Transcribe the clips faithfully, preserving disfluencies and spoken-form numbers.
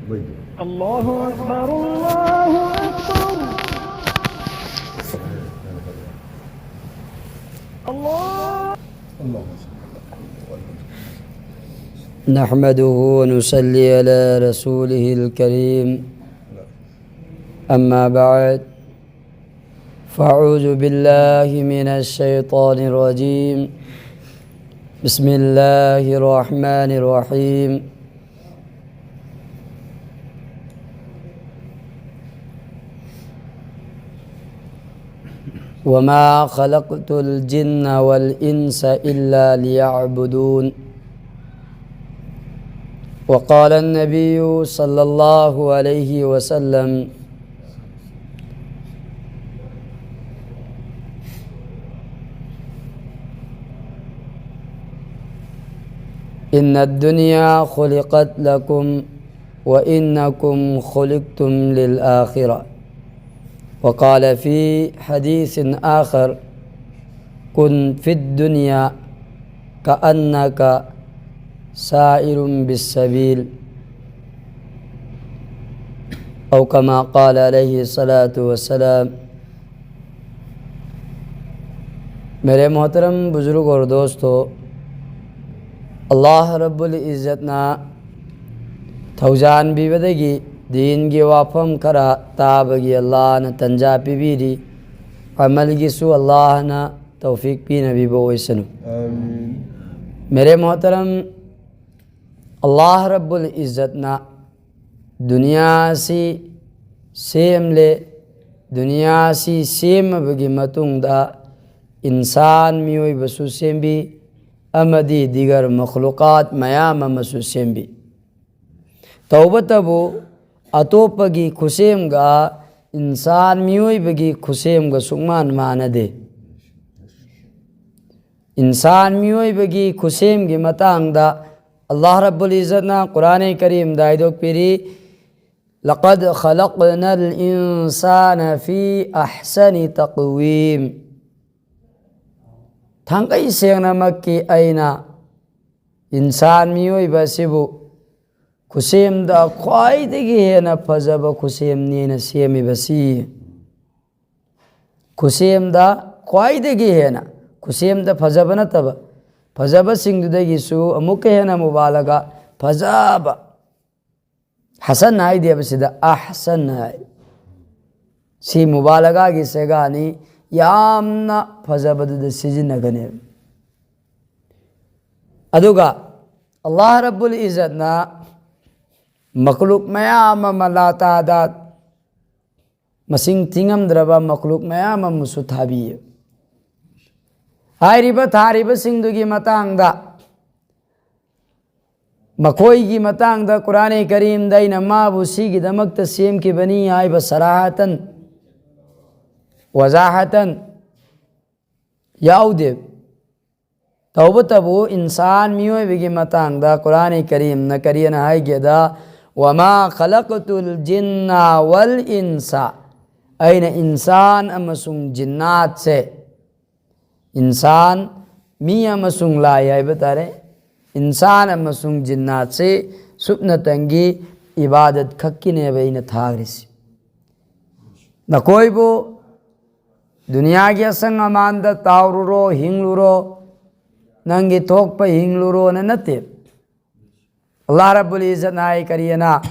الله أكبر، الله أكبر. الله. نحمده ونصلي على رسوله الكريم. أما بعد، فأعوذ بالله من الشيطان الرجيم. بسم الله الرحمن الرحيم. وما خلقت الجن والإنس إلا ليعبدون. وقال النبي صلى الله عليه وسلم: إن الدنيا خلقت لكم وإنكم خلقتم للآخرة. وقال في حديث آخر: كن في الدنيا كأنك سائر بالسبيل، أو كما قال عليه الصلاة والسلام. मेरे मोहतरम बुजुर्ग और दोस्तों, अल्लाह रब्बुल इज़्ज़त ना ꯊꯧꯖꯥꯟꯕꯤꯕꯗꯒꯤ ꯗꯤꯟꯒꯤ ꯋꯥꯐꯝ ꯈꯔ ꯇꯥꯕꯒꯤ ꯑꯜꯂꯥꯍꯅ ꯇꯟꯖꯥ ꯄꯤꯕꯤꯔꯤ꯫ ꯑꯃꯜꯒꯤꯁꯨ ꯑꯜꯂꯥꯍꯅ ꯇꯧꯐꯤꯛ ꯄꯤꯅꯕꯤꯕ ꯑꯣꯏꯁꯅꯨ꯫ मेरे मोहतरम, ꯑꯜꯂꯥꯍ ꯔꯕꯨꯜ ꯏꯖꯠꯅ ꯗꯨꯅꯤꯌꯥꯁꯤ ꯁꯦꯝꯂꯦ꯫ ꯗꯨꯅꯤꯌꯥꯁꯤ ꯁꯦꯝꯃꯕꯒꯤ ꯃꯇꯨꯡꯗ ꯏꯟꯁꯥꯟ ꯃꯤꯑꯣꯏꯕꯁꯨ ꯁꯦꯝꯕꯤ ꯑꯃꯗꯤ ꯗꯤꯒꯔ ꯃꯈꯂꯨꯀꯥꯠ ꯃꯌꯥꯝ ꯑꯃꯁꯨ ꯁꯦꯝꯕꯤ꯫ ꯇꯧꯕꯇꯕꯨ ꯑꯇꯣꯞꯄꯒꯤ ꯈꯨꯠꯁꯦꯝꯒ ꯏꯟꯁꯥꯟ ꯃꯤꯑꯣꯏꯕꯒꯤ ꯈꯨꯠꯁꯦꯝꯒ ꯁꯨꯛꯃꯥꯟ ꯃꯥꯟꯅꯗꯦ꯫ ꯏꯟꯁꯥꯟ ꯃꯤꯑꯣꯏꯕꯒꯤ ꯈꯨꯠꯁꯦꯝꯒꯤ ꯃꯇꯥꯡꯗ ꯑꯜꯂꯥꯍ ꯔꯕꯨꯜ ꯏꯖꯠꯅ ꯀꯨꯔꯥꯟ ꯀꯔꯤꯝꯗ ꯍꯥꯏꯗꯣꯛꯄꯤꯔꯤ, لقد خلقنا الإنسان في أحسن تقويم. ꯊꯥꯡꯒꯩ ꯁꯦꯡꯅꯃꯛꯀꯤ ꯑꯩꯅ ꯏꯟꯁꯥꯟ ꯃꯤꯑꯣꯏꯕ ꯑꯁꯤꯕꯨ ꯈꯨꯠꯁꯦꯝꯗ ꯈ꯭ꯋꯥꯏꯗꯒꯤ ꯍꯦꯟꯅ ꯐꯖꯕ ꯈꯨꯠꯁꯦꯝꯅꯦꯅ ꯁꯦꯝꯃꯤꯕꯁꯤ꯫ ꯈꯨꯠꯁꯦꯝꯗ ꯈ꯭ꯋꯥꯏꯗꯒꯤ ꯍꯦꯟꯅ, ꯈꯨꯠꯁꯦꯝꯗ ꯐꯖꯕ ꯅꯠꯇꯕ, ꯐꯖꯕꯁꯤꯡꯗꯨꯗꯒꯤꯁꯨ ꯑꯃꯨꯛꯀ ꯍꯦꯟꯅ ꯃꯨꯕꯥꯂꯒꯥ ꯐꯖꯕ꯫ ꯍꯁꯟ ꯍꯥꯏꯗꯦꯕ ꯁꯤꯗ, ꯑꯍꯁꯟ ꯍꯥꯏ꯫ ꯁꯤ ꯃꯨꯕꯥꯂꯒꯥꯒꯤ ꯁꯦꯒꯥꯅꯤ, ꯌꯥꯝꯅ ꯐꯖꯕꯗꯨꯗ ꯁꯤꯖꯤꯟꯅꯒꯅꯦꯕ꯫ ꯑꯗꯨꯒ ꯑꯜꯂꯥꯍ ꯔꯕꯨꯜ ꯏꯖꯠꯅ ꯃꯈꯂꯨꯛ ꯃꯌꯥꯝ ꯑꯃ, ꯂꯥꯇꯥꯗꯥꯠ, ꯃꯁꯤꯡ ꯊꯤꯉꯝꯗ꯭ꯔꯕ ꯃꯈꯂꯨꯛ ꯃꯌꯥꯝ ꯑꯃꯁꯨ ꯊꯥꯕꯤꯌꯦ꯫ ꯍꯥꯏꯔꯤꯕ ꯊꯥꯔꯤꯕꯁꯤꯡꯗꯨꯒꯤ ꯃꯇꯥꯡꯗ, ꯃꯈꯣꯏꯒꯤ ꯃꯇꯥꯡꯗ ꯀꯨꯔꯥꯟ ꯀꯔꯤꯝꯗ ꯑꯩꯅ ꯃꯥꯕꯨ ꯁꯤꯒꯤꯗꯃꯛꯇ ꯁꯦꯝꯈꯤꯕꯅꯤ ꯍꯥꯏꯕ ꯁꯔꯥꯍꯇꯟ, ꯋꯖꯥꯍꯇꯟ ꯌꯥꯎꯗꯦ꯫ ꯇꯧꯕꯇꯕꯨ ꯏꯟꯁꯥꯟ ꯃꯤꯑꯣꯏꯕꯒꯤ ꯃꯇꯥꯡꯗ ꯀꯨꯔꯥꯟ ꯀꯔꯤꯝꯅ ꯀꯔꯤꯅ ꯍꯥꯏꯒꯦꯗ, "ꯋꯃꯥ ꯈꯂꯛꯇꯨꯜ ꯖꯤꯟꯅ ꯋꯜ ꯏꯟꯁ", ꯑꯩꯅ ꯏꯟꯁꯥꯟ ꯑꯃꯁꯨꯡ ꯖꯤꯟꯅꯥꯠꯁꯦ, ꯏꯟꯁꯥꯟ, ꯃꯤ ꯑꯃꯁꯨꯡ ꯂꯥꯏ ꯍꯥꯏꯕ ꯇꯥꯔꯦ, ꯏꯟꯁꯥꯟ ꯑꯃꯁꯨꯡ ꯖꯤꯟꯅꯥꯠꯁꯤ ꯁꯨꯞꯅꯇꯪꯒꯤ ꯏꯕꯥꯗꯠ ꯈꯛꯀꯤꯅꯦꯕ ꯑꯩꯅ ꯊꯥꯈ꯭ꯔꯤꯁꯤ꯫ ꯅꯈꯣꯏꯕꯨ ꯗꯨꯅꯤꯌꯥꯒꯤ ꯑꯁꯪ ꯑꯃꯥꯟꯗ ꯇꯥꯎꯔꯨꯔꯣ, ꯍꯤꯡꯂꯨꯔꯣ, ꯅꯪꯒꯤ ꯊꯣꯛꯄ ꯍꯤꯡꯂꯨꯔꯣꯅ ꯅꯠꯇꯦ꯫ ꯑꯜꯂꯥꯍ ꯔꯕꯨꯜ ꯏꯖꯠꯅ ꯍꯥꯏ ꯀꯔꯤꯅ,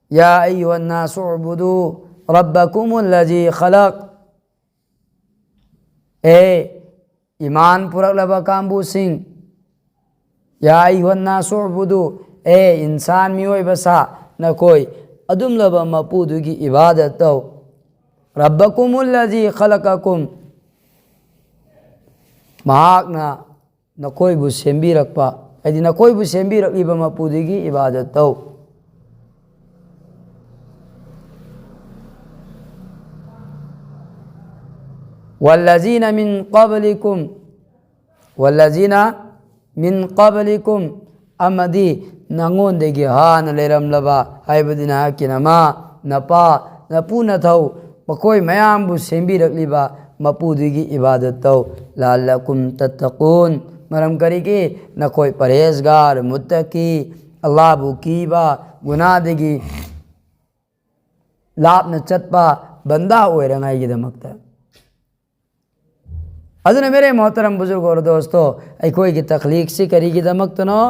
"ꯌꯥ ꯑꯌꯨꯍꯟ ꯅꯥꯁꯨ ꯎꯕꯨꯗꯨ ꯔꯕꯀꯨꯃꯨꯜ ꯂꯖꯤ ꯈꯂꯛ", ꯑꯦ ꯏꯃꯥꯟ ꯄꯨꯔꯛꯂꯕ ꯀꯥꯡꯕꯨꯁꯤꯡ, "ꯌꯥ ꯑꯌꯨꯍꯟ ꯅꯥꯁꯨ ꯎꯕꯨꯗꯨ", ꯑꯦ ꯏꯟꯁꯥꯟ ꯃꯤꯑꯣꯏꯕ ꯁꯥ, ꯅꯈꯣꯏ ꯑꯗꯨꯝꯂꯕ ꯃꯄꯨꯗꯨꯒꯤ ꯏꯕꯥꯗꯠ ꯇꯧ꯫ "ꯔꯕꯀꯨꯃꯨꯜ ꯂꯖꯤ ꯈꯂꯛꯀꯨꯝ", ꯃꯍꯥꯛꯅ ꯅꯈꯣꯏꯕꯨ ꯁꯦꯝꯕꯤꯔꯛꯄ, ꯍꯥꯏꯗꯤ ꯅꯈꯣꯏꯕꯨ ꯁꯦꯝꯕꯤꯔꯛꯂꯤꯕ ꯃꯄꯨꯗꯨꯒꯤ ꯏꯕꯥꯗꯠ ꯇꯧ꯫ "ꯋꯜꯂꯖꯤꯅ ꯃꯤꯟ ꯀꯕꯂꯤꯀꯨꯝ", "ꯋꯜꯂꯖꯤꯅ ꯃꯤꯟ ꯀꯕꯂꯤꯀꯨꯝ", ꯑꯃꯗꯤ ꯅꯉꯣꯟꯗꯒꯤ ꯍꯥꯟꯅ ꯂꯩꯔꯝꯂꯕ, ꯍꯥꯏꯕꯗꯤ ꯅꯍꯥꯛꯀꯤ ꯅꯃꯥ, ꯅꯄꯥ, ꯅꯄꯨ ꯅꯊꯧ, ꯃꯈꯣꯏ ꯃꯌꯥꯝꯕꯨ ꯁꯦꯝꯕꯤꯔꯛꯂꯤꯕ ꯃꯄꯨꯗꯨꯒꯤ ꯏꯕꯥꯗꯠ ꯇꯧ꯫ "ꯂꯥꯜꯂꯀꯨꯝ ꯇꯠꯇꯀꯨꯟ", ꯃꯔꯝ ꯀꯔꯤꯒꯤ? ꯅꯈꯣꯏ ꯄꯔꯍꯦꯖꯒꯥꯔ, ꯃꯨꯠꯇꯀꯤ, ꯑꯜꯂꯥꯍꯕꯨ ꯀꯤꯕ, ꯒꯨꯅꯥꯗꯒꯤ ꯂꯥꯞꯅ ꯆꯠꯄ ꯕꯟꯗꯥ ꯑꯣꯏꯔꯉꯥꯏꯒꯤꯗꯃꯛꯇ꯫ ꯑꯗꯨꯅ ꯃꯦꯔꯦ ꯃꯣꯍꯇꯔꯝ ꯕꯨꯖꯨꯔꯒ ꯑꯣꯔ ꯗꯣꯁꯇꯣ, ꯑꯩꯈꯣꯏꯒꯤ ꯇꯈꯂꯤꯛꯁꯤ ꯀꯔꯤꯒꯤꯗꯃꯛꯇꯅꯣ?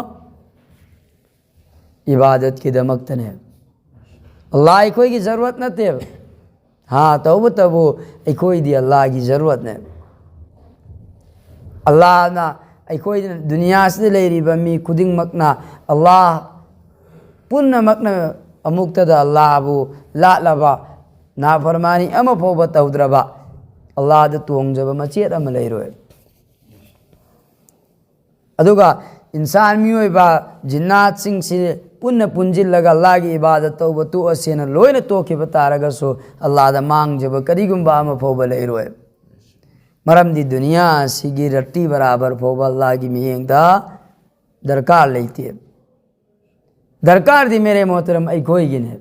ꯏꯕꯥꯗꯠꯀꯤꯗꯃꯛꯇꯅꯦ꯫ ꯑꯜꯂꯥꯍ ꯑꯩꯈꯣꯏꯒꯤ ꯖꯔꯨꯔꯠ ꯅꯠꯇꯦꯕ꯫ ꯍꯥ, ꯇꯧꯕꯇꯕꯨ ꯑꯩꯈꯣꯏꯗꯤ ꯑꯜꯂꯥꯍꯒꯤ ꯖꯔꯨꯔꯠꯅꯦ꯫ ꯑꯜꯂꯥꯍꯅ ꯑꯩꯈꯣꯏ ꯗꯨꯅꯤꯌꯥꯁꯤꯗ ꯂꯩꯔꯤꯕ ꯃꯤ ꯈꯨꯗꯤꯡꯃꯛꯅ ꯑꯜꯂꯥꯍ ꯄꯨꯝꯅꯃꯛꯅ ꯑꯃꯨꯛꯇꯗ ꯑꯜꯂꯥꯍꯕꯨ ꯂꯥꯠꯂꯕ, ꯅꯥꯐꯔꯃꯥꯅꯤ ꯑꯃ ꯐꯥꯎꯕ ꯇꯧꯗ꯭ꯔꯕ, ꯑꯜꯂꯥꯍꯗ ꯇꯣꯡꯖꯕ ꯃꯆꯦꯠ ꯑꯃ ꯂꯩꯔꯣꯏ꯫ ꯑꯗꯨꯒ ꯏꯟꯁꯥꯟ, ꯃꯤꯑꯣꯏꯕ, ꯖꯤꯟꯅꯥꯠꯁꯤꯡꯁꯤ ꯄꯨꯟꯅ ꯄꯨꯟꯁꯤꯜꯂꯒ ꯑꯜꯂꯥꯍꯒꯤ ꯏꯕꯥꯗꯠ ꯇꯧꯕ ꯇꯣꯛꯑꯁꯦꯅ ꯂꯣꯏꯅ ꯇꯣꯛꯈꯤꯕ ꯇꯥꯔꯒꯁꯨ ꯑꯜꯂꯥꯍꯗ ꯃꯥꯡꯖꯕ ꯀꯔꯤꯒꯨꯝꯕ ꯑꯃ ꯐꯥꯎꯕ ꯂꯩꯔꯣꯏ꯫ ꯃꯔꯝꯗꯤ ꯗꯨꯅꯤꯌꯥ ꯑꯁꯤꯒꯤ ꯔꯠꯇꯤ ꯕꯔꯥꯕꯔ ꯐꯥꯎꯕ ꯑꯜꯂꯥꯍꯒꯤ ꯃꯤꯠꯌꯦꯡꯗ ꯗꯔꯀꯥꯔ ꯂꯩꯇꯦ꯫ ꯗꯔꯀꯥꯔꯗꯤ ꯃꯦꯔꯦ ꯃꯣꯍꯇꯔꯝ ꯑꯩꯈꯣꯏꯒꯤꯅꯦ꯫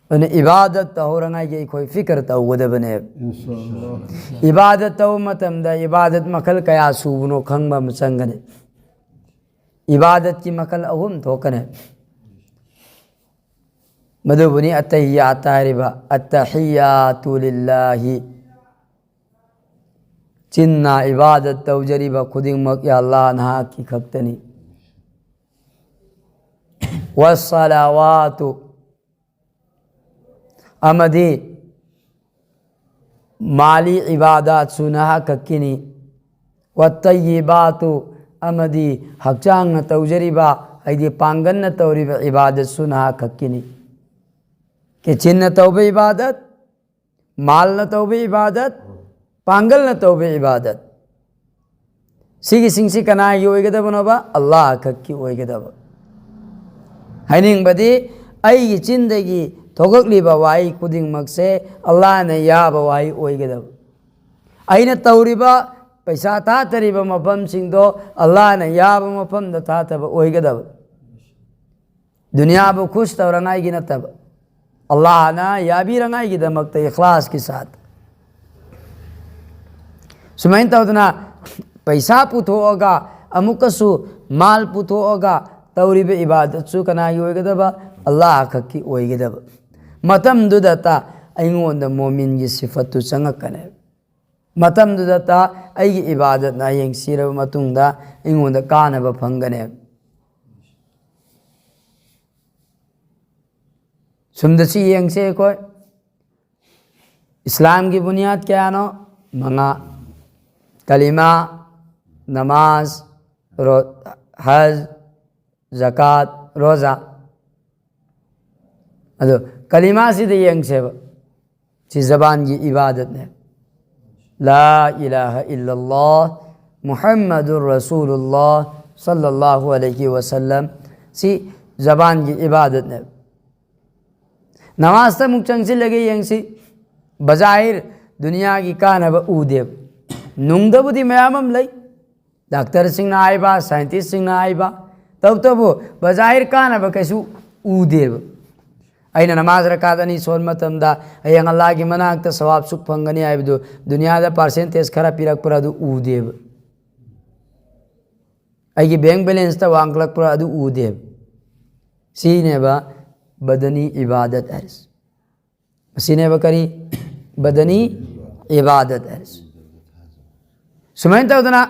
ꯑꯗꯨꯅ ꯏꯕꯥꯗꯠ ꯇꯧꯍꯧꯔꯉꯥꯏꯒꯤ ꯑꯩꯈꯣꯏ ꯐꯤꯀꯔ ꯇꯧꯒꯗꯕꯅꯦ꯫ ꯏꯟꯁꯥ ꯑꯜꯂꯥꯍ꯫ ꯏꯕꯥꯗꯠ ꯇꯧꯕ ꯃꯇꯝꯗ ꯏꯕꯥꯗꯠ ꯃꯈꯜ ꯀꯌꯥ ꯁꯨꯕꯅꯣ ꯈꯪꯕ ꯑꯃ ꯆꯪꯒꯅꯤ꯫ ꯏꯕꯥꯗꯠꯀꯤ ꯃꯈꯜ ꯑꯍꯨꯝ ꯊꯣꯛꯀꯅꯤ꯫ ꯃꯗꯨꯕꯨꯅꯤ ꯑꯠꯇꯍꯤꯌꯥꯠ ꯍꯥꯏꯔꯤꯕ꯫ ꯑꯠꯇꯍꯤꯌꯥꯇꯨ ꯂꯤꯜꯂꯥꯍꯤ꯫ ꯆꯤꯟꯅ ꯏꯕꯥꯗꯠ ꯇꯧꯖꯔꯤꯕ ꯈꯨꯗꯤꯡꯃꯛ ꯌꯥ ꯑꯜꯂꯥꯍ ꯅꯍꯥꯛꯀꯤ ꯈꯛꯇꯅꯤ꯫ ꯋꯥꯁꯁꯥꯂꯥꯋꯥꯇꯨ, ꯑꯃꯗꯤ ꯃꯥꯂꯤ ꯏꯕꯥꯗꯥꯠꯁꯨ ꯅꯍꯥꯛ ꯈꯛꯀꯤꯅꯤ꯫ ꯋꯥꯠꯇꯌꯤꯕꯥꯇꯨ, ꯑꯃꯗꯤ ꯍꯛꯆꯥꯡꯅ ꯇꯧꯖꯔꯤꯕ, ꯍꯥꯏꯗꯤ ꯄꯥꯡꯒꯜꯅ ꯇꯧꯔꯤꯕ ꯏꯕꯥꯗꯠꯁꯨ ꯅꯍꯥꯛ ꯈꯛꯀꯤꯅꯤ꯫ ꯀꯦꯆꯤꯟꯅ ꯇꯧꯕ ꯏꯕꯥꯗꯠ, ꯃꯥꯜꯅ ꯇꯧꯕ ꯏꯕꯥꯗꯠ, ꯄꯥꯡꯒꯜꯅ ꯇꯧꯕ ꯏꯕꯥꯗꯠ, ꯁꯤꯒꯤꯁꯤꯡꯁꯤ ꯀꯅꯥꯒꯤ ꯑꯣꯏꯒꯗꯕꯅꯣꯕ? ꯑꯜꯂꯥꯍ ꯈꯛꯀꯤ ꯑꯣꯏꯒꯗꯕ꯫ ꯍꯥꯏꯅꯤꯡꯕꯗꯤ, ꯑꯩꯒꯤ ꯆꯤꯟꯗꯒꯤ ꯊꯣꯛꯂꯛꯂꯤꯕ ꯋꯥꯍꯩ ꯈꯨꯗꯤꯡꯃꯛꯁꯦ ꯑꯜꯂꯥꯍꯅ ꯌꯥꯕ ꯋꯥꯍꯩ ꯑꯣꯏꯒꯗꯕ꯫ ꯑꯩꯅ ꯇꯧꯔꯤꯕ, ꯄꯩꯁꯥ ꯊꯥꯊꯔꯤꯕ ꯃꯐꯝꯁꯤꯡꯗꯣ ꯑꯜꯂꯥꯍꯅ ꯌꯥꯕ ꯃꯐꯝꯗ ꯊꯥꯊꯕ ꯑꯣꯏꯒꯗꯕ꯫ ꯗꯨꯅꯤꯌꯥꯕꯨ ꯈꯨꯁ ꯇꯧꯔꯉꯥꯏꯒꯤ ꯅꯠꯇꯕ, ꯑꯜꯂꯥꯍꯅ ꯌꯥꯕꯤꯔꯉꯥꯏꯒꯤꯗꯃꯛꯇ ꯏꯈ꯭ꯂꯥꯁꯀꯤ ꯁꯥꯠ꯫ ꯁꯨꯃꯥꯏꯅ ꯇꯧꯗꯅ ꯄꯩꯁꯥ ꯄꯨꯊꯣꯛꯑꯒ ꯑꯃꯨꯛꯀꯁꯨ ꯃꯥꯜ ꯄꯨꯊꯣꯛꯑꯒ ꯇꯧꯔꯤꯕ ꯏꯕꯥꯗꯠꯁꯨ ꯀꯅꯥꯒꯤ ꯑꯣꯏꯒꯗꯕ? ꯑꯜꯂꯥꯍ ꯈꯛꯀꯤ ꯑꯣꯏꯒꯗꯕ꯫ ꯃꯇꯝꯗꯨꯗꯇ ꯑꯩꯉꯣꯟꯗ ꯃꯣꯃꯤꯟꯒꯤ ꯁꯤꯐꯠꯇꯨ ꯆꯪꯉꯛꯀꯅꯦꯕ꯫ ꯃꯇꯝꯗꯨꯗꯇ ꯑꯩꯒꯤ ꯏꯕꯥꯗꯠꯅ ꯍꯌꯦꯡ ꯁꯤꯔꯕ ꯃꯇꯨꯡꯗ ꯑꯩꯉꯣꯟꯗ ꯀꯥꯟꯅꯕ ꯐꯪꯒꯅꯦꯕ꯫ ꯁꯨꯝꯗꯁꯨ ꯌꯦꯡꯁꯦ ꯑꯩꯈꯣꯏ꯫ ꯏꯁꯂꯥꯝꯒꯤ ꯕꯨꯅꯤꯌꯥꯗ ꯀꯌꯥꯅꯣ? ꯃꯉꯥ: ꯀꯂꯤꯃꯥ, ꯅꯃꯥꯖ, ꯔꯣ-, ꯍꯖ, ꯖꯀꯥꯠ, ꯔꯣꯖꯥ꯫ ꯑꯗꯣ ꯀꯂꯤꯃꯥꯁꯤꯗ ꯌꯦꯡꯁꯦꯕ꯫ ꯁꯤ ꯖꯕꯥꯟꯒꯤ ꯏꯕꯥꯗꯠꯅꯦ꯫ ꯂꯥ ꯏꯂꯥꯍ ꯏꯜꯂꯜꯂꯥꯍ ꯃꯨꯍꯝꯃꯗꯨꯔ ꯔꯁꯨꯂꯨꯜꯂꯥꯍ ꯁꯜꯂꯜꯂꯥꯍꯨ ꯑꯂꯩꯍꯤ ꯋꯁꯜꯂꯝ꯫ ꯁꯤ ꯖꯕꯥꯟꯒꯤ ꯏꯕꯥꯗꯠꯅꯦ꯫ ꯅꯃꯥꯖꯇ ꯑꯃꯨꯛ ꯆꯪꯁꯤꯜꯂꯒ ꯌꯦꯡꯁꯤ꯫ ꯕꯖꯥꯍꯤꯔ ꯗꯨꯅꯤꯌꯥꯒꯤ ꯀꯥꯟꯅꯕ ꯎꯗꯦꯕ꯫ ꯅꯨꯡꯗꯕꯨꯗꯤ ꯃꯌꯥꯝ ꯑꯃ ꯂꯩ, ꯗꯥꯛꯇꯔꯁꯤꯡꯅ ꯍꯥꯏꯕ, ꯁꯥꯏꯟꯇꯤꯁꯁꯤꯡꯅ ꯍꯥꯏꯕ, ꯇꯧꯕꯇꯕꯨ ꯕꯖꯥꯍꯤꯔ ꯀꯥꯟꯅꯕ ꯀꯩꯁꯨ ꯎꯗꯦꯕ꯫ ꯑꯩꯅ ꯅꯃꯥꯖ ꯔꯀꯥꯠ ꯑꯅꯤ ꯁꯣꯟꯕ ꯃꯇꯝꯗ ꯍꯌꯦꯡ ꯑꯜꯂꯥꯍꯒꯤ ꯃꯅꯥꯛꯇ ꯁꯋꯥꯕ ꯁꯨꯛ ꯐꯪꯒꯅꯤ ꯍꯥꯏꯕꯗꯨ ꯗꯨꯅꯤꯌꯥꯗ ꯄꯥꯔꯁꯦꯟꯇꯦꯖ ꯈꯔ ꯄꯤꯔꯛꯄ꯭ꯔꯥ ꯑꯗꯨ ꯎꯗꯦꯕ꯫ ꯑꯩꯒꯤ ꯕꯦꯡ ꯕꯦꯂꯦꯟꯁꯇ ꯋꯥꯡꯈꯠꯂꯛꯄ꯭ꯔꯥ ꯑꯗꯨ ꯎꯗꯦꯕ꯫ ꯁꯤꯅꯦꯕ ꯕꯗꯅꯤ ꯏꯕꯥꯗꯠ ꯍꯥꯏꯔꯤꯁꯦ꯫ ꯃꯁꯤꯅꯦꯕ ꯀꯔꯤ? ꯕꯗꯅꯤ ꯏꯕꯥꯗꯠ ꯍꯥꯏꯔꯤꯁꯦ꯫ ꯁꯨꯃꯥꯏꯅ ꯇꯧꯗꯅ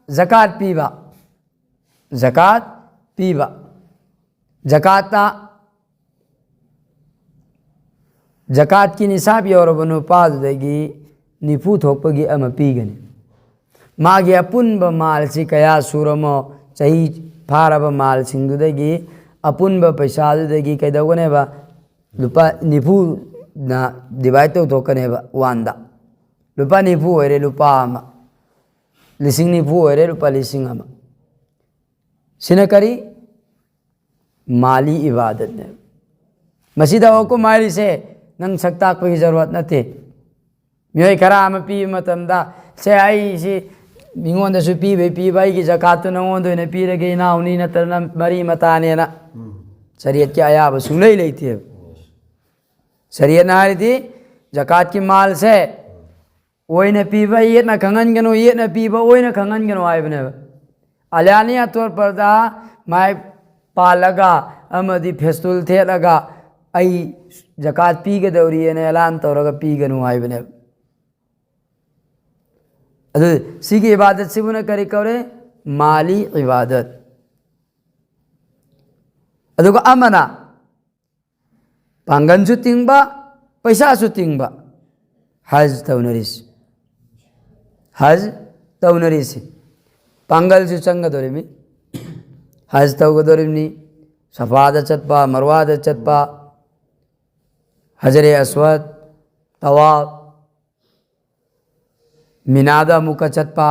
ꯖꯀꯥꯠ ꯄꯤꯕ, ꯖꯀꯥꯠ ꯄꯤꯕ, ꯖꯀꯥꯠꯇ, ꯖꯀꯥꯠꯀꯤ ꯅꯤꯁꯥꯕ ꯌꯧꯔꯕ ꯅꯨꯄꯥꯗꯨꯗꯒꯤ ꯅꯤꯐꯨ ꯊꯣꯛꯄꯒꯤ ꯑꯃ ꯄꯤꯒꯅꯤ꯫ ꯃꯥꯒꯤ ꯑꯄꯨꯟꯕ ꯃꯥꯜꯁꯤ ꯀꯌꯥ ꯁꯨꯔꯃꯣ, ꯆꯍꯤ ꯐꯥꯔꯕ ꯃꯥꯜꯁꯤꯡꯗꯨꯗꯒꯤ ꯑꯄꯨꯟꯕ ꯄꯩꯁꯥꯗꯨꯗꯒꯤ ꯀꯩꯗꯧꯒꯅꯦꯕ? ꯂꯨꯄꯥ ꯅꯤꯐꯨꯅ ꯗꯤꯚꯥꯏꯠ ꯇꯧꯊꯣꯛꯀꯅꯦꯕ ꯋꯥꯟꯗ꯫ ꯂꯨꯄꯥ ꯅꯤꯐꯨ ꯑꯣꯏꯔꯦ ꯂꯨꯄꯥ ꯑꯃ, ꯂꯤꯁꯤꯡ ꯅꯤꯐꯨ ꯑꯣꯏꯔꯦ ꯂꯨꯄꯥ ꯂꯤꯁꯤꯡ ꯑꯃ꯫ ꯁꯤꯅ ꯀꯔꯤ? ꯃꯥꯂꯤ ꯏꯕꯥꯗꯠꯅꯦꯕ꯫ ꯃꯁꯤꯗ ꯍꯨꯀꯨꯝ ꯍꯥꯏꯔꯤꯁꯦ ꯅꯪ ꯁꯛ ꯇꯥꯛꯄꯒꯤ ꯖꯔꯨꯔꯠ ꯅꯠꯇꯦ꯫ ꯃꯤꯑꯣꯏ ꯈꯔ ꯑꯃ ꯄꯤꯕ ꯃꯇꯝꯗ, "ꯁꯦ, ꯑꯩꯁꯤ ꯃꯤꯉꯣꯟꯗꯁꯨ ꯄꯤꯕꯩ ꯄꯤꯕ, ꯑꯩꯒꯤ ꯖꯀꯥꯠꯇꯨ ꯅꯉꯣꯟꯗ ꯑꯣꯏꯅ ꯄꯤꯔꯒꯦ, ꯏꯅꯥꯎꯅꯤ ꯅꯠꯇ꯭ꯔꯒ ꯃꯔꯤ ꯃꯇꯥꯅꯦꯅ", ꯎꯝ꯫ ꯁꯔꯤꯌꯠꯀꯤ ꯑꯌꯥꯕ ꯁꯨꯡꯂꯩ ꯂꯩꯇꯦꯕ꯫ ꯁꯔꯤꯌꯠꯅ ꯍꯥꯏꯔꯤꯗꯤ ꯖꯀꯥꯠꯀꯤ ꯃꯥꯜꯁꯦ ꯑꯣꯏꯅ ꯄꯤꯕ ꯌꯦꯠꯅ ꯈꯪꯍꯟꯒꯅꯨ, ꯌꯦꯠꯅ ꯄꯤꯕ ꯑꯣꯏꯅ ꯈꯪꯍꯟꯒꯅꯨ ꯍꯥꯏꯕꯅꯦꯕ꯫ ꯑꯂꯥꯅꯤꯌꯥ ꯇꯣꯔ ꯄꯔꯗꯥ, ꯃꯥꯏ ꯄꯥꯜꯂꯒ ꯑꯃꯗꯤ ꯐꯦꯁꯇꯨꯜ ꯊꯦꯠꯂꯒ ꯑꯩ ꯖꯀꯥꯠ ꯄꯤꯒꯗꯧꯔꯤꯑꯅ ꯑꯦꯂꯥꯟ ꯇꯧꯔꯒ ꯄꯤꯒꯅꯨ ꯍꯥꯏꯕꯅꯦꯕ꯫ ꯑꯗꯨ ꯁꯤꯒꯤ ꯏꯕꯥꯗꯠꯁꯤꯕꯨꯅ ꯀꯔꯤ ꯀꯧꯔꯦ? ꯃꯥꯂꯤ ꯏꯕꯥꯗꯠ꯫ ꯑꯗꯨꯒ ꯑꯃꯅ ꯄꯥꯡꯒꯜꯁꯨ ꯇꯤꯡꯕ, ꯄꯩꯁꯥꯁꯨ ꯇꯤꯡꯕ, ꯍꯖ ꯇꯧꯅꯔꯤꯁꯤ꯫ ꯍꯖ ꯇꯧꯅꯔꯤꯁꯤ꯫ ꯄꯥꯡꯒꯜꯁꯨ ꯆꯪꯒꯗꯧꯔꯤꯕꯅꯤ꯫ ꯍꯖ ꯇꯧꯒꯗꯧꯔꯤꯕꯅꯤ꯫ ꯁꯐꯥꯗ ꯆꯠꯄ, ꯃꯔꯋꯥꯗ ꯆꯠꯄ, ꯍꯖꯔꯦ ꯑꯁꯋꯗ, ꯇꯋꯥꯐ, ꯃꯤꯅꯥꯗ ꯑꯃꯨꯛꯀ ꯆꯠꯄ,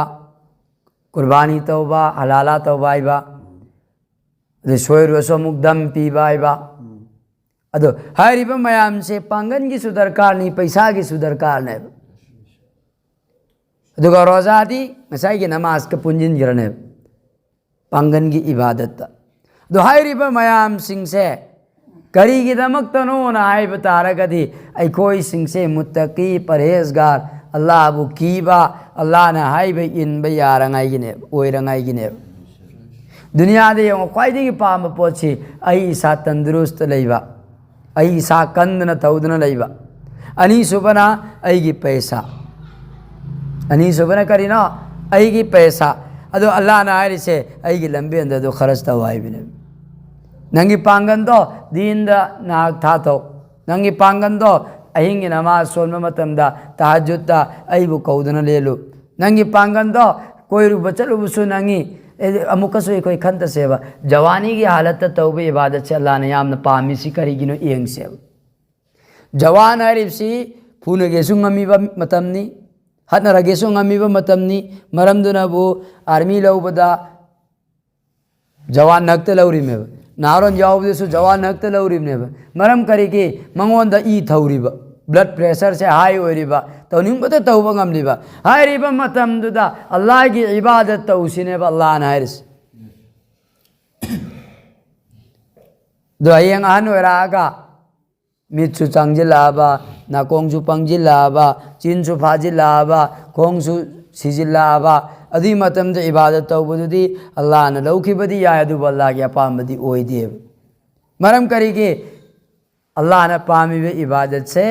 ꯀꯨꯔꯕꯥꯅꯤ ꯇꯧꯕ, ꯍꯂꯥꯂꯥ ꯇꯧꯕ ꯍꯥꯏꯕ, ꯑꯗꯩ ꯁꯣꯏꯔꯨꯔꯁꯨ ꯑꯃꯨꯛ ꯗꯝ ꯄꯤꯕ ꯍꯥꯏꯕ꯫ ꯑꯗꯣ ꯍꯥꯏꯔꯤꯕ ꯃꯌꯥꯝꯁꯦ ꯄꯥꯡꯒꯜꯒꯤꯁꯨ ꯗꯔꯀꯥꯔꯅꯤ, ꯄꯩꯁꯥꯒꯤꯁꯨ ꯗꯔꯀꯥꯔꯅꯦꯕ꯫ ꯑꯗꯨꯒ ꯔꯣꯖꯥꯗꯤ ꯉꯁꯥꯏꯒꯤ ꯅꯃꯥꯖꯀ ꯄꯨꯟꯁꯤꯟꯈ꯭ꯔꯅꯦꯕ, ꯄꯥꯡꯒꯜꯒꯤ ꯏꯕꯥꯗꯠꯇ꯫ ꯑꯗꯣ ꯍꯥꯏꯔꯤꯕ ꯃꯌꯥꯝꯁꯤꯡꯁꯦ ꯀꯔꯤꯒꯤꯗꯃꯛꯇꯅꯣꯅ ꯍꯥꯏꯕ ꯇꯥꯔꯒꯗꯤ, ꯑꯩꯈꯣꯏꯁꯤꯡꯁꯦ ꯃꯨꯠꯇꯀꯤ, ꯄꯔꯍꯦꯖꯒꯥꯔ, ꯑꯜꯂꯥꯍꯕꯨ ꯀꯤꯕ, ꯑꯜꯂꯥꯍꯅ ꯍꯥꯏꯕ ꯏꯟꯕ ꯌꯥꯔꯉꯥꯏꯒꯤꯅꯦꯕ, ꯑꯣꯏꯔꯉꯥꯏꯒꯤꯅꯦꯕ꯫ ꯗꯨꯅꯤꯌꯥꯗ ꯌꯦꯡꯉꯣ, ꯈ꯭ꯋꯥꯏꯗꯒꯤ ꯄꯥꯝꯕ ꯄꯣꯠꯁꯤ ꯑꯩ ꯏꯁꯥ ꯇꯟꯗꯨꯔꯨꯁꯇ ꯂꯩꯕ, ꯑꯩ ꯏꯁꯥ ꯀꯟꯗꯅ ꯇꯧꯗꯨꯅ ꯂꯩꯕ꯫ ꯑꯅꯤꯁꯨꯕꯅ ꯑꯩꯒꯤ ꯄꯩꯁꯥ꯫ ꯑꯅꯤꯁꯨꯕꯅ ꯀꯔꯤꯅꯣ? ꯑꯩꯒꯤ ꯄꯩꯁꯥ꯫ ꯑꯗꯣ ꯑꯜꯂꯥꯍꯅ ꯍꯥꯏꯔꯤꯁꯦ ꯑꯩꯒꯤ ꯂꯝꯕꯦꯟꯗ ꯑꯗꯨ ꯈꯔꯁ ꯇꯧ ꯍꯥꯏꯕꯅꯦꯕ꯫ ꯅꯪꯒꯤ ꯄꯥꯡꯒꯜꯗꯣ ꯗꯤꯟꯗ ꯉꯥꯏꯍꯥꯛ ꯊꯥꯊꯧ꯫ ꯅꯪꯒꯤ ꯄꯥꯡꯒꯜꯗꯣ ꯑꯍꯤꯡꯒꯤ ꯅꯃꯥꯖ ꯁꯣꯟꯕ ꯃꯇꯝꯗ, ꯇꯍꯖꯨꯠꯇ ꯑꯩꯕꯨ ꯀꯧꯗꯨꯅ ꯂꯦꯜꯂꯨ꯫ ꯅꯪꯒꯤ ꯄꯥꯡꯒꯜꯗꯣ ꯀꯣꯏꯔꯨꯕ ꯆꯠꯂꯨꯕꯁꯨ ꯅꯪꯉꯤ꯫ ꯑꯦ, ꯑꯃꯨꯛꯀꯁꯨ ꯑꯩꯈꯣꯏ ꯈꯟꯇꯁꯦꯕ, ꯖꯋꯥꯅꯤꯒꯤ ꯍꯥꯂꯠꯇ ꯇꯧꯕ ꯏꯕꯥꯗꯠꯁꯦ ꯑꯜꯂꯥꯍꯅ ꯌꯥꯝꯅ ꯄꯥꯝꯃꯤꯁꯤ ꯀꯔꯤꯒꯤꯅꯣ ꯌꯦꯡꯁꯦꯕ꯫ ꯖꯋꯥꯟ ꯍꯥꯏꯔꯤꯕꯁꯤ ꯐꯨꯅꯒꯦꯁꯨ ꯉꯝꯃꯤꯕ ꯃꯇꯝꯅꯤ, ꯍꯠꯅꯔꯒꯦꯁꯨ ꯉꯝꯃꯤꯕ ꯃꯇꯝꯅꯤ꯫ ꯃꯔꯝꯗꯨꯅꯕꯨ ꯑꯥꯔꯃꯤ ꯂꯧꯕꯗ ꯖꯋꯥꯟ ꯉꯥꯛꯇ ꯂꯧꯔꯤꯕꯅꯦꯕ, ꯅꯍꯥꯔꯣꯟ ꯌꯥꯎꯕꯗꯁꯨ ꯖꯋꯥꯟ ꯉꯥꯛꯇ ꯂꯧꯔꯤꯕꯅꯦꯕ꯫ ꯃꯔꯝ ꯀꯔꯤꯒꯤ? ꯃꯉꯣꯟꯗ ꯏ ꯊꯧꯔꯤꯕ, ꯕ꯭ꯂꯗ ꯄ꯭ꯔꯦꯁꯔꯁꯦ ꯍꯥꯏ ꯑꯣꯏꯔꯤꯕ, ꯇꯧꯅꯤꯡꯕꯇ ꯇꯧꯕ ꯉꯝꯂꯤꯕ꯫ ꯍꯥꯏꯔꯤꯕ ꯃꯇꯝꯗꯨꯗ ꯑꯜꯂꯥꯍꯒꯤ ꯏꯕꯥꯗꯠ ꯇꯧꯁꯤꯅꯦꯕ ꯑꯜꯂꯥꯍꯅ ꯍꯥꯏꯔꯤꯁꯦ꯫ ꯑꯗꯣ ꯍꯌꯦꯡ ꯑꯍꯟ ꯑꯣꯏꯔꯛꯑꯒ ꯃꯤꯠꯁꯨ ꯆꯪꯁꯤꯜꯂꯛꯑꯕ, ꯅꯥꯀꯣꯡꯁꯨ ꯄꯪꯁꯤꯜꯂꯛꯑꯕ, ꯆꯤꯟꯁꯨ ꯐꯥꯖꯤꯜꯂꯛꯑꯕ, ꯈꯣꯡꯁꯨ ꯁꯤꯖꯤꯜꯂꯛꯑꯕ, ꯑꯗꯨꯒꯤ ꯃꯇꯝꯗ ꯏꯕꯥꯗꯠ ꯇꯧꯕꯗꯨꯗꯤ ꯑꯜꯂꯥꯍꯅ ꯂꯧꯈꯤꯕꯗꯤ ꯌꯥꯏ, ꯑꯗꯨꯕꯨ ꯑꯜꯂꯥꯍꯒꯤ ꯑꯄꯥꯝꯕꯗꯤ ꯑꯣꯏꯗꯦꯕ꯫ ꯃꯔꯝ ꯀꯔꯤꯒꯤ? ꯑꯜꯂꯥꯍꯅ ꯄꯥꯝꯃꯤꯕ ꯏꯕꯥꯗꯠꯁꯦ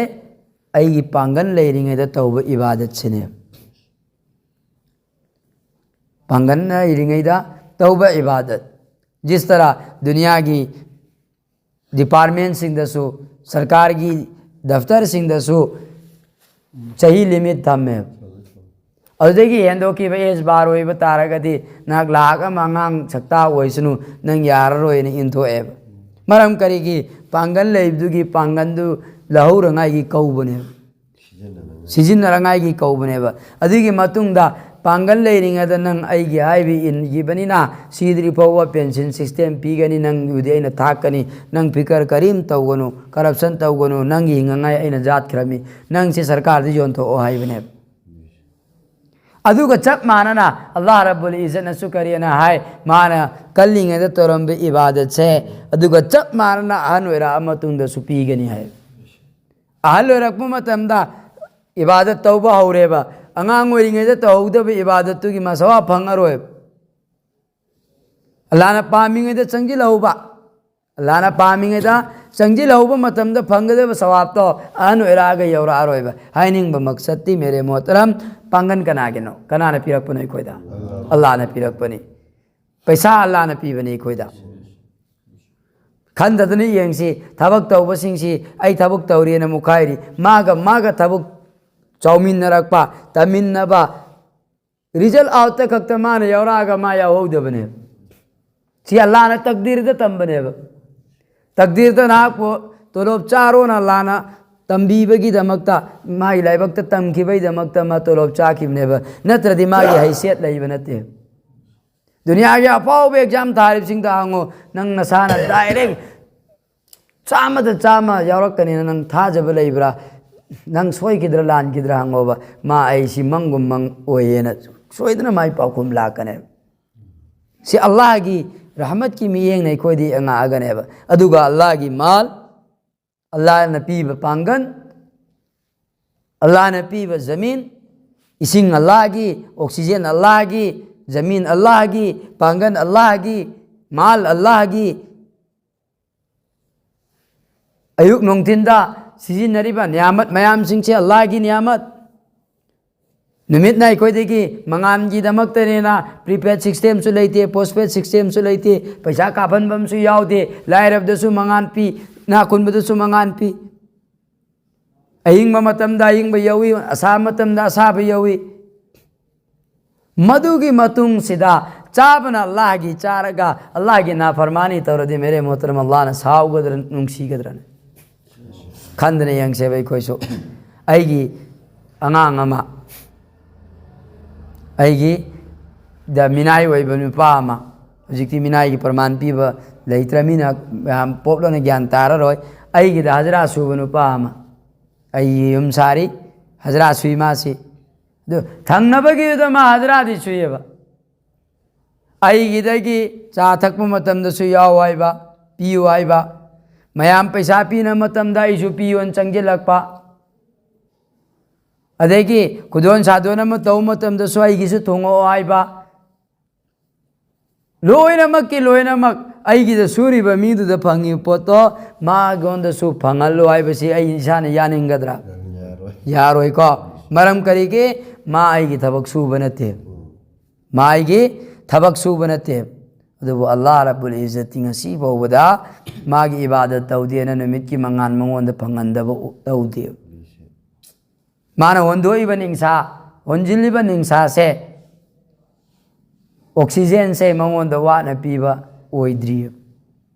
ꯑꯩꯒꯤ ꯄꯥꯡꯒꯜ ꯂꯩꯔꯤꯉꯩꯗ ꯇꯧꯕ ꯏꯕꯥꯗꯠꯁꯤꯅꯦꯕ꯫ ꯄꯥꯡꯒꯜ ꯂꯩꯔꯤꯉꯩꯗ ꯇꯧꯕ ꯏꯕꯥꯗꯠ꯫ ꯖꯤꯁ ꯇꯔꯥ ꯗꯨꯅꯤꯌꯥꯒꯤ ꯗꯤꯄꯥꯔꯠꯃꯦꯟꯁꯤꯡꯗꯁꯨ, ꯁꯔꯀꯥꯔꯒꯤ ꯗꯐꯇꯔꯁꯤꯡꯗꯁꯨ ꯆꯍꯤ ꯂꯤꯃꯤꯠ ꯊꯝꯃꯦ꯫ ꯑꯗꯨꯗꯒꯤ ꯍꯦꯟꯗꯣꯛꯈꯤꯕ ꯑꯦꯖ ꯕꯥꯔ ꯑꯣꯏꯕ ꯇꯥꯔꯒꯗꯤ ꯅꯍꯥꯛ ꯂꯥꯛ ꯑꯃ ꯑꯉꯥꯡ ꯁꯛꯇꯥ ꯑꯣꯏꯁꯅꯨ, ꯅꯪ ꯌꯥꯔꯔꯣꯏꯅ ꯏꯟꯊꯣꯛꯑꯦꯕ꯫ ꯃꯔꯝ ꯀꯔꯤꯒꯤ? ꯄꯥꯡꯒꯜ ꯂꯩꯕꯗꯨꯒꯤ ꯄꯥꯡꯒꯜꯗꯨ ꯂꯧꯍꯧꯔꯉꯥꯏꯒꯤ ꯀꯧꯕꯅꯦꯕ꯫ ꯁꯤꯖꯤꯟꯅꯅꯉꯥꯏꯒꯤ ꯀꯧꯕꯅꯦꯕ꯫ ꯑꯗꯨꯒꯤ ꯃꯇꯨꯡꯗ ꯄꯥꯡꯒꯜ ꯂꯩꯔꯤꯉꯩꯗ ꯅꯪ ꯑꯩꯒꯤ ꯍꯥꯏꯕ ꯏꯟꯈꯤꯕꯅꯤꯅ ꯁꯤꯗ꯭ꯔꯤ ꯐꯥꯎꯕ ꯄꯦꯟꯁꯤꯟ ꯁꯤꯁꯇꯦꯝ ꯄꯤꯒꯅꯤ, ꯅꯪꯕꯨꯗꯤ ꯑꯩꯅ ꯊꯥꯛꯀꯅꯤ, ꯅꯪ ꯐꯤꯀꯔ ꯀꯔꯤꯝ ꯇꯧꯒꯅꯨ, ꯀꯔꯞꯁꯟ ꯇꯧꯒꯅꯨ, ꯅꯪꯒꯤ ꯍꯤꯡꯉꯉꯥꯏ ꯑꯩꯅ ꯖꯥꯠꯈ꯭ꯔꯃꯤ, ꯅꯪꯁꯤ ꯁꯔꯀꯥꯔꯗ ꯌꯣꯟꯊꯣꯛꯑꯣ ꯍꯥꯏꯕꯅꯦꯕ꯫ ꯑꯗꯨꯒ ꯆꯞ ꯃꯥꯟꯅꯅ ꯑꯜꯂꯥꯍ ꯔꯕꯨꯜ ꯏꯖꯠꯅꯁꯨ ꯀꯔꯤꯅ ꯍꯥꯏ? ꯃꯥꯅ ꯀꯜꯂꯤꯉꯩꯗ ꯇꯧꯔꯝꯕ ꯏꯕꯥꯗꯠꯁꯦ ꯑꯗꯨꯒ ꯆꯞ ꯃꯥꯟꯅꯅ ꯑꯍꯟ ꯑꯣꯏꯔꯛꯑ ꯃꯇꯨꯡꯗꯁꯨ ꯄꯤꯒꯅꯤ ꯍꯥꯏ꯫ ꯑꯍꯜ ꯑꯣꯏꯔꯛꯄ ꯃꯇꯝꯗ ꯏꯕꯥꯗꯠ ꯇꯧꯕ ꯍꯧꯔꯦꯕ, ꯑꯉꯥꯡ ꯑꯣꯏꯔꯤꯉꯩꯗ ꯇꯧꯍꯧꯗꯕ ꯏꯕꯥꯗꯠꯇꯨꯒꯤ ꯃꯁꯋꯥ ꯐꯪꯉꯔꯣꯏꯕ꯫ ꯑꯜꯂꯥꯍꯅ ꯄꯥꯝꯃꯤꯉꯩꯗ ꯆꯪꯁꯤꯜꯍꯧꯕ, ꯑꯜꯂꯥꯍꯅ ꯄꯥꯝꯃꯤꯉꯩꯗ ꯆꯪꯁꯤꯜꯍꯧꯕ ꯃꯇꯝꯗ ꯐꯪꯒꯗꯕ ꯁꯋꯥꯕꯇꯣ ꯑꯍꯟ ꯑꯣꯏꯔꯛꯑꯒ ꯌꯧꯔꯛꯑꯔꯣꯏꯕ꯫ ꯍꯥꯏꯅꯤꯡꯕ ꯃꯛꯁꯠꯇꯤ ꯃꯦꯔꯦ ꯃꯣꯍꯇꯔꯝ, ꯄꯥꯡꯒꯟ ꯀꯅꯥꯒꯤꯅꯣ? ꯀꯅꯥꯅ ꯄꯤꯔꯛꯄꯅꯣ ꯑꯩꯈꯣꯏꯗ? ꯑꯜꯂꯥꯍꯅ ꯄꯤꯔꯛꯄꯅꯤ꯫ ꯄꯩꯁꯥ ꯑꯜꯂꯥꯍꯅ ꯄꯤꯕꯅꯤ ꯑꯩꯈꯣꯏꯗ꯫ ꯈꯟꯊꯗꯨꯅ ꯌꯦꯡꯁꯤ, ꯊꯕꯛ ꯇꯧꯕꯁꯤꯡꯁꯤ ꯑꯩ ꯊꯕꯛ ꯇꯧꯔꯤꯅ ꯃꯨꯛꯈꯥꯏꯔꯤ, ꯃꯥꯒ ꯃꯥꯒ ꯊꯕꯛ ꯆꯥꯎꯃꯤꯟꯅꯔꯛꯄ, ꯇꯝꯃꯤꯟꯅꯕ, ꯔꯤꯖꯜ ꯑꯥꯎꯠꯇ ꯈꯛꯇ ꯃꯥꯅ ꯌꯥꯎꯔꯛꯑꯒ ꯃꯥ ꯌꯥꯎꯍꯧꯗꯕꯅꯦꯕ꯫ ꯁꯤ ꯑꯜꯂꯥꯍꯅ ꯇꯛꯗꯤꯔꯗ ꯇꯝꯕꯅꯦꯕ꯫ ꯇꯛꯗꯤꯔꯗ ꯅꯍꯥꯛꯄꯨ ꯇꯣꯂꯣꯞ ꯆꯥꯔꯣꯅ ꯑꯜꯂꯥꯍꯅ ꯇꯝꯕꯤꯕꯒꯤꯗꯃꯛꯇ, ꯃꯥꯒꯤ ꯂꯥꯏꯕꯛꯇ ꯇꯝꯈꯤꯕꯒꯤꯗꯃꯛꯇ ꯃꯥ ꯇꯣꯂꯣꯞ ꯆꯥꯈꯤꯕꯅꯦꯕ, ꯅꯠꯇ꯭ꯔꯗꯤ ꯃꯥꯒꯤ ꯍꯩꯁꯤꯌꯠ ꯂꯩꯕ ꯅꯠꯇꯦ꯫ ꯗꯨꯅꯤꯌꯥꯒꯤ ꯑꯐꯥꯎꯕ ꯑꯦꯛꯖꯥꯝ ꯊꯥꯔꯤꯕꯁꯤꯡꯗ ꯍꯪꯉꯣ, ꯅꯪ ꯅꯁꯥꯅ ꯗꯥꯏꯔꯦꯛ ꯆꯥꯝꯃꯗ ꯆꯥꯝꯃ ꯌꯥꯎꯔꯛꯀꯅꯤꯅ ꯅꯪ ꯊꯥꯖꯕ ꯂꯩꯕ꯭ꯔꯥ? ꯅꯪ ꯁꯣꯏꯈꯤꯗ꯭ꯔꯥ ꯂꯥꯟꯈꯤꯗ꯭ꯔꯥ ꯍꯪꯉꯣꯕ, ꯃꯥ ꯑꯩ ꯁꯤ ꯃꯪꯒꯨꯝ ꯃꯪ ꯑꯣꯏꯌꯦꯅ ꯁꯣꯏꯗꯅ ꯃꯥꯏ ꯄꯥꯎꯈꯨꯝ ꯂꯥꯛꯀꯅꯦꯕ꯫ ꯁꯤ ꯑꯜꯂꯥꯍꯒꯤ ꯔꯍꯃꯠꯀꯤ ꯃꯤꯠꯌꯦꯡꯅ ꯑꯩꯈꯣꯏꯗꯤ ꯉꯥꯛꯑꯒꯅꯦꯕ꯫ ꯑꯗꯨꯒ ꯑꯜꯂꯥꯍꯒꯤ ꯃꯥꯜ, ꯑꯜꯂꯥꯍꯅ ꯄꯤꯕ ꯄꯥꯡꯒꯟ, ꯑꯜꯂꯥꯍꯅ ꯄꯤꯕ ꯖꯃꯤꯟ, ꯏꯁꯤꯡ ꯑꯜꯂꯥꯍꯒꯤ, oxygen ꯑꯜꯂꯥꯍꯒꯤ, ꯖꯃꯤꯟ ꯑꯜꯂꯥꯍꯒꯤ, ꯄꯥꯡꯒꯜ ꯑꯜꯂꯥꯍꯒꯤ, ꯃꯥꯜ ꯑꯜꯂꯥꯍꯒꯤ, ꯑꯌꯨꯛ ꯅꯨꯡꯊꯤꯟꯗ ꯁꯤꯖꯤꯟꯅꯔꯤꯕ ꯅꯤꯌꯥꯃꯠ ꯃꯌꯥꯝꯁꯤꯡꯁꯦ ꯑꯜꯂꯥꯍꯒꯤ ꯅꯤꯌꯥꯃꯠ꯫ ꯅꯨꯃꯤꯠꯅ ꯑꯩꯈꯣꯏꯗꯒꯤ ꯃꯉꯥꯜꯒꯤꯗꯃꯛꯇꯅꯦꯅ prepaid systemꯁꯨ ꯂꯩꯇꯦ, postpaid systemꯁꯨ ꯂꯩꯇꯦ, ꯄꯩꯁꯥ ꯀꯥꯞꯍꯟꯕ ꯑꯃꯁꯨ ꯌꯥꯎꯗꯦ꯫ ꯂꯥꯏꯔꯕꯗꯁꯨ ꯃꯉꯥꯜ ꯄꯤ, ꯏꯅꯥꯛ ꯈꯨꯟꯕꯗꯁꯨ ꯃꯉꯥꯜ ꯄꯤ꯫ ꯑꯏꯪꯕ ꯃꯇꯝꯗ ꯑꯏꯪꯕ ꯌꯧꯏ, ꯑꯁꯥꯕ ꯃꯇꯝꯗ ꯑꯁꯥꯕ ꯌꯧꯏ꯫ ꯃꯗꯨꯒꯤ ꯃꯇꯨꯡꯁꯤꯗ ꯆꯥꯕꯅ ꯑꯜꯂꯥꯍꯒꯤ ꯆꯥꯔꯒ ꯑꯜꯂꯥꯍꯒꯤ ꯅꯥꯐꯔꯃꯥꯅꯤ ꯇꯧꯔꯗꯤ, ꯃꯦꯔꯦ ꯃꯣꯍꯇꯔꯝ, ꯑꯜꯂꯥꯍꯅ ꯁꯥꯎꯒꯗ꯭ꯔꯥ, ꯅꯨꯡꯁꯤꯒꯗ꯭ꯔꯥꯅꯦ? ꯈꯟꯗꯅ ꯌꯦꯡꯁꯦꯕ ꯑꯩꯈꯣꯏꯁꯨ꯫ ꯑꯩꯒꯤ ꯑꯉꯥꯡ ꯑꯃ, ꯑꯩꯒꯤ ꯗ ꯃꯤꯅꯥꯏ ꯑꯣꯏꯕ ꯅꯨꯄꯥ ꯑꯃ, ꯍꯧꯖꯤꯛꯇꯤ ꯃꯤꯅꯥꯏꯒꯤ ꯄ꯭ꯔꯃꯥꯟ ꯄꯤꯕ ꯂꯩꯇ꯭ꯔꯃꯤꯅ ꯃꯌꯥꯝ ꯄꯣꯞꯂꯅ ꯒ꯭ꯌꯥꯟ ꯇꯥꯔꯔꯣꯏ꯫ ꯑꯩꯒꯤꯗ ꯍꯖꯔꯥ ꯁꯨꯕ ꯅꯨꯄꯥ ꯑꯃ, ꯑꯩꯒꯤ ꯌꯨꯝ ꯁꯥꯔꯤ, ꯍꯖꯔꯥ ꯁꯨꯏ ꯃꯥꯁꯤ꯫ ꯑꯗꯨ ꯊꯪꯅꯕꯒꯤꯗꯨꯗ ꯃꯥ ꯍꯖꯔꯥꯗꯤ ꯁꯨꯏꯌꯦꯕ꯫ ꯑꯩꯒꯤꯗꯒꯤ ꯆꯥ ꯊꯛꯄ ꯃꯇꯝꯗꯁꯨ ꯌꯥꯎ ꯍꯥꯏꯕ, ꯄꯤꯌꯨ ꯍꯥꯏꯕ, ꯃꯌꯥꯝ ꯄꯩꯁꯥ ꯄꯤꯅꯕ ꯃꯇꯝꯗ ꯑꯩꯁꯨ ꯄꯤꯌꯣꯅ ꯆꯪꯁꯤꯜꯂꯛꯄ, ꯑꯗꯒꯤ ꯈꯨꯗꯣꯟ ꯁꯥꯗꯣꯟ ꯑꯃ ꯇꯧꯕ ꯃꯇꯝꯗꯁꯨ ꯑꯩꯒꯤꯁꯨ ꯊꯣꯡꯉꯛꯑꯣ ꯍꯥꯏꯕ, ꯂꯣꯏꯅꯃꯛꯀꯤ ꯂꯣꯏꯅꯃꯛ ꯑꯩꯒꯤꯗ ꯁꯨꯔꯤꯕ ꯃꯤꯗꯨꯗ ꯐꯪꯉꯤꯕ ꯄꯣꯠꯇꯣ ꯃꯥꯉꯣꯟꯗꯁꯨ ꯐꯪꯍꯜꯂꯨ ꯍꯥꯏꯕꯁꯤ ꯑꯩ ꯏꯁꯥꯅ ꯌꯥꯅꯤꯡꯒꯗ꯭ꯔꯥ? ꯌꯥꯔꯣꯏ꯫ ꯌꯥꯔꯣꯏꯀꯣ꯫ ꯃꯔꯝ ꯀꯔꯤꯒꯤ? ꯃꯥ ꯑꯩꯒꯤ ꯊꯕꯛ ꯁꯨꯕ ꯅꯠꯇꯦ꯫ ꯃꯥ ꯑꯩꯒꯤ ꯊꯕꯛ ꯁꯨꯕ ꯅꯠꯇꯦ꯫ ꯑꯗꯨꯕꯨ ꯑꯜꯂꯥꯍ ꯔꯕꯨꯜ ꯏꯖꯠꯇꯤ ꯉꯁꯤ ꯐꯥꯎꯕꯗ ꯃꯥꯒꯤ ꯏꯕꯥꯗꯠ ꯇꯧꯗꯦꯅ ꯅꯨꯃꯤꯠꯀꯤ ꯃꯉꯥꯜ ꯃꯉꯣꯟꯗ ꯐꯪꯍꯟꯗꯕ ꯎ-, ꯇꯧꯗꯦ꯫ ꯃꯥꯅ ꯍꯣꯟꯗꯣꯛꯏꯕ ꯅꯤꯡꯁꯥ, ꯍꯣꯟꯖꯤꯜꯂꯤꯕ ꯅꯤꯡꯁꯥꯁꯦ, oxygenꯁꯦ ꯃꯉꯣꯟꯗ ꯋꯥꯠꯅ ꯄꯤꯕ ꯑꯣꯏꯗ꯭ꯔꯤꯑꯕ꯫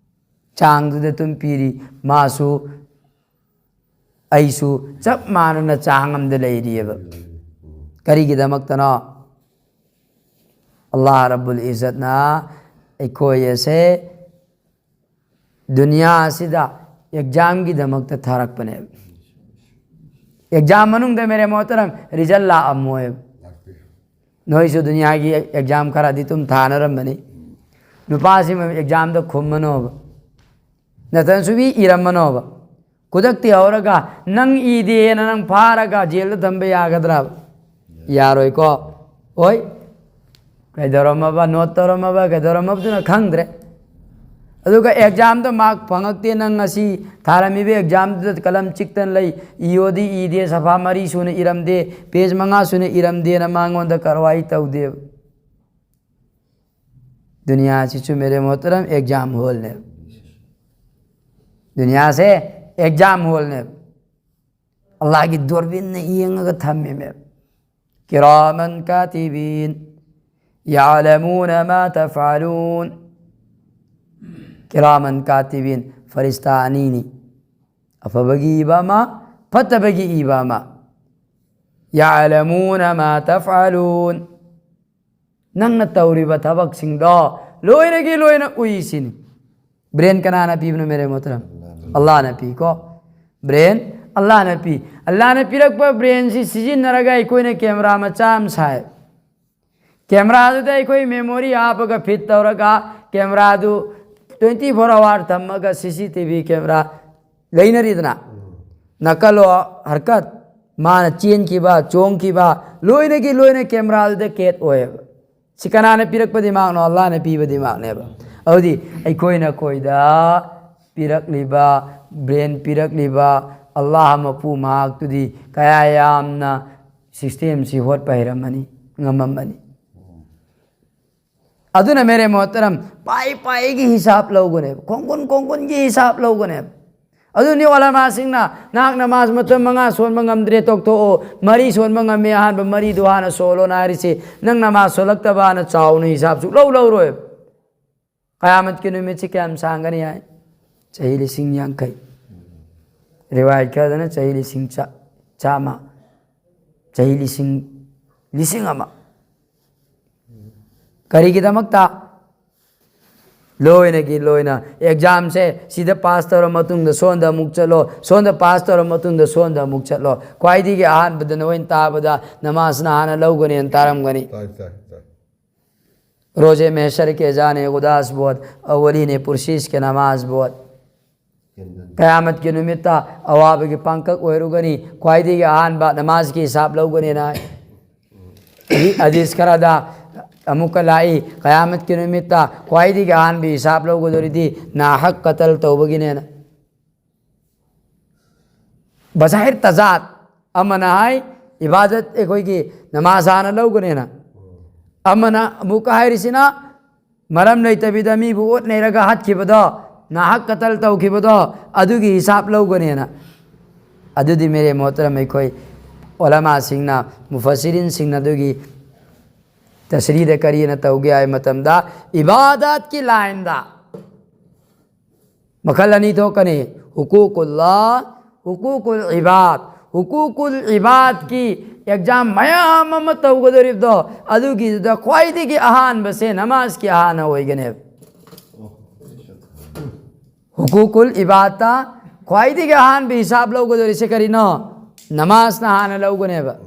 ꯆꯥꯡꯗꯨꯗ ꯑꯗꯨꯝ ꯄꯤꯔꯤ꯫ ꯃꯥꯁꯨ ꯑꯩꯁꯨ ꯆꯞ ꯃꯥꯟꯅꯅ ꯆꯥꯡ ꯑꯃꯗ ꯂꯩꯔꯤꯑꯕ꯫ ꯀꯔꯤꯒꯤꯗꯃꯛꯇꯅꯣ? ꯑꯜꯂꯥꯍ ꯔꯕꯨꯜ ꯏꯖꯠꯅ ꯑꯩꯈꯣꯏ ꯑꯁꯦ ꯗꯨꯅꯤꯌꯥ ꯑꯁꯤꯗ examꯒꯤꯗꯃꯛꯇ ꯊꯥꯔꯛꯄꯅꯦꯕ꯫ Exam ꯃꯅꯨꯡꯗ, ꯃꯦꯔꯦ ꯃꯣꯍꯇꯔꯝ, result ꯂꯥꯛꯑꯝꯃꯣꯏꯕ꯫ ꯅꯣꯏꯁꯨ ꯗꯨꯅꯤꯌꯥꯒꯤ exam ꯈꯔꯗꯤ ꯑꯗꯨꯝ ꯊꯥꯅꯔꯝꯕꯅꯤ꯫ ꯅꯨꯄꯥꯁꯤꯃ examꯗ ꯈꯨꯝꯃꯅꯣꯕ, ꯅꯠꯇ꯭ꯔꯒ ꯁꯨꯕꯤ ꯏꯔꯝꯃꯅꯣꯕ꯫ ꯈꯨꯗꯛꯇꯤ ꯍꯧꯔꯒ ꯅꯪ ꯏꯗꯦꯅ ꯅꯪ ꯐꯥꯔꯒ jailꯗ ꯊꯝꯕ ꯌꯥꯒꯗ꯭ꯔꯕ? ꯌꯥꯔꯣꯏꯀꯣ? ꯍꯣꯏ, ꯀꯩꯗꯧꯔꯝꯃꯕ, ꯅꯣꯠ ꯇꯧꯔꯝꯃꯕ, ꯀꯩꯗꯧꯔꯝꯃꯕꯗꯨꯅ ꯈꯪꯗ꯭ꯔꯦ꯫ ꯑꯗꯨꯒ ꯑꯦꯛꯖꯥꯝꯗ ꯃꯥꯔꯛ ꯐꯪꯉꯛꯇꯦ, ꯅꯪ ꯉꯁꯤ ꯊꯥꯔꯝꯃꯤꯕ ꯑꯦꯛꯖꯥꯝꯗꯨꯗ ꯀꯂꯝ ꯆꯤꯛꯇꯅ ꯂꯩ, ꯏꯌꯣꯗꯤ ꯏꯗꯦ, ꯁꯐꯥ ꯃꯔꯤ ꯁꯨꯅ ꯏꯔꯝꯗꯦ, ꯄꯦꯖ ꯃꯉꯥ ꯁꯨꯅ ꯏꯔꯝꯗꯦꯅ ꯃꯉꯣꯟꯗ ꯀꯥꯔꯋꯥꯏ ꯇꯧꯗꯦꯕ꯫ ꯗꯨꯅꯤꯌꯥꯁꯤꯁꯨ ꯃꯦꯔꯦ ꯃꯣꯍꯇꯔꯝ ꯑꯦꯛꯖꯥꯝ ꯍꯣꯜꯅꯦꯕ꯫ ꯗꯨꯅꯤꯌꯥꯁꯦ ꯑꯦꯛꯖꯥꯝ ꯍꯣꯜꯅꯦꯕ꯫ ꯑꯜꯂꯥꯍꯒꯤ ꯗꯣꯔꯕꯤꯟꯅ ꯌꯦꯡꯉꯒ ꯊꯝꯃꯦꯃꯦꯕ꯫ ꯀꯤꯔꯥꯃꯟ ꯀꯥꯇꯤꯕꯤꯟ ꯌꯥꯂꯃꯨꯅ ꯃꯥ ꯇꯐꯥꯂꯨꯟ꯫ ꯀꯤꯔꯥꯃꯟ ꯀꯥꯇꯤꯕꯤꯟ, ꯐꯔꯤꯁꯇꯥ ꯑꯅꯤꯅꯤ꯫ ꯑꯐꯕꯒꯤ ꯏꯕ ꯑꯃ, ꯐꯠꯇꯕꯒꯤ ꯏꯕ ꯑꯃ꯫ ꯌꯥꯂꯃꯨꯅ ꯃꯥ ꯇꯐꯥꯂꯨꯟ꯫ ꯅꯪꯅ ꯇꯧꯔꯤꯕ ꯊꯕꯛꯁꯤꯡꯗꯣ ꯂꯣꯏꯅꯒꯤ ꯂꯣꯏꯅ ꯎꯏꯁꯤꯅꯤ꯫ ꯕ꯭ꯔꯦꯟ ꯀꯅꯥꯅ ꯄꯤꯕꯅꯣ, ꯃꯦꯔꯦ ꯃꯣꯍꯇꯔꯝ? ꯑꯜꯂꯥꯍꯅ ꯄꯤꯀꯣ꯫ ꯕ꯭ꯔꯦꯟ ꯑꯜꯂꯥꯍꯅ ꯄꯤ꯫ ꯑꯜꯂꯥꯍꯅ ꯄꯤꯔꯛꯄ ꯕ꯭ꯔꯦꯟꯁꯤ ꯁꯤꯖꯤꯟꯅꯔꯒ ꯑꯩꯈꯣꯏꯅ ꯀꯦꯃꯦꯔꯥ ꯃꯆꯥ ꯑꯃ ꯁꯥꯏ꯫ ꯀꯦꯃꯦꯔꯥꯗꯨꯗ ꯑꯩꯈꯣꯏ ꯃꯦꯃꯣꯔꯤ ꯍꯥꯞꯄꯒ ꯐꯤꯠ ꯇꯧꯔꯒ ꯀꯦꯃꯦꯔꯥꯗꯨ twenty four hour ꯊꯝꯃꯒ CCTV ꯀꯦꯃꯦꯔꯥ ꯂꯩꯅꯔꯤꯗꯅ, ꯅꯀꯜ ꯍꯔꯀꯠ, ꯃꯥꯅ ꯆꯦꯟꯈꯤꯕ, ꯆꯣꯡꯈꯤꯕ, ꯂꯣꯏꯅꯒꯤ ꯂꯣꯏꯅ ꯀꯦꯃꯦꯔꯥꯗꯨꯗ ꯀꯦꯠ ꯑꯣꯏꯌꯦꯕ꯫ ꯁꯤ ꯀꯅꯥꯅ ꯄꯤꯔꯛꯄ ꯗꯤꯃꯥꯛꯅꯣ? ꯑꯜꯂꯥꯍꯅ ꯄꯤꯕ ꯗꯤꯃꯥꯛꯅꯦꯕ꯫ ꯑꯗꯨꯗꯤ ꯑꯩꯈꯣꯏꯅ ꯑꯩꯈꯣꯏꯗ ꯄꯤꯔꯛꯂꯤꯕ, ꯕ꯭ꯔꯦꯟ ꯄꯤꯔꯛꯂꯤꯕ ꯑꯜꯂꯥꯍ ꯃꯄꯨ ꯃꯍꯥꯛꯇꯨꯗꯤ ꯀꯌꯥ ꯌꯥꯝꯅ ꯁꯤꯁꯇꯦꯝꯁꯤ ꯍꯣꯠꯄ ꯍꯩꯔꯝꯃꯅꯤ, ꯉꯝꯃꯝꯃꯅꯤ꯫ ꯑꯗꯨꯅ ꯃꯦꯔꯦ ꯃꯣꯍꯇꯔꯝ, ꯄꯥꯏ ꯄꯥꯏꯒꯤ ꯍꯤꯁꯥꯕ ꯂꯧꯒꯅꯦꯕ, ꯈꯣꯡꯒꯨꯟ ꯈꯣꯡꯒꯨꯟꯒꯤ ꯍꯤꯁꯥꯕ ꯂꯧꯒꯅꯦꯕ꯫ ꯑꯗꯨꯅꯤ ꯑꯣꯂꯃꯥꯁꯤꯡꯅ, "ꯅꯍꯥꯛ ꯅꯃꯥꯖ ꯃꯇꯝ ꯃꯉꯥ ꯁꯣꯟꯕ ꯉꯝꯗ꯭ꯔꯦ, ꯇꯣꯛꯊꯣꯛꯑꯣ, ꯃꯔꯤ ꯁꯣꯟꯕ ꯉꯝꯃꯦ, ꯑꯍꯥꯟꯕ ꯃꯔꯤꯗꯨ ꯍꯥꯟꯅ ꯁꯣꯜꯂꯣꯅ" ꯍꯥꯏꯔꯤꯁꯤ꯫ ꯅꯪ ꯅꯃꯥꯖ ꯁꯣꯜꯂꯛꯇꯕꯅ ꯆꯥꯎꯅ ꯍꯤꯁꯥꯕ ꯁꯨꯛꯂꯧ ꯂꯧꯔꯣꯏꯕ꯫ ꯀꯌꯥꯃꯠꯀꯤ ꯅꯨꯃꯤꯠꯁꯤ ꯀꯌꯥꯝ ꯁꯥꯡꯒꯅꯤ ꯍꯥꯏ? ꯆꯍꯤ ꯂꯤꯁꯤꯡ ꯌꯥꯡꯈꯩ꯫ ꯔꯤꯋꯥꯌꯠ ꯈꯔꯗꯅ ꯆꯍꯤ ꯂꯤꯁꯤꯡ ꯆꯥ-, ꯆꯥꯝꯃ, ꯆꯍꯤ ꯂꯤꯁꯤꯡ, ꯂꯤꯁꯤꯡ ꯑꯃ꯫ ꯀꯔꯤꯒꯤꯗꯃꯛꯇ? ꯂꯣꯏꯅꯒꯤ ꯂꯣꯏꯅ ꯑꯦꯛꯖꯥꯝꯁꯦ ꯁꯤꯗ ꯄꯥꯁ ꯇꯧꯔ ꯃꯇꯨꯡꯗ ꯁꯣꯝꯗ ꯑꯃꯨꯛ ꯆꯠꯂꯣ, ꯁꯣꯝꯗ ꯄꯥꯁ ꯇꯧꯔ ꯃꯇꯨꯡꯗ ꯁꯣꯝꯗ ꯑꯃꯨꯛ ꯆꯠꯂꯣ꯫ ꯈ꯭ꯋꯥꯏꯗꯒꯤ ꯑꯍꯥꯟꯕꯗ ꯅꯣꯏꯅ ꯇꯥꯕꯗ ꯅꯃꯥꯖꯅ ꯍꯥꯟꯅ ꯂꯧꯒꯅꯦꯅ ꯇꯥꯔꯝꯒꯅꯤ꯫ ꯇꯥꯏ, ꯇꯥꯏ, ꯇꯥꯏ꯫ روز محشر کے اذان غداس بود، اولین پرسش کے نماز بود. ꯀꯌꯥꯃꯠꯀꯤ ꯅꯨꯃꯤꯠꯇ ꯑꯋꯥꯕꯒꯤ ꯄꯥꯡꯀꯛ ꯑꯣꯏꯔꯨꯒꯅꯤ꯫ ꯈ꯭ꯋꯥꯏꯗꯒꯤ ꯑꯍꯥꯟꯕ ꯅꯃꯥꯖꯀꯤ ꯍꯤꯁꯥꯕ ꯂꯧꯒꯅꯤꯅ ꯍꯥꯏ꯫ ꯍꯗꯤꯁ ꯈꯔꯗ ꯑꯃꯨꯛꯀ ꯂꯥꯛꯏ, ꯀꯌꯥꯃꯠꯀꯤ ꯅꯨꯃꯤꯠꯇ ꯈ꯭ꯋꯥꯏꯗꯒꯤ ꯑꯍꯥꯟꯕ ꯍꯤꯁꯥꯕ ꯂꯧꯒꯗꯧꯔꯤꯗꯤ ꯅꯥꯍꯛ ꯀꯇꯜ ꯇꯧꯕꯒꯤꯅꯦꯅ꯫ ꯕꯖꯥꯍꯤꯔ ꯇꯖꯥꯠ꯫ ꯑꯃꯅ ꯍꯥꯏ ꯏꯕꯥꯗꯠ, ꯑꯩꯈꯣꯏꯒꯤ ꯅꯃꯥꯖ ꯍꯥꯟꯅ ꯂꯧꯒꯅꯦꯅ꯫ ꯑꯃꯅ ꯑꯃꯨꯛꯀ ꯍꯥꯏꯔꯤꯁꯤꯅ ꯃꯔꯝ ꯂꯩꯇꯕꯤꯗ ꯃꯤꯕꯨ ꯑꯣꯠ ꯅꯩꯔꯒ ꯍꯥꯠꯈꯤꯕꯗꯣ, ꯅꯥꯍꯛ ꯀꯇꯜ ꯇꯧꯈꯤꯕꯗꯣ, ꯑꯗꯨꯒꯤ ꯍꯤꯁꯥꯕ ꯂꯧꯒꯅꯦꯅ꯫ ꯑꯗꯨꯗꯤ ꯃꯦꯔꯦ ꯃꯣꯍꯇꯔꯝ, ꯑꯩꯈꯣꯏ ꯎꯂꯃꯥꯁꯤꯡꯅ, ꯃꯨꯐꯁꯤꯔꯤꯟꯁꯤꯡꯅ ꯑꯗꯨꯒꯤ ꯇꯁꯔꯤꯗ ꯀꯔꯤꯅ ꯇꯧꯒꯦ ꯍꯥꯏꯕ ꯃꯇꯝꯗ, ꯏꯕꯥꯗꯠꯀꯤ ꯂꯥꯏꯟꯗ ꯃꯈꯜ ꯑꯅꯤ ꯊꯣꯛꯀꯅꯤ, ꯍꯨꯀꯨꯀꯨꯜꯂꯥ, ꯍꯨꯀꯨꯀꯨꯜ ꯏꯕꯥꯗ꯫ ꯍꯨꯀꯨꯀꯨꯜ ꯏꯕꯥꯗꯀꯤ ꯑꯦꯛꯖꯥꯝ ꯃꯌꯥꯝ ꯑꯃ ꯇꯧꯒꯗꯧꯔꯤꯕꯗꯣ, ꯑꯗꯨꯒꯤꯗꯨꯗ ꯈ꯭ꯋꯥꯏꯗꯒꯤ ꯑꯍꯥꯟꯕꯁꯦ ꯅꯃꯥꯖꯀꯤ ꯑꯍꯥꯟꯕ ꯑꯣꯏꯒꯅꯦꯕ꯫ ꯍꯨꯀꯨꯀꯨꯜ ꯏꯕꯥꯗꯇ ꯈ꯭ꯋꯥꯏꯗꯒꯤ ꯑꯍꯥꯟꯕ ꯍꯤꯁꯥꯕ ꯂꯧꯒꯗꯧꯔꯤꯁꯦ ꯀꯔꯤꯅꯣ? ꯅꯃꯥꯖꯅ ꯍꯥꯟꯅ ꯂꯧꯒꯅꯦꯕ꯫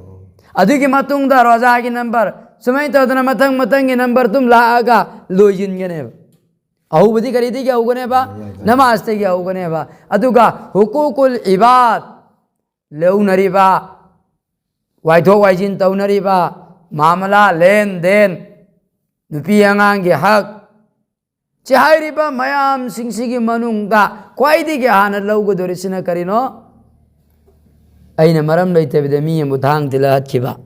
ꯑꯗꯨꯒꯤ ꯃꯇꯨꯡꯗ ꯔꯣꯖꯥꯒꯤ ꯅꯝꯕꯔ, ꯁꯨꯃꯥꯏꯅ ꯇꯧꯗꯅ ꯃꯊꯪ ꯃꯊꯪꯒꯤ ꯅꯝꯕꯔ ꯑꯗꯨꯝ ꯂꯥꯛꯑꯒ ꯂꯣꯏꯁꯤꯟꯒꯅꯦꯕ꯫ ꯑꯍꯧꯕꯗꯤ ꯀꯔꯤꯗꯒꯤ ꯍꯧꯒꯅꯦꯕ? ꯅꯃꯥꯖꯇꯒꯤ ꯍꯧꯒꯅꯦꯕ꯫ ꯑꯗꯨꯒ ꯍꯨꯀꯨꯀꯨꯜ ꯏꯕꯥꯗ, ꯂꯧꯅꯔꯤꯕ, ꯋꯥꯏꯊꯣꯛ ꯋꯥꯏꯁꯤꯟ ꯇꯧꯅꯔꯤꯕ, ꯃꯥꯃꯂꯥ, ꯂꯦꯟ ꯗꯦꯟ, ꯅꯨꯄꯤ ꯑꯉꯥꯡꯒꯤ ꯍꯛ, ꯁꯤ ꯍꯥꯏꯔꯤꯕ ꯃꯌꯥꯝꯁꯤꯡꯁꯤꯒꯤ ꯃꯅꯨꯡꯗ ꯈ꯭ꯋꯥꯏꯗꯒꯤ ꯍꯥꯟꯅ ꯂꯧꯒꯗꯧꯔꯤꯁꯤꯅ ꯀꯔꯤꯅꯣ? ꯑꯩꯅ ꯃꯔꯝ ꯂꯩꯇꯕꯤꯗ ꯃꯤ ꯑꯃꯕꯨ ꯊꯥꯡ ꯊꯤꯜꯂ ꯍꯥꯠꯈꯤꯕ,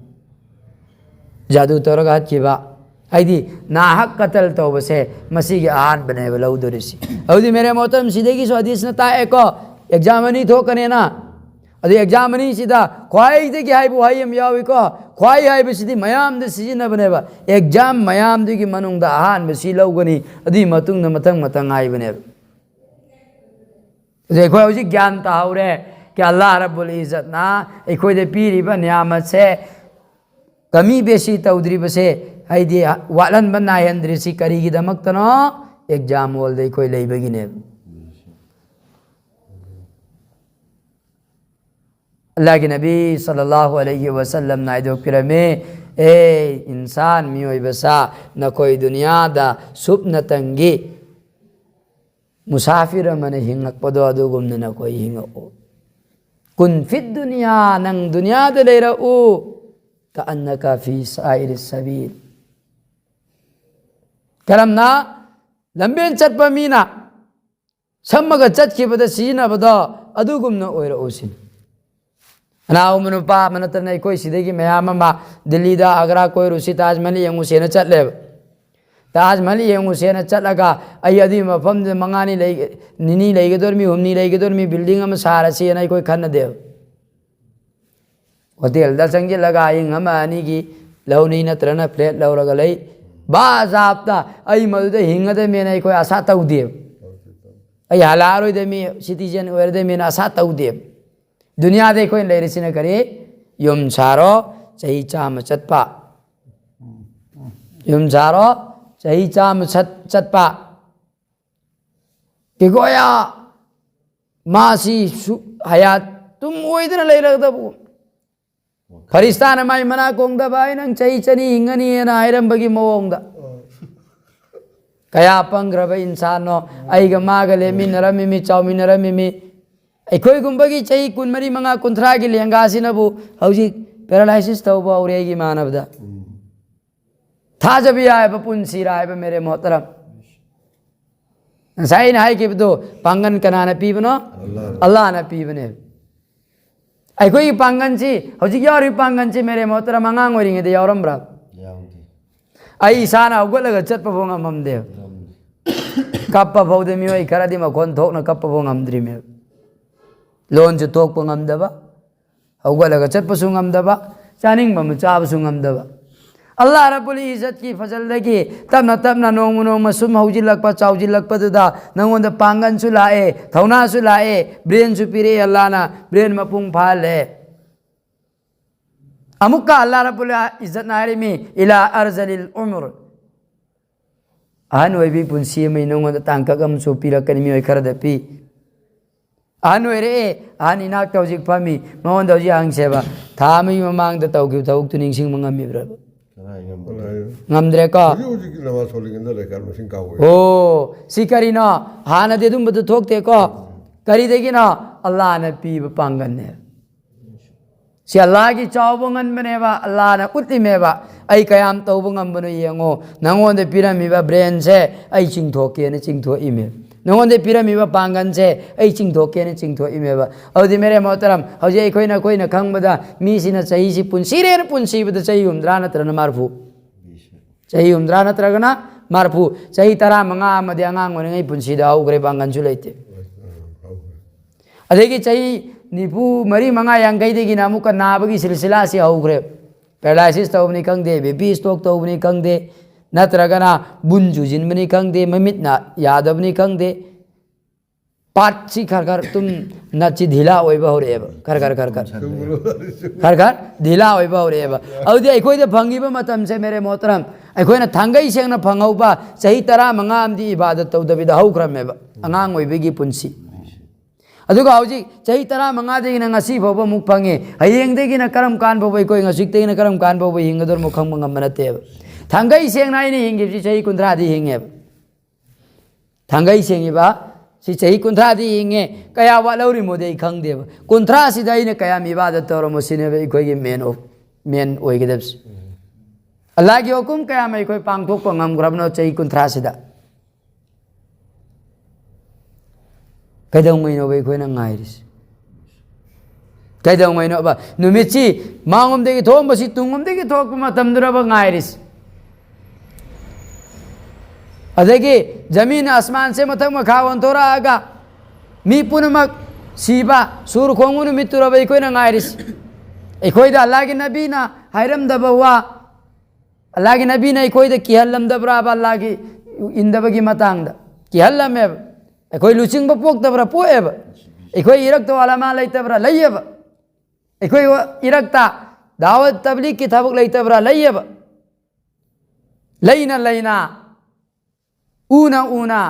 ꯖꯥꯗꯨ ꯇꯧꯔꯒ ꯍꯥꯠꯈꯤꯕ, ꯍꯥꯏꯗꯤ ꯅꯥꯍꯛ ꯀꯇꯜ ꯇꯧꯕꯁꯦ, ꯃꯁꯤꯒꯤ ꯑꯍꯥꯟꯕꯅꯦꯕ ꯂꯧꯗꯣꯔꯤꯁꯤ꯫ ꯑꯗꯨꯗꯤ ꯃꯦꯔꯦ ꯃꯣꯍꯇꯔꯝ, ꯁꯤꯗꯒꯤꯁꯨ ꯍꯗꯤꯁꯅ ꯇꯥꯛꯑꯦꯀꯣ, ꯑꯦꯛꯖꯥꯝ ꯑꯅꯤ ꯊꯣꯛꯀꯅꯦꯅ꯫ ꯑꯗꯨ ꯑꯦꯛꯖꯥꯝ ꯑꯅꯤꯁꯤꯗ ꯈ꯭ꯋꯥꯏꯗꯒꯤ ꯍꯥꯏꯕ ꯋꯥꯍꯩ ꯑꯃ ꯌꯥꯎꯏꯀꯣ, ꯈ꯭ꯋꯥꯏ ꯍꯥꯏꯕꯁꯤꯗꯤ ꯃꯌꯥꯝꯗ ꯁꯤꯖꯤꯟꯅꯕꯅꯦꯕ꯫ ꯑꯦꯛꯖꯥꯝ ꯃꯌꯥꯝꯗꯨꯒꯤ ꯃꯅꯨꯡꯗ ꯑꯍꯥꯟꯕ ꯁꯤ ꯂꯧꯒꯅꯤ, ꯑꯗꯨꯒꯤ ꯃꯇꯨꯡꯗ ꯃꯊꯪ ꯃꯊꯪ ꯍꯥꯏꯕꯅꯦꯕ꯫ ꯑꯗꯨ ꯑꯩꯈꯣꯏ ꯍꯧꯖꯤꯛ ꯒ꯭ꯌꯥꯟ ꯇꯥꯍꯧꯔꯦ ꯀꯤ ꯑꯜꯂꯥꯍ ꯔꯕꯨꯜ ꯏꯖꯠꯅ ꯑꯩꯈꯣꯏꯗ ꯄꯤꯔꯤꯕ ꯅꯤꯌꯥꯃꯠꯁꯦ ꯀꯃꯤ ꯕꯦꯁꯤ ꯇꯧꯗ꯭ꯔꯤꯕꯁꯦ, ꯍꯥꯏꯗꯤ ꯋꯥꯠꯍꯟꯕ ꯅꯥꯏꯍꯟꯗ꯭ꯔꯤꯁꯤ ꯀꯔꯤꯒꯤꯗꯃꯛꯇꯅꯣ? ꯑꯦꯛꯖꯥꯝ ꯍꯣꯜꯗ ꯑꯩꯈꯣꯏ ꯂꯩꯕꯒꯤꯅꯦꯕ꯫ ꯑꯜꯂꯥꯍꯒꯤ ꯅꯕꯤ ꯁꯜꯂꯜꯂꯥꯍꯨ ꯑꯂꯩꯍꯤ ꯋꯁꯜꯂꯝꯅ ꯍꯥꯏꯗꯣꯛꯄꯤꯔꯝꯃꯤ, "ꯑꯦ ꯏꯟꯁꯥꯟ, ꯃꯤꯑꯣꯏꯕ ꯁꯥ, ꯅꯈꯣꯏ ꯗꯨꯅꯤꯌꯥꯗ ꯁꯨꯞꯅꯇꯪꯒꯤ ꯃꯨꯁꯥꯐꯤꯔ ꯑꯃꯅ ꯍꯤꯡꯉꯛꯄꯗꯣ ꯑꯗꯨꯒꯨꯝꯅ ꯅꯈꯣꯏ ꯍꯤꯡꯉꯛꯎ꯫ ꯀꯨꯟ ꯐꯤꯠ ꯗꯨꯅꯤꯌꯥ, ꯅꯪ ꯗꯨꯅꯤꯌꯥꯗ ꯂꯩꯔꯛꯎ꯫ كأنك في سائر السبيل. ꯀꯔꯝꯅ ꯂꯝꯕꯦꯟ ꯆꯠꯄ ꯃꯤꯅ ꯁꯝꯃꯒ ꯆꯠꯈꯤꯕꯗ ꯁꯤꯖꯤꯟꯅꯕꯗꯣ ꯑꯗꯨꯒꯨꯝꯅ ꯑꯣꯏꯔꯛꯎ ꯁꯤꯅꯤ꯫ ꯑꯅꯥꯎꯕ ꯅꯨꯄꯥ ꯑꯃ ꯅꯠꯇꯅ ꯑꯩꯈꯣꯏ ꯁꯤꯗꯒꯤ ꯃꯌꯥꯝ ꯑꯃ ꯗꯤꯜꯂꯤꯗ ꯑꯒ꯭ꯔꯥ ꯀꯣꯏꯔꯨꯁꯤ, ꯇꯥꯖ ꯃꯍꯜ ꯌꯦꯡꯉꯨꯁꯦꯅ ꯆꯠꯂꯦꯕ꯫ ꯇꯥꯖ ꯃꯍꯜ ꯌꯦꯡꯉꯨꯁꯦꯅ ꯆꯠꯂꯒ ꯑꯩ ꯑꯗꯨꯒꯤ ꯃꯐꯝꯗꯨꯗ ꯃꯉꯥꯅꯤ ꯂꯩ-, ꯅꯤꯅꯤ ꯂꯩꯒꯗꯧꯔꯤꯃꯤ, ꯍꯨꯝꯅꯤ ꯂꯩꯒꯗꯧꯔꯤꯃꯤ, building ꯑꯃ ꯁꯥꯔꯁꯦꯅ ꯑꯩꯈꯣꯏ ꯈꯟꯅꯗꯦꯕ꯫ ꯍꯣꯇꯦꯜꯗ ꯆꯪꯁꯤꯜꯂꯒ ꯑꯍꯤꯡ ꯑꯃ ꯑꯅꯤꯒꯤ ꯂꯧꯅꯤ ꯅꯠꯇ꯭ꯔꯒꯅ flat ꯂꯧꯔꯒ ꯂꯩ꯫ ꯕꯥꯖꯥꯞꯇ ꯑꯩ ꯃꯗꯨꯗ ꯍꯤꯡꯒꯗꯕꯅꯦꯅ ꯑꯩꯈꯣꯏ ꯑꯁꯥ ꯇꯧꯗꯦꯕ꯫ ꯑꯩ ꯍꯜꯂꯛꯑꯔꯣꯏꯗꯕꯅꯤ, citizen ꯑꯣꯏꯔꯗꯕꯅꯦꯅ ꯑꯁꯥ ꯇꯧꯗꯦꯕ꯫ ꯗꯨꯅꯤꯌꯥꯗ ꯑꯩꯈꯣꯏꯅ ꯂꯩꯔꯤꯁꯤꯅ ꯀꯔꯤ? ꯌꯨꯝ ꯁꯥꯔꯣ, ꯆꯍꯤ ꯆꯥꯝꯃ ꯆꯠꯄ꯫ ꯌꯨꯝ ꯁꯥꯔꯣ, ꯆꯍꯤ ꯆꯥꯝꯃ ꯆꯠ-, ꯆꯠꯄ꯫ ꯀꯤꯒꯣꯌꯥ ꯃꯥꯁꯤ ꯁꯨ-, ꯍꯌꯥꯠ ꯇꯨꯝ ꯑꯣꯏꯗꯅ ꯂꯩꯔꯒꯗꯕ꯫ ꯐꯔꯤꯁꯇꯥꯅ ꯃꯥꯏ ꯃꯅꯥ ꯀꯣꯡꯗꯕ, "ꯑꯩ ꯅꯪ ꯆꯍꯤ ꯆꯅꯤ ꯍꯤꯡꯒꯅꯤꯅ" ꯍꯥꯏꯔꯝꯕꯒꯤ ꯃꯑꯣꯡꯗ꯫ ꯀꯌꯥ ꯄꯪꯈ꯭ꯔꯕ ꯏꯟꯁꯥꯟꯅꯣ! ꯑꯩꯒ ꯃꯥꯒ ꯂꯦꯝꯃꯤꯟꯅꯔꯝꯃꯤꯃꯤ, ꯆꯥꯎꯃꯤꯟꯅꯔꯝꯃꯤꯃꯤ꯫ ꯑꯩꯈꯣꯏꯒꯨꯝꯕꯒꯤ ꯆꯍꯤ ꯀꯨꯟꯃꯔꯤ, ꯃꯉꯥ, ꯀꯨꯟꯊ꯭ꯔꯥꯒꯤ ꯂꯦꯡꯒꯥꯁꯤꯅꯕꯨ ꯍꯧꯖꯤꯛ paralysis ꯇꯧꯕ ꯍꯧꯔꯦ ꯑꯩꯒꯤ ꯏꯃꯥꯟꯅꯕꯗ꯫ ꯊꯥꯖꯕ ꯌꯥꯏꯕ ꯄꯨꯟꯁꯤꯔ ꯍꯥꯏꯕ ꯃꯦꯔꯦ ꯃꯣꯍꯇꯔꯝ꯫ ꯉꯁꯥꯏ ꯑꯩꯅ ꯍꯥꯏꯈꯤꯕꯗꯣ, ꯄꯥꯡꯒꯟ ꯀꯅꯥꯅ ꯄꯤꯕꯅꯣ? ꯑꯜꯂꯥꯍꯅ ꯄꯤꯕꯅꯦ꯫ ꯑꯩꯈꯣꯏꯒꯤ ꯄꯥꯡꯒꯟꯁꯤ, ꯍꯧꯖꯤꯛ ꯌꯥꯎꯔꯤꯕ ꯄꯥꯡꯒꯟꯁꯤ ꯃꯦꯔꯦ ꯃꯣꯍꯇꯔꯝ ꯑꯉꯥꯡ ꯑꯣꯏꯔꯤꯉꯩꯗ ꯌꯥꯎꯔꯝꯕ꯭ꯔꯥ? ꯌꯥꯎꯗꯦ꯫ ꯑꯩ ꯏꯁꯥꯅ ꯍꯧꯒꯠꯂꯒ ꯆꯠꯄ ꯐꯥꯎ ꯉꯝꯃꯝꯗꯦ꯫ ꯉꯝꯗꯦ꯫ ꯀꯞꯄ ꯐꯥꯎꯗ ꯃꯤꯑꯣꯏ ꯈꯔꯗꯤ ꯃꯈꯣꯟ ꯊꯣꯛꯅ ꯀꯞꯄ ꯐꯥꯎ ꯉꯝꯗ꯭ꯔꯤꯃꯦ꯫ ꯂꯣꯟꯁꯨ ꯊꯣꯛꯄ ꯉꯝꯗꯕ, ꯍꯧꯒꯠꯂꯒ ꯆꯠꯄꯁꯨ ꯉꯝꯗꯕ, ꯆꯥꯅꯤꯡꯕ ꯑꯃ ꯆꯥꯕꯁꯨ ꯉꯝꯗꯕ꯫ ꯑꯜꯂꯥꯍ ꯔꯕꯨꯜ ꯏꯖꯠꯀꯤ ꯐꯖꯜꯗꯒꯤ ꯇꯞꯅ ꯇꯞꯅ ꯅꯣꯡꯃ ꯅꯣꯡꯃ ꯁꯨꯝ ꯍꯧꯖꯤꯜꯂꯛꯄ, ꯆꯥꯎꯖꯤꯜꯂꯛꯄꯗꯨꯗ ꯅꯉꯣꯟꯗ ꯄꯥꯡꯒꯟꯁꯨ ꯂꯥꯛꯑꯦ, ꯊꯧꯅꯥꯁꯨ ꯂꯥꯛꯑꯦ, brainꯁꯨ ꯄꯤꯔꯛꯑꯦ, ꯑꯜꯂꯥꯍꯅ brain ꯃꯄꯨꯡ ꯐꯥꯍꯜꯂꯦ꯫ ꯑꯃꯨꯛꯀ ꯑꯜꯂꯥꯍ ꯔꯕꯨꯜ ꯏꯖꯠꯅ ꯍꯥꯏꯔꯤꯃꯤ, "ꯏꯂꯥ ꯑꯔꯖꯂꯤꯜ ꯎꯃꯨꯔ"꯫ ꯑꯍꯟ ꯑꯣꯏꯕꯤ ꯄꯨꯟꯁꯤ ꯑꯃ ꯅꯉꯣꯟꯗ ꯇꯥꯡꯀꯛ ꯑꯃꯁꯨ ꯄꯤꯔꯛꯀꯅꯤ, ꯃꯤꯑꯣꯏ ꯈꯔꯗ ꯄꯤ꯫ ꯑꯍꯟ ꯑꯣꯏꯔꯛꯑꯦ, ꯑꯍꯟ ꯏꯅꯥꯛꯇ ꯍꯧꯖꯤꯛ ꯐꯝꯃꯤ, ꯃꯉꯣꯟꯗ ꯍꯧꯖꯤꯛ ꯍꯪꯁꯦꯕ, ꯊꯥ ꯑꯃꯒꯤ ꯃꯃꯥꯡꯗ ꯇꯧꯈꯤꯕ ꯊꯕꯛꯇꯨ ꯅꯤꯡꯁꯤꯡꯕ ꯉꯝꯃꯤꯕ꯭ꯔꯕ? ꯀꯅꯥ ꯉꯝꯕ? ꯉꯝꯗ꯭ꯔꯦꯀꯣ? ꯍꯧꯖꯤꯛ ꯍꯧꯖꯤꯛꯀꯤ ꯅꯃꯥꯖ ꯁꯣꯜꯂꯤꯉꯩꯗ ꯂꯩꯀꯥꯏ ꯃꯁꯤꯡ ꯀꯥꯎꯋꯦ꯫ ꯑꯣ, ꯁꯤ ꯀꯔꯤꯅꯣ? ꯍꯥꯟꯅꯗꯤ ꯑꯗꯨꯝꯕꯗꯨ ꯊꯣꯛꯇꯦꯀꯣ? ꯀꯔꯤꯗꯒꯤꯅꯣ? ꯑꯜꯂꯥꯍꯅ ꯄꯤꯕ ꯄꯥꯡꯒꯜꯅꯦ꯫ ꯁꯤ ꯑꯜꯂꯥꯒꯤ ꯆꯥꯎꯕ ꯉꯟꯕꯅꯦꯕ꯫ ꯑꯜꯂꯥꯅ ꯎꯠꯂꯤꯃꯦꯕ, "ꯑꯩ ꯀꯌꯥꯝ ꯇꯧꯕ ꯉꯝꯕꯅꯣ ꯌꯦꯡꯉꯣ, ꯅꯉꯣꯟꯗ ꯄꯤꯔꯝꯃꯤꯕ ꯕ꯭ꯔꯦꯟꯁꯦ ꯑꯩ ꯆꯤꯡꯊꯣꯛꯀꯦꯅ ꯆꯤꯡꯊꯣꯛꯏꯃꯦ, ꯅꯉꯣꯟꯗ ꯄꯤꯔꯝꯃꯤꯕ ꯄꯥꯡꯒꯜꯁꯦ ꯑꯩ ꯆꯤꯡꯊꯣꯛꯀꯦꯅ ꯆꯤꯡꯊꯣꯛꯏꯃꯦꯕ"꯫ ꯑꯗꯨꯗꯤ ꯃꯦꯔꯦ ꯃꯣꯍꯇꯔꯝ, ꯍꯧꯖꯤꯛ ꯑꯩꯈꯣꯏꯅ ꯑꯩꯈꯣꯏꯅ ꯈꯪꯕꯗ ꯃꯤꯁꯤꯅ ꯆꯍꯤꯁꯤ ꯄꯨꯟꯁꯤꯔꯦꯅ ꯄꯨꯟꯁꯤꯕꯗ ꯆꯍꯤ ꯍꯨꯝꯗ꯭ꯔꯥ ꯅꯠꯇ꯭ꯔꯒꯅ ꯃꯔꯐꯨ, ꯆꯍꯤ ꯍꯨꯝꯗ꯭ꯔꯥ ꯅꯠꯇ꯭ꯔꯒꯅ ꯃꯔꯐꯨ, ꯆꯍꯤ ꯇꯔꯥꯃꯉꯥ ꯑꯃꯗꯤ ꯑꯉꯥꯡ ꯑꯣꯏꯔꯤꯉꯩ ꯄꯨꯟꯁꯤꯗ ꯍꯧꯈ꯭ꯔꯦ, ꯄꯥꯡꯒꯜꯁꯨ ꯂꯩꯇꯦ꯫ ꯑꯗꯒꯤ ꯆꯍꯤ ꯅꯤꯐꯨ ꯃꯔꯤ, ꯃꯉꯥ, ꯌꯥꯡꯈꯩꯗꯒꯤꯅ ꯑꯃꯨꯛꯀ ꯅꯥꯕꯒꯤ ꯁꯤꯜꯁꯤꯂꯥꯁꯤ ꯍꯧꯈ꯭ꯔꯦ꯫ ꯄꯦꯔꯥꯂꯥꯏꯁꯤꯁ ꯇꯧꯕꯅꯤ ꯈꯪꯗꯦ, ꯕꯤ ꯄꯤ ꯁ꯭ꯇꯣꯛ ꯇꯧꯕꯅꯤ ꯈꯪꯗꯦ, ꯅꯠꯇ꯭ꯔꯒꯅ ꯕꯨꯟ ꯆꯨꯁꯤꯟꯕꯅꯤ ꯈꯪꯗꯦ, ꯃꯃꯤꯠꯅ ꯌꯥꯗꯕꯅꯤ ꯈꯪꯗꯦ, ꯄꯥꯠꯁꯤ ꯈꯔ ꯈꯔ ꯇꯨꯝ ꯅꯠꯁꯤ ꯙꯤꯂꯥ ꯑꯣꯏꯕ ꯍꯧꯔꯛꯑꯦꯕ꯫ ꯈꯔ ꯈꯔ ꯈꯔ ꯈꯔ ꯈꯔ ꯈꯔ ꯙꯤꯂꯥ ꯑꯣꯏꯕ ꯍꯧꯔꯛꯑꯦꯕ꯫ ꯑꯗꯨꯗꯤ ꯑꯩꯈꯣꯏꯗ ꯐꯪꯉꯤꯕ ꯃꯇꯝꯁꯦ, ꯃꯦꯔꯦ ꯃꯣꯍꯇꯔꯝ, ꯑꯩꯈꯣꯏꯅ ꯊꯥꯡꯒꯩ ꯁꯦꯡꯅ ꯐꯪꯍꯧꯕ ꯆꯍꯤ ꯇꯔꯥꯃꯉꯥ ꯑꯃꯗꯤ ꯏꯕꯥꯗꯠ ꯇꯧꯗꯕꯤꯗ ꯍꯧꯈ꯭ꯔꯝꯃꯦꯕ, ꯑꯉꯥꯡ ꯑꯣꯏꯕꯒꯤ ꯄꯨꯟꯁꯤ꯫ ꯑꯗꯨꯒ ꯍꯧꯖꯤꯛ ꯆꯍꯤ ꯇꯔꯥꯃꯉꯥꯗꯒꯤꯅ ꯉꯁꯤ ꯐꯥꯎꯕ ꯑꯃꯨꯛ ꯐꯪꯉꯦ, ꯍꯌꯦꯡꯗꯒꯤꯅ ꯀꯔꯝ ꯀꯥꯟ ꯐꯥꯎꯕ, ꯑꯩꯈꯣꯏ ꯍꯧꯖꯤꯛꯇꯒꯤꯅ ꯀꯔꯝ ꯀꯥꯟ ꯐꯥꯎꯕ ꯍꯤꯡꯒꯗꯧꯔꯤꯃꯣ ꯈꯪꯕ ꯉꯝꯕ ꯅꯠꯇꯦꯕ꯫ ꯊꯥꯡꯒꯩ ꯁꯦꯡꯅ ꯑꯩꯅ ꯍꯤꯡꯈꯤꯕꯁꯤ ꯆꯍꯤ ꯀꯨꯟꯊ꯭ꯔꯥꯗꯤ ꯍꯤꯡꯉꯦꯕ꯫ ꯊꯥꯡꯒꯩ ꯁꯦꯡꯉꯤꯕ ꯁꯤ ꯆꯍꯤ ꯀꯨꯟꯊ꯭ꯔꯥꯗꯤ ꯍꯤꯡꯉꯦ, ꯀꯌꯥ ꯋꯥꯠꯍꯧꯔꯤꯃꯣꯗꯤ ꯑꯩ ꯈꯪꯗꯦꯕ꯫ ꯀꯨꯟꯊ꯭ꯔꯥꯁꯤꯗ ꯑꯩꯅ ꯀꯌꯥꯝ ꯏꯕꯥꯗꯠ ꯇꯧꯔꯝꯃꯣ, ꯁꯤꯅꯦꯕ ꯑꯩꯈꯣꯏꯒꯤ ꯃꯦꯟ ꯑꯣꯐ, ꯃꯦꯟ ꯑꯣꯏꯒꯗꯕꯁꯦ꯫ ꯑꯜꯂꯥꯒꯤ ꯍꯨꯀꯨꯝ ꯀꯌꯥꯝ ꯑꯩꯈꯣꯏ ꯄꯥꯡꯊꯣꯛꯄ ꯉꯝꯈ꯭ꯔꯕꯅꯣ ꯆꯍꯤ ꯀꯨꯟꯊ꯭ꯔꯥꯁꯤꯗ? ꯀꯩꯗꯧꯉꯩꯅꯣꯕ ꯑꯩꯈꯣꯏꯅ ꯉꯥꯏꯔꯤꯁꯦ? ꯀꯩꯗꯧꯉꯩꯅꯣꯕ ꯅꯨꯃꯤꯠꯁꯤ ꯃꯥꯡꯂꯣꯝꯗꯒꯤ ꯊꯣꯛꯑꯝꯕꯁꯤ ꯇꯨꯡꯂꯣꯝꯗꯒꯤ ꯊꯣꯛꯂꯛꯄ ꯃꯇꯝꯗꯨꯔꯕ ꯉꯥꯏꯔꯤꯁꯦ? ꯑꯗꯒꯤ ꯖꯃꯤꯟ ꯑꯁꯃꯥꯟꯁꯦ ꯃꯊꯛ ꯃꯈꯥ ꯑꯣꯟꯊꯣꯔꯛꯑꯒ ꯃꯤ ꯄꯨꯝꯅꯃꯛ ꯁꯤꯕ, ꯁꯨꯔ ꯈꯣꯡꯕ ꯅꯨꯃꯤꯠꯇꯨꯔꯕ ꯑꯩꯈꯣꯏꯅ ꯉꯥꯏꯔꯤꯁꯦ? ꯑꯩꯈꯣꯏꯗ ꯑꯜꯂꯥꯒꯤ ꯅꯕꯤꯅ ꯍꯥꯏꯔꯝꯗꯕ ꯋꯥ, ꯑꯜꯂꯥꯒꯤ ꯅꯕꯤꯅ ꯑꯩꯈꯣꯏꯗ ꯀꯤꯍꯜꯂꯝꯗꯕ꯭ꯔꯥꯕ? ꯑꯜꯂꯥꯒꯤ ꯏꯟꯗꯕꯒꯤ ꯃꯇꯥꯡꯗ ꯀꯤꯍꯜꯂꯝꯃꯦꯕ꯫ ꯑꯩꯈꯣꯏ ꯂꯨꯆꯤꯡꯕ ꯄꯣꯛꯇꯕ꯭ꯔꯥ? ꯄꯣꯛꯑꯦꯕ꯫ ꯑꯩꯈꯣꯏ ꯏꯔꯛꯇ ꯎꯂꯃꯥ ꯂꯩꯇꯕ꯭ꯔꯥ? ꯂꯩꯌꯦꯕ꯫ ꯑꯩꯈꯣꯏ ꯏꯔꯛꯇ ꯗꯥꯋꯠ ꯇꯕ꯭ꯂꯤꯛꯀꯤ ꯊꯕꯛ ꯂꯩꯇꯕ꯭ꯔꯥ? ꯂꯩꯌꯦꯕ꯫ ꯂꯩꯅ ꯂꯩꯅ, ꯎꯅ ꯎꯅ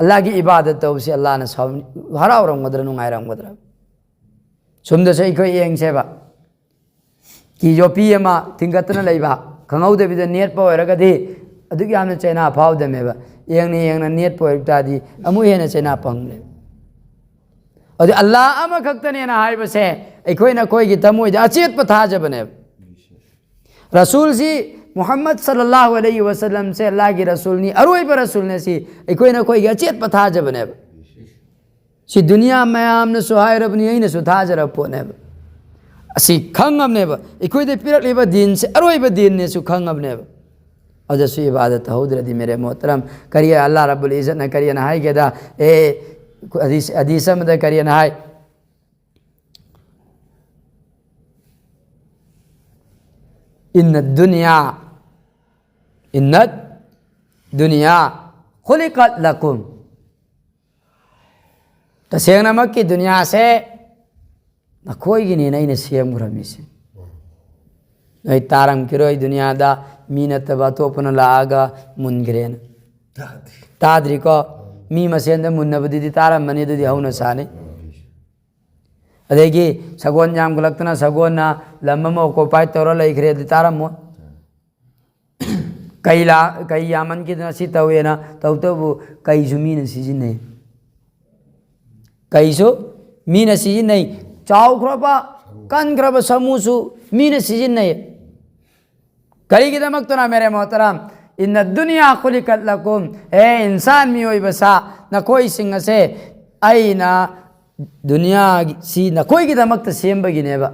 ꯑꯜꯂꯥꯒꯤ ꯏꯕꯥꯗꯠ ꯇꯧꯕꯁꯤ ꯑꯜꯂꯥꯅ ꯁꯥꯎ-, ꯍꯔꯥꯎꯔꯝꯒꯗ꯭ꯔꯥ, ꯅꯨꯡꯉꯥꯏꯔꯝꯒꯗ꯭ꯔꯥ? ꯁꯣꯝꯗꯁꯨ ꯑꯩꯈꯣꯏ ꯌꯦꯡꯁꯦꯕ꯫ ꯀꯤ ꯌꯣꯄꯤ ꯑꯃ ꯊꯤꯡꯒꯠꯇꯅ ꯂꯩꯕ, ꯈꯪꯍꯧꯗꯕꯤꯗ ꯅꯦꯠꯄ ꯑꯣꯏꯔꯒꯗꯤ ꯑꯗꯨꯛ ꯌꯥꯝꯅ ꯆꯩꯅꯥ ꯐꯥꯎꯗꯃꯦꯕ꯫ ꯌꯦꯡꯅ ꯌꯦꯡꯅ ꯅꯦꯠꯄ ꯑꯣꯏꯕ ꯇꯥꯔꯗꯤ ꯑꯃꯨꯛ ꯍꯦꯟꯅ ꯆꯩꯅꯥ ꯐꯪꯂꯦ꯫ ꯑꯗꯨ ꯑꯜꯂꯥ ꯑꯃꯈꯛꯇꯅꯦꯅ ꯍꯥꯏꯕꯁꯦ ꯑꯩꯈꯣꯏꯅ ꯑꯩꯈꯣꯏꯒꯤ ꯊꯃꯣꯏꯗ ꯑꯆꯦꯠꯄ ꯊꯥꯖꯕꯅꯦꯕ꯫ ꯔꯁꯨꯜꯁꯤ ꯃꯨꯍꯝꯃꯗ ꯁꯜꯂꯜꯂꯥꯍꯨ ꯑꯂꯩꯍꯤ ꯋꯁꯜꯂꯝꯁꯦ ꯑꯜꯂꯥꯍꯒꯤ ꯔꯁꯨꯜꯅꯤ, ꯑꯔꯣꯏꯕ ꯔꯁꯨꯜꯅꯦ, ꯁꯤ ꯑꯩꯈꯣꯏꯅ ꯑꯩꯈꯣꯏꯒꯤ ꯑꯆꯦꯠꯄ ꯊꯥꯖꯕꯅꯦꯕ꯫ ꯁꯤ ꯗꯨꯅꯤꯌꯥ ꯃꯌꯥꯝꯅꯁꯨ ꯍꯥꯏꯔꯕꯅꯤ, ꯑꯩꯅꯁꯨ ꯊꯥꯖꯔꯕ ꯄꯣꯠꯅꯦꯕ꯫ ꯑꯁꯤ ꯈꯪꯉꯕꯅꯦꯕ, ꯑꯩꯈꯣꯏꯗ ꯄꯤꯔꯛꯂꯤꯕ ꯗꯤꯟꯁꯦ ꯑꯔꯣꯏꯕ ꯗꯤꯟꯅꯦꯁꯨ ꯈꯪꯉꯕꯅꯦꯕ꯫ ꯑꯗꯨꯁꯨ ꯏꯕꯥꯗꯠ ꯇꯧꯍꯧꯗ꯭ꯔꯗꯤ, ꯃꯦꯔꯦ ꯃꯣꯍꯇꯔꯝ, ꯀꯔꯤ ꯑꯜꯂꯥ ꯔꯕꯨꯜ ꯏꯖꯠꯅ ꯀꯔꯤꯅ ꯍꯥꯏꯒꯦꯗ? ꯑꯦ, ꯍꯗꯤꯁ, ꯍꯗꯤꯁ ꯑꯃꯗ ꯀꯔꯤꯅ ꯍꯥꯏ? ꯏꯟꯅ ꯗꯨꯅꯤꯌꯥ, ꯏꯟꯅ ꯗꯨꯅꯤꯌꯥ ꯈꯨꯂꯤꯀꯠ ꯂꯀꯨꯝ꯫ ꯇꯁꯦꯡꯅꯃꯛꯀꯤ ꯗꯨꯅꯤꯌꯥꯁꯦ ꯅꯈꯣꯏꯒꯤꯅꯦꯅ ꯑꯩꯅ ꯁꯦꯝꯈ꯭ꯔꯃꯤꯁꯦ꯫ ꯅꯣꯏ ꯇꯥꯔꯝꯈꯤꯔꯣꯏ ꯗꯨꯅꯤꯌꯥꯗ ꯃꯤ ꯅꯠꯇꯕ ꯑꯇꯣꯞꯄꯅ ꯂꯥꯛꯑꯒ ꯃꯨꯟꯈ꯭ꯔꯦꯅ꯫ ꯇꯥꯗ꯭ꯔꯤꯀꯣ? ꯃꯤ ꯃꯁꯦꯟꯗ ꯃꯨꯟꯅꯕꯗꯨꯗꯤ ꯇꯥꯔꯝꯃꯅꯤ, ꯑꯗꯨꯗꯤ ꯍꯧꯅ ꯁꯥꯅꯤ꯫ ꯑꯗꯒꯤ ꯁꯒꯣꯜ ꯌꯥꯝꯈꯠꯂꯛꯇꯅ ꯁꯒꯣꯜꯅ ꯂꯝ ꯑꯃ ꯑꯣꯀꯨꯄꯥꯏ ꯇꯧꯔ ꯂꯩꯈ꯭ꯔꯦ, ꯑꯗꯨ ꯇꯥꯔꯝꯃꯣ꯫ ꯀꯩ ꯂꯥ-, ꯀꯩ ꯌꯥꯝꯃꯟꯈꯤꯗꯅ ꯁꯤ ꯇꯧꯋꯦꯅ ꯇꯧ ꯇꯧꯕꯨ, ꯀꯩꯁꯨ ꯃꯤꯅ ꯁꯤꯖꯤꯟꯅꯩ꯫ ꯀꯩꯁꯨ ꯃꯤꯅ ꯁꯤꯖꯤꯟꯅꯩ꯫ ꯆꯥꯎꯈ꯭ꯔꯕ, ꯀꯟꯈ꯭ꯔꯕ ꯁꯥꯃꯨꯁꯨ ꯃꯤꯅ ꯁꯤꯖꯤꯟꯅꯩ꯫ ꯀꯔꯤꯒꯤꯗꯃꯛꯇꯅ, ꯃꯦꯔꯦ ꯃꯣꯍꯇꯔꯝ? ꯏꯟꯅ ꯗꯨꯅꯤꯌꯥ ꯈꯨꯂꯤꯀꯠ ꯂꯀꯨꯝ꯫ ꯑꯦ ꯏꯟꯁꯥꯟ, ꯃꯤꯑꯣꯏꯕ ꯁꯥ, ꯅꯈꯣꯏꯁꯤꯡ ꯑꯁꯦ ꯑꯩꯅ ꯗꯨꯅꯤꯌꯥꯁꯤ ꯅꯈꯣꯏꯒꯤꯗꯃꯛꯇ ꯁꯦꯝꯕꯒꯤꯅꯦꯕ꯫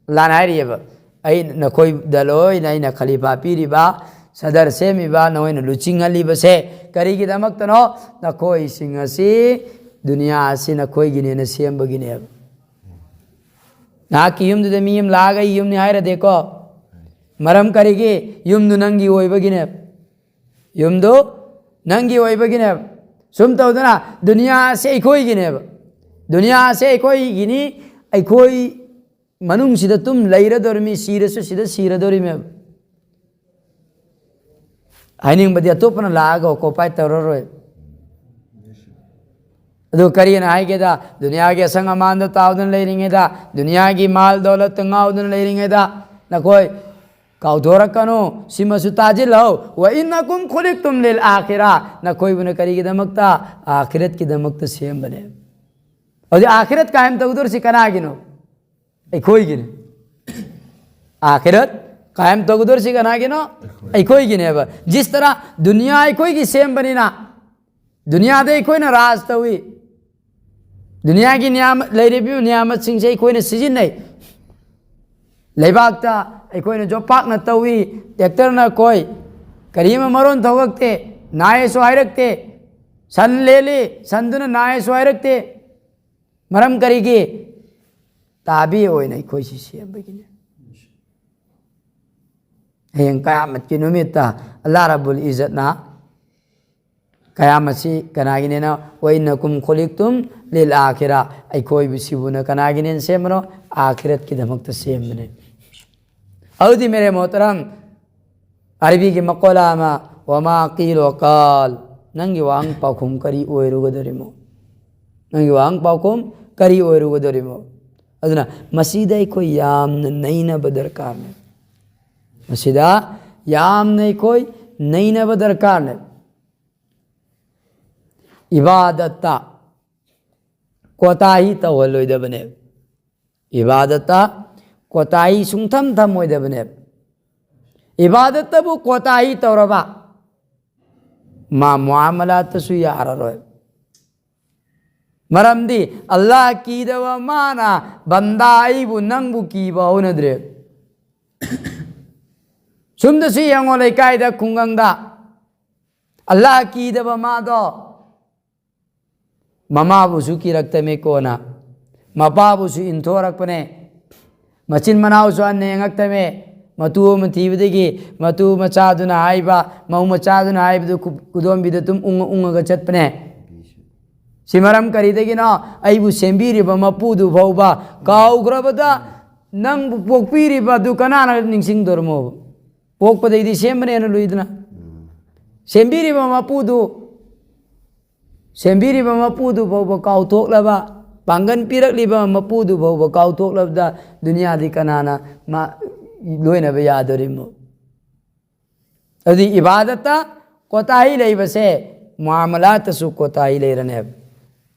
ꯑꯜꯂꯥꯅ ꯍꯥꯏꯔꯤꯑꯕ, "ꯑꯩ ꯅꯈꯣꯏꯗ ꯂꯣꯏꯅ ꯑꯩꯅ ꯈꯂꯤꯐꯥ ꯄꯤꯔꯤꯕ, ꯁꯗꯔ ꯁꯦꯝꯃꯤꯕ, ꯅꯈꯣꯏꯅ ꯂꯨꯆꯤꯡꯍꯜꯂꯤꯕꯁꯦ ꯀꯔꯤꯒꯤꯗꯃꯛꯇꯅꯣ? ꯅꯈꯣꯏꯁꯤꯡ ꯑꯁꯤ, ꯗꯨꯅꯤꯌꯥ ꯑꯁꯤ ꯅꯈꯣꯏꯒꯤꯅꯦꯅ ꯁꯦꯝꯕꯒꯤꯅꯦꯕ"꯫ ꯅꯍꯥꯛꯀꯤ ꯌꯨꯝꯗꯨꯗ ꯃꯤ ꯑꯃ ꯂꯥꯛꯑꯒ "ꯑꯩ ꯌꯨꯝꯅꯤ" ꯍꯥꯏꯔꯗꯤꯀꯣ, ꯃꯔꯝ ꯀꯔꯤꯒꯤ? ꯌꯨꯝꯗꯨ ꯅꯪꯒꯤ ꯑꯣꯏꯕꯒꯤꯅꯦꯕ꯫ ꯌꯨꯝꯗꯨ ꯅꯪꯒꯤ ꯑꯣꯏꯕꯒꯤꯅꯦꯕ꯫ ꯁꯨꯝ ꯇꯧꯗꯅ ꯗꯨꯅꯤꯌꯥ ꯑꯁꯤ ꯑꯩꯈꯣꯏꯒꯤꯅꯦꯕ꯫ ꯗꯨꯅꯤꯌꯥ ꯑꯁꯤ ꯑꯩꯈꯣꯏꯒꯤꯅꯤ꯫ ꯑꯩꯈꯣꯏ ꯃꯅꯨꯡꯁꯤꯗ ꯇꯨꯝ ꯂꯩꯔꯗꯧꯔꯤꯃꯤ, ꯁꯤꯔꯁꯨ ꯁꯤꯗ ꯁꯤꯔꯗꯧꯔꯤꯃꯦꯕ꯫ ꯍꯥꯏꯅꯤꯡꯕꯗꯤ ꯑꯇꯣꯞꯄꯅ ꯂꯥꯛꯑꯒ ꯑꯣꯀꯨꯄꯥꯏ ꯇꯧꯔꯔꯣꯏ꯫ ꯑꯗꯨ ꯀꯔꯤꯅ ꯍꯥꯏꯒꯦꯗ? ꯗꯨꯅꯤꯌꯥꯒꯤ ꯑꯁꯪ ꯑꯃꯥꯟꯗ ꯇꯥꯎꯗꯨꯅ ꯂꯩꯔꯤꯉꯩꯗ, ꯗꯨꯅꯤꯌꯥꯒꯤ ꯃꯥꯜ ꯗꯧꯂꯠꯇ ꯉꯥꯎꯗꯨꯅ ꯂꯩꯔꯤꯉꯩꯗ, ꯅꯈꯣꯏ ꯀꯥꯎꯊꯣꯔꯛꯀꯅꯨ, ꯁꯤꯃꯁꯨ ꯇꯥꯁꯤꯜꯂꯧ꯫ "ꯋ ꯏꯟꯅꯀꯨꯝ ꯈꯨꯂꯤꯛꯇꯨꯝ ꯂꯤꯜ ꯑꯥꯈꯤꯔꯥ"꯫ ꯅꯈꯣꯏꯕꯨꯅ ꯀꯔꯤꯒꯤꯗꯃꯛꯇ? ꯑꯥꯈꯤꯔꯠꯀꯤꯗꯃꯛꯇ ꯁꯦꯝꯕꯅꯦ꯫ ꯍꯧꯖꯤꯛ ꯑꯥꯈꯤꯔꯠ ꯀꯥꯌꯝ ꯇꯧꯒꯗꯧꯔꯤꯁꯤ ꯀꯅꯥꯒꯤꯅꯣ? ꯑꯩꯈꯣꯏꯒꯤꯅꯤ꯫ ꯑꯥꯈꯤꯔꯠ ꯀꯥꯌꯝ ꯇꯧꯒꯗꯧꯔꯤꯁꯤ ꯀꯅꯥꯒꯤꯅꯣ? ꯑꯩꯈꯣꯏꯒꯤꯅꯦꯕ꯫ ꯖꯤꯁ ꯇꯔꯥ ꯗꯨꯅꯤꯌꯥ ꯑꯩꯈꯣꯏꯒꯤ ꯁꯦꯝꯕꯅꯤꯅ, ꯗꯨꯅꯤꯌꯥꯗ ꯑꯩꯈꯣꯏꯅ ꯔꯥꯖ ꯇꯧꯏ꯫ ꯗꯨꯅꯤꯌꯥꯒꯤ ꯅꯤꯌꯥꯃ-, ꯂꯩꯔꯤꯕ ꯅꯤꯌꯥꯃꯠꯁꯤꯡꯁꯦ ꯑꯩꯈꯣꯏꯅ ꯁꯤꯖꯤꯟꯅꯩ꯫ ꯂꯩꯕꯥꯛꯇ ꯑꯩꯈꯣꯏꯅ ꯖꯣꯄꯥꯛꯅ ꯇꯧꯏ, ꯇ꯭ꯔꯦꯛꯇꯔꯅ ꯀꯣꯏ, ꯀꯔꯤ ꯑꯃ ꯃꯔꯣꯟ ꯊꯣꯛꯂꯛꯇꯦ, ꯅꯥꯏꯁꯨ ꯍꯥꯏꯔꯛꯇꯦ꯫ ꯁꯟ ꯂꯦꯜꯂꯤ, ꯁꯟꯗꯨꯅ ꯅꯥꯏꯁꯨ ꯍꯥꯏꯔꯛꯇꯦ꯫ ꯃꯔꯝ ꯀꯔꯤꯒꯤ? ꯇꯥꯕꯤ ꯑꯣꯏꯅ ꯑꯩꯈꯣꯏꯁꯤ ꯁꯦꯝꯕꯒꯤꯅꯦ꯫ ꯍꯌꯦꯡ ꯀꯌꯥꯃꯠꯀꯤ ꯅꯨꯃꯤꯠꯇ ꯑꯜꯂꯥ ꯔꯕꯨꯜ ꯏꯖꯠꯅ ꯀꯌꯥꯃꯠꯁꯤ ꯀꯅꯥꯒꯤꯅꯦꯅ, "ꯋꯥꯏꯟꯅꯀꯨꯝ ꯈꯨꯂꯤꯛꯇꯨꯝ ꯂꯤꯜ ꯑꯥꯈꯤꯔꯥ", ꯑꯩꯈꯣꯏꯕꯨ ꯁꯤꯕꯨꯅ ꯀꯅꯥꯒꯤꯅꯦꯅ ꯁꯦꯝꯕꯅꯣ? ꯑꯥꯈꯤꯔꯠꯀꯤꯗꯃꯛꯇ ꯁꯦꯝꯕꯅꯦ꯫ ꯑꯗꯨꯗꯤ ꯃꯦꯔꯦ ꯃꯣꯍꯇꯔꯝ, ꯑꯔꯕꯤꯒꯤ ꯃꯀꯣꯂꯥ ꯑꯃ, "ꯋꯥꯃꯥ ꯀꯤꯜ ꯋꯥꯀꯥꯜ", ꯅꯪꯒꯤ ꯋꯥꯍꯪ ꯄꯥꯎꯈꯨꯝ ꯀꯔꯤ ꯑꯣꯏꯔꯨꯒꯗꯧꯔꯤꯃꯣ? ꯅꯪꯒꯤ ꯋꯥꯍꯪ ꯄꯥꯎꯈꯨꯝ ꯀꯔꯤ ꯑꯣꯏꯔꯨꯒꯗꯧꯔꯤꯃꯣ? ꯑꯗꯨꯅ ꯃꯁꯤꯗ ꯑꯩꯈꯣꯏ ꯌꯥꯝꯅ ꯅꯩꯅꯕ ꯗꯔꯀꯥꯔꯅꯦ꯫ ꯃꯁꯤꯗ ꯌꯥꯝꯅ ꯑꯩꯈꯣꯏ ꯅꯩꯅꯕ ꯗꯔꯀꯥꯔꯅꯦ꯫ ꯏꯕꯥꯗꯠꯇ ꯀꯣꯇꯥꯍꯤ ꯇꯧꯍꯜꯂꯣꯏꯗꯕꯅꯦ꯫ ꯏꯕꯥꯗꯠꯇ ꯀꯣꯇꯥꯍꯤ ꯁꯨꯡꯊꯝ ꯊꯝꯃꯣꯏꯗꯕꯅꯦ꯫ ꯏꯕꯥꯗꯠꯇꯕꯨ ꯀꯣꯇꯥꯍꯤ ꯇꯧꯔꯕ, ꯃꯥ ꯃꯨꯑꯥꯃꯂꯥꯠꯇꯁꯨ ꯌꯥꯔꯔꯣꯏ꯫ ꯃꯔꯝꯗꯤ ꯑꯜꯂꯥꯍ ꯀꯤꯗꯕ ꯃꯥꯅ ꯕꯟꯗꯥ ꯑꯩꯕꯨ ꯅꯪꯕꯨ ꯀꯤꯕ ꯍꯧꯅꯗ꯭ꯔꯦ꯫ ꯁꯨꯝꯗꯁꯨ ꯌꯦꯡꯉꯣ, ꯂꯩꯀꯥꯏꯗ, ꯈꯨꯡꯒꯪꯗ ꯑꯜꯂꯥꯍ ꯀꯤꯗꯕ ꯃꯥꯗꯣ ꯃꯃꯥꯕꯨꯁꯨ ꯀꯤꯔꯛꯇꯃꯦ ꯀꯣꯟꯅ, ꯃꯄꯥꯕꯨꯁꯨ ꯏꯟꯊꯣꯔꯛꯄꯅꯦ, ꯃꯆꯤꯟ ꯃꯅꯥꯎꯁꯨ ꯍꯟꯅ ꯌꯦꯡꯉꯛꯇꯃꯦ꯫ ꯃꯇꯨ ꯑꯃ ꯊꯤꯕꯗꯒꯤ ꯃꯇꯨ ꯃꯆꯥꯗꯨꯅ ꯍꯥꯏꯕ, ꯃꯧ ꯃꯆꯥꯗꯨꯅ ꯍꯥꯏꯕꯗꯨ ꯈꯨ-, ꯈꯨꯗꯣꯝꯕꯤꯗ ꯑꯗꯨꯝ ꯎꯪꯉ ꯎꯪꯉꯒ ꯆꯠꯄꯅꯦ꯫ ꯁꯤ ꯃꯔꯝ ꯀꯔꯤꯗꯒꯤꯅꯣ? ꯑꯩꯕꯨ ꯁꯦꯝꯕꯤꯔꯤꯕ ꯃꯄꯨꯗꯨ ꯐꯥꯎꯕ ꯀꯥꯎꯈ꯭ꯔꯕꯗ, ꯅꯪꯕꯨ ꯄꯣꯛꯄꯤꯔꯤꯕ ꯑꯗꯨ ꯀꯅꯥꯅ ꯅꯤꯡꯁꯤꯡꯗꯣꯔꯃꯣ? ꯄꯣꯛꯄꯗꯩꯗꯤ ꯁꯦꯝꯕꯅꯦꯅ ꯂꯨꯏꯗꯅ꯫ ꯁꯦꯝꯕꯤꯔꯤꯕ ꯃꯄꯨꯗꯨ, ꯁꯦꯝꯕꯤꯔꯤꯕ ꯃꯄꯨꯗꯨ ꯐꯥꯎꯕ ꯀꯥꯎꯊꯣꯛꯂꯕ, ꯄꯥꯡꯒꯟ ꯄꯤꯔꯛꯂꯤꯕ ꯃꯄꯨꯗꯨ ꯐꯥꯎꯕ ꯀꯥꯎꯊꯣꯛꯂꯕꯗ, ꯗꯨꯅꯤꯌꯥꯗꯤ ꯀꯅꯥꯅ ꯃꯥ ꯂꯣꯏꯅꯕ ꯌꯥꯗꯣꯔꯤꯃꯣ? ꯑꯗꯨꯗꯤ ꯏꯕꯥꯗꯠꯇ ꯀꯣꯇꯥꯍꯤ ꯂꯩꯕꯁꯦ ꯃꯨꯑꯥꯃꯂꯥꯠꯇꯁꯨ ꯀꯣꯇꯥꯍꯤ ꯂꯩꯔꯅꯦꯕ꯫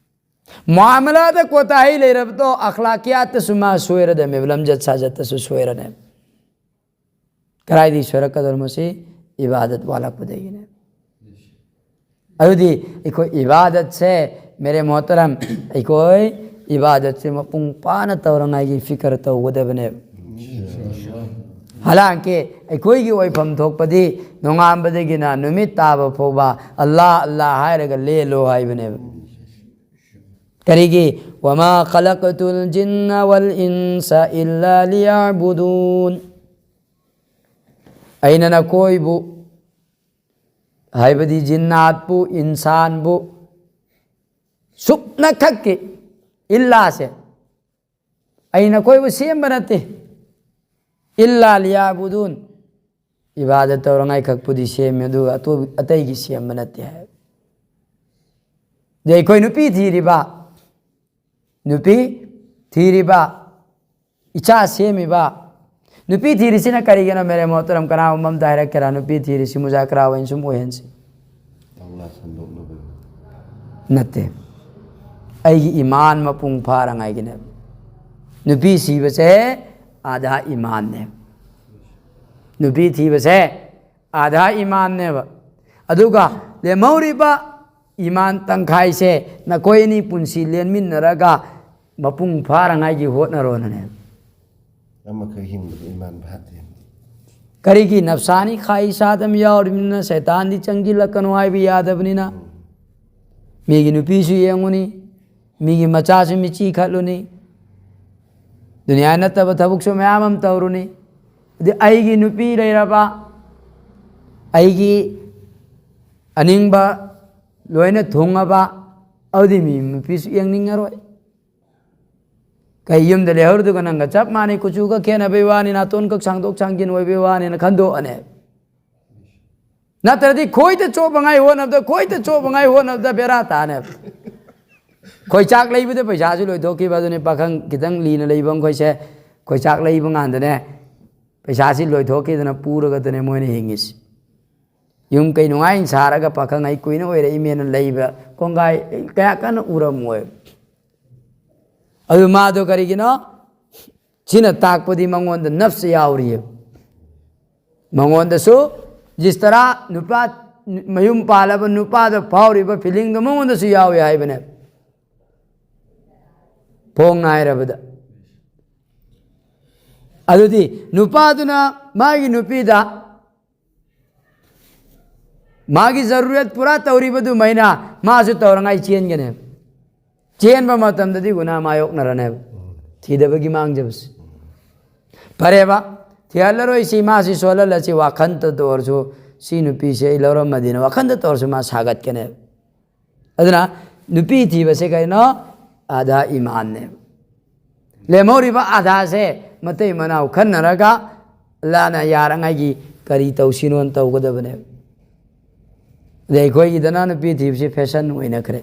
ꯃꯨꯑꯥꯃꯂꯥꯗ ꯀꯣꯇꯥꯍꯤ ꯂꯩꯔꯕꯗꯣ ꯑꯈ꯭ꯂꯥꯀꯤꯌꯥꯠꯇꯁꯨ ꯃꯥ ꯁꯣꯏꯔꯗꯝꯃꯦꯕ, ꯂꯝꯖꯠ ꯁꯥꯖꯠꯇꯁꯨ ꯁꯣꯏꯔꯅꯦꯕ꯫ ꯀꯗꯥꯏꯗꯒꯤ ꯁꯣꯏꯔꯛꯀꯗꯧꯔꯤꯅꯣ ꯃꯁꯤ? ꯏꯕꯥꯗꯠ ꯋꯥꯠꯂꯛꯄꯗꯒꯤꯅꯦ꯫ ꯑꯗꯨꯗꯤ ꯑꯩꯈꯣꯏ ꯏꯕꯥꯗꯠꯁꯦ, ꯃꯦꯔꯦ ꯃꯣꯍꯇꯔꯝ, ꯑꯩꯈꯣꯏ ꯏꯕꯥꯗꯠꯁꯦ ꯃꯄꯨꯡ ꯐꯥꯅ ꯇꯧꯔꯉꯥꯏꯒꯤ ꯐꯤꯀꯔ ꯇꯧꯒꯗꯕꯅꯦꯕ꯫ ꯍꯥꯂꯥꯡꯀꯤ ꯑꯩꯈꯣꯏꯒꯤ ꯑꯣꯏꯐꯝ ꯊꯣꯛꯄꯗꯤ ꯅꯣꯡꯉꯥꯟꯕꯗꯒꯤꯅ ꯅꯨꯃꯤꯠ ꯇꯥꯕ ꯐꯥꯎꯕ ꯑꯜꯂꯥ ꯑꯜꯂꯥ ꯍꯥꯏꯔꯒ ꯂꯦꯜꯂꯣ ꯍꯥꯏꯕꯅꯦꯕ꯫ ꯀꯔꯤꯒꯤ? "ꯋꯃꯥ ꯈꯂꯛꯇꯨꯜ ꯖꯤꯟꯅ ꯋꯜ ꯏꯟꯁ ꯏꯜꯂꯥ ꯂꯤꯌꯥꯕꯨꯗꯨꯟ"꯫ ꯑꯩꯅ ꯅꯈꯣꯏꯕꯨ, ꯍꯥꯏꯕꯗꯤ ꯖꯤꯟꯅꯥꯠꯄꯨ, ꯏꯟꯁꯥꯟꯕꯨ, ꯁꯨꯞꯅꯈꯛꯀꯤ, ꯏꯜꯂꯥꯁꯦ, ꯑꯩ ꯅꯈꯣꯏꯕꯨ ꯁꯦꯝꯕ ꯅꯠꯇꯦ꯫ "ꯏꯜꯂꯥ ꯂꯤꯌꯥꯕꯨꯗꯨꯟ", ꯏꯕꯥꯗꯠ ꯇꯧꯔꯉꯥꯏ ꯈꯛꯄꯨꯗꯤ ꯁꯦꯝꯃꯤ, ꯑꯗꯨꯒ ꯑꯇꯣꯞ-, ꯑꯇꯩꯒꯤ ꯁꯦꯝꯕ ꯅꯠꯇꯦ ꯍꯥꯏ꯫ ꯑꯗꯩ ꯑꯩꯈꯣꯏ ꯅꯨꯄꯤ ꯊꯤꯔꯤꯕ, ꯅꯨꯄꯤ ꯊꯤꯔꯤꯕ, ꯏꯆꯥ ꯁꯦꯝꯃꯤꯕ, ꯅꯨꯄꯤ ꯊꯤꯔꯤꯁꯤꯅ ꯀꯔꯤꯒꯤꯅꯣ? ꯃꯦꯔꯦ ꯃꯣꯍꯇꯔꯝ, ꯀꯅꯥꯒꯨꯝꯕ ꯑꯝꯇ ꯍꯥꯏꯔꯛꯀꯦꯔꯥ? ꯅꯨꯄꯤ ꯊꯤꯔꯤꯁꯤ ꯃꯨꯖꯥꯀꯔꯥ ꯑꯣꯏꯅ ꯁꯨꯝ ꯑꯣꯏꯍꯟꯁꯤ꯫ ꯑꯜꯂꯥ ꯁꯟꯗꯣꯛꯅꯕꯒꯤ꯫ ꯅꯠꯇꯦ, ꯑꯩꯒꯤ ꯏꯃꯥꯟ ꯃꯄꯨꯡ ꯐꯥꯔꯉꯥꯏꯒꯤꯅꯦꯕ꯫ ꯅꯨꯄꯤ ꯊꯤꯕꯁꯦ ꯑꯥꯙꯥ ꯏꯃꯥꯟꯅꯦ꯫ ꯅꯨꯄꯤ ꯊꯤꯕꯁꯦ ꯑꯥꯙꯥ ꯏꯃꯥꯟꯅꯦꯕ꯫ ꯑꯗꯨꯒ ꯂꯦꯝꯍꯧꯔꯤꯕ ꯏꯃꯥꯟ ꯇꯪꯈꯥꯏꯁꯦ ꯅꯈꯣꯏ ꯑꯅꯤ ꯄꯨꯟꯁꯤ ꯂꯦꯟꯃꯤꯟꯅꯔꯒ ꯃꯄꯨꯡ ꯐꯥꯔꯉꯥꯏꯒꯤ ꯍꯣꯠꯅꯔꯣꯅꯅꯦꯕ꯫ ꯑꯃꯈꯛ ꯍꯤꯡꯕꯗ ꯏꯃꯥꯟ ꯐꯥꯠꯇꯦ꯫ ꯀꯔꯤꯒꯤ? ꯅꯐꯁꯥꯅꯤ ꯈ꯭ꯋꯥꯍꯤꯁꯥꯠ ꯑꯃ ꯌꯥꯎꯔꯤꯕꯅꯤꯅ ꯁꯩꯇꯥꯟꯗꯤ ꯆꯪꯁꯤꯜꯂꯛꯀꯅꯨ ꯍꯥꯏꯕ ꯌꯥꯗꯕꯅꯤꯅ꯫ ꯃꯤꯒꯤ ꯅꯨꯄꯤꯁꯨ ꯌꯦꯡꯉꯨꯅꯤ, ꯃꯤꯒꯤ ꯃꯆꯥꯁꯨ ꯃꯤꯆꯤ ꯈꯠꯂꯨꯅꯤ, ꯗꯨꯅꯤꯌꯥ ꯅꯠꯇꯕ ꯊꯕꯛꯁꯨ ꯃꯌꯥꯝ ꯑꯃ ꯇꯧꯔꯨꯅꯤ꯫ ꯑꯗꯨ ꯑꯩꯒꯤ ꯅꯨꯄꯤ ꯂꯩꯔꯕ, ꯑꯩꯒꯤ ꯑꯅꯤꯡꯕ ꯂꯣꯏꯅ ꯊꯨꯡꯉꯕ, ꯑꯗꯨꯗꯤ ꯃꯤ ꯅꯨꯄꯤꯁꯨ ꯌꯦꯡꯅꯤꯡꯉꯔꯣꯏ꯫ ꯀꯩ ꯌꯨꯝꯗ ꯂꯩꯍꯧꯔꯗꯨꯒ ꯅꯪꯒ ꯆꯞ ꯃꯥꯟꯅꯩ, ꯀꯨꯆꯨꯒ ꯈꯦꯠꯅꯕꯩ ꯋꯥꯅꯤ, ꯅꯥꯇꯣꯟ ꯈꯛ ꯁꯥꯡꯗꯣꯛ ꯁꯥꯡꯖꯤꯟ ꯑꯣꯏꯕꯩ ꯋꯥꯅꯤꯅ ꯈꯟꯗꯣꯛꯑꯅꯦ꯫ ꯅꯠꯇ꯭ꯔꯗꯤ ꯈꯣꯏꯗ ꯆꯣꯞꯄꯉꯥꯏ ꯍꯣꯠꯅꯕꯗ, ꯈꯣꯏꯗ ꯆꯣꯞꯄꯉꯥꯏ ꯍꯣꯠꯅꯕꯗ ꯕꯦꯔꯥ ꯇꯥꯅꯦꯕ꯫ ꯈꯣꯏ ꯆꯥꯛ ꯂꯩꯕꯗ ꯄꯩꯁꯥꯁꯨ ꯂꯣꯏꯊꯣꯛꯈꯤꯕ ꯑꯗꯨꯅꯤ꯫ ꯄꯥꯈꯪ ꯈꯤꯇꯪ ꯂꯤꯅ ꯂꯩꯕ ꯃꯈꯣꯏꯁꯦ, ꯈꯣꯏ ꯆꯥꯛ ꯂꯩꯕ ꯀꯥꯟꯗꯅꯦ, ꯄꯩꯁꯥꯁꯤ ꯂꯣꯏꯊꯣꯛꯈꯤꯗꯅ ꯄꯨꯔꯒꯗꯅꯦ ꯃꯣꯏꯅ ꯍꯤꯡꯉꯤꯁꯤ꯫ ꯌꯨꯝ ꯀꯩ ꯅꯨꯡꯉꯥꯏꯅ ꯁꯥꯔꯒ ꯄꯥꯈꯪ ꯑꯩ ꯀꯨꯏꯅ ꯑꯣꯏꯔꯛꯏꯃꯦꯅ ꯂꯩꯕ ꯀꯣꯡꯒꯥꯏ ꯀꯌꯥ ꯀꯟꯅ ꯎꯔꯝꯃꯣꯏ꯫ ꯑꯗꯨ ꯃꯥꯗꯣ ꯀꯔꯤꯒꯤꯅꯣ? ꯁꯤꯅ ꯇꯥꯛꯄꯗꯤ ꯃꯉꯣꯟꯗ ꯅꯞꯁ ꯌꯥꯎꯔꯤꯑꯕ꯫ ꯃꯉꯣꯟꯗꯁꯨ ꯖꯤꯁ ꯇꯔꯥ ꯅꯨꯄꯥ, ꯃꯌꯨꯝ ꯄꯥꯜꯂꯕ ꯅꯨꯄꯥꯗ ꯐꯥꯎꯔꯤꯕ ꯐꯤꯂꯤꯡꯗꯣ ꯃꯉꯣꯟꯗꯁꯨ ꯌꯥꯎꯏ ꯍꯥꯏꯕꯅꯦꯕ꯫ ꯐꯣꯡꯅ ꯍꯥꯏꯔꯕꯗ, ꯑꯗꯨꯗꯤ ꯅꯨꯄꯥꯗꯨꯅ ꯃꯥꯒꯤ ꯅꯨꯄꯤꯗ ꯃꯥꯒꯤ ꯖꯔꯨꯔꯠ ꯄꯨꯔꯥ ꯇꯧꯔꯤꯕꯗꯨꯃꯥꯏꯅ ꯃꯥꯁꯨ ꯇꯧꯔꯉꯥꯏ ꯆꯦꯟꯒꯅꯦꯕ꯫ ꯆꯦꯟꯕ ꯃꯇꯝꯗꯗꯤ ꯒꯨꯅꯥ ꯃꯥꯌꯣꯛꯅꯔꯅꯦꯕ꯫ ꯊꯤꯗꯕꯒꯤ ꯃꯥꯡꯖꯕꯁꯦ꯫ ꯐꯔꯦꯕ, ꯊꯤꯍꯜꯂꯔꯣꯏꯁꯤ, ꯃꯥꯁꯤ ꯁꯣꯜꯍꯜꯂꯁꯤ, ꯋꯥꯈꯟꯗ ꯑꯣꯏꯔꯁꯨ ꯁꯤ ꯅꯨꯄꯤꯁꯦ ꯑꯩ ꯂꯧꯔꯝꯃꯗꯤꯅ ꯋꯥꯈꯟꯗ ꯑꯣꯏꯔꯁꯨ ꯃꯥ ꯁꯥꯒꯠꯀꯅꯦꯕ꯫ ꯑꯗꯨꯅ ꯅꯨꯄꯤ ꯊꯤꯕꯁꯦ ꯀꯩꯅꯣ? ꯑꯥꯙꯥ ꯏꯃꯥꯟꯅꯦꯕ꯫ ꯂꯦꯝꯍꯧꯔꯤꯕ ꯑꯥꯙꯥꯁꯦ ꯃꯇꯩ ꯃꯅꯥꯎ ꯈꯟꯅꯔꯒ ꯑꯜꯂꯥꯅ ꯌꯥꯔꯉꯥꯏꯒꯤ ꯀꯔꯤ ꯇꯧꯁꯤꯅꯣꯅ ꯇꯧꯒꯗꯕꯅꯦꯕ꯫ ꯑꯗꯩ ꯑꯩꯈꯣꯏꯒꯤꯗꯅ ꯅꯨꯄꯤ ꯊꯤꯕꯁꯤ ꯐꯦꯁꯟ ꯑꯣꯏꯅꯈ꯭ꯔꯦ꯫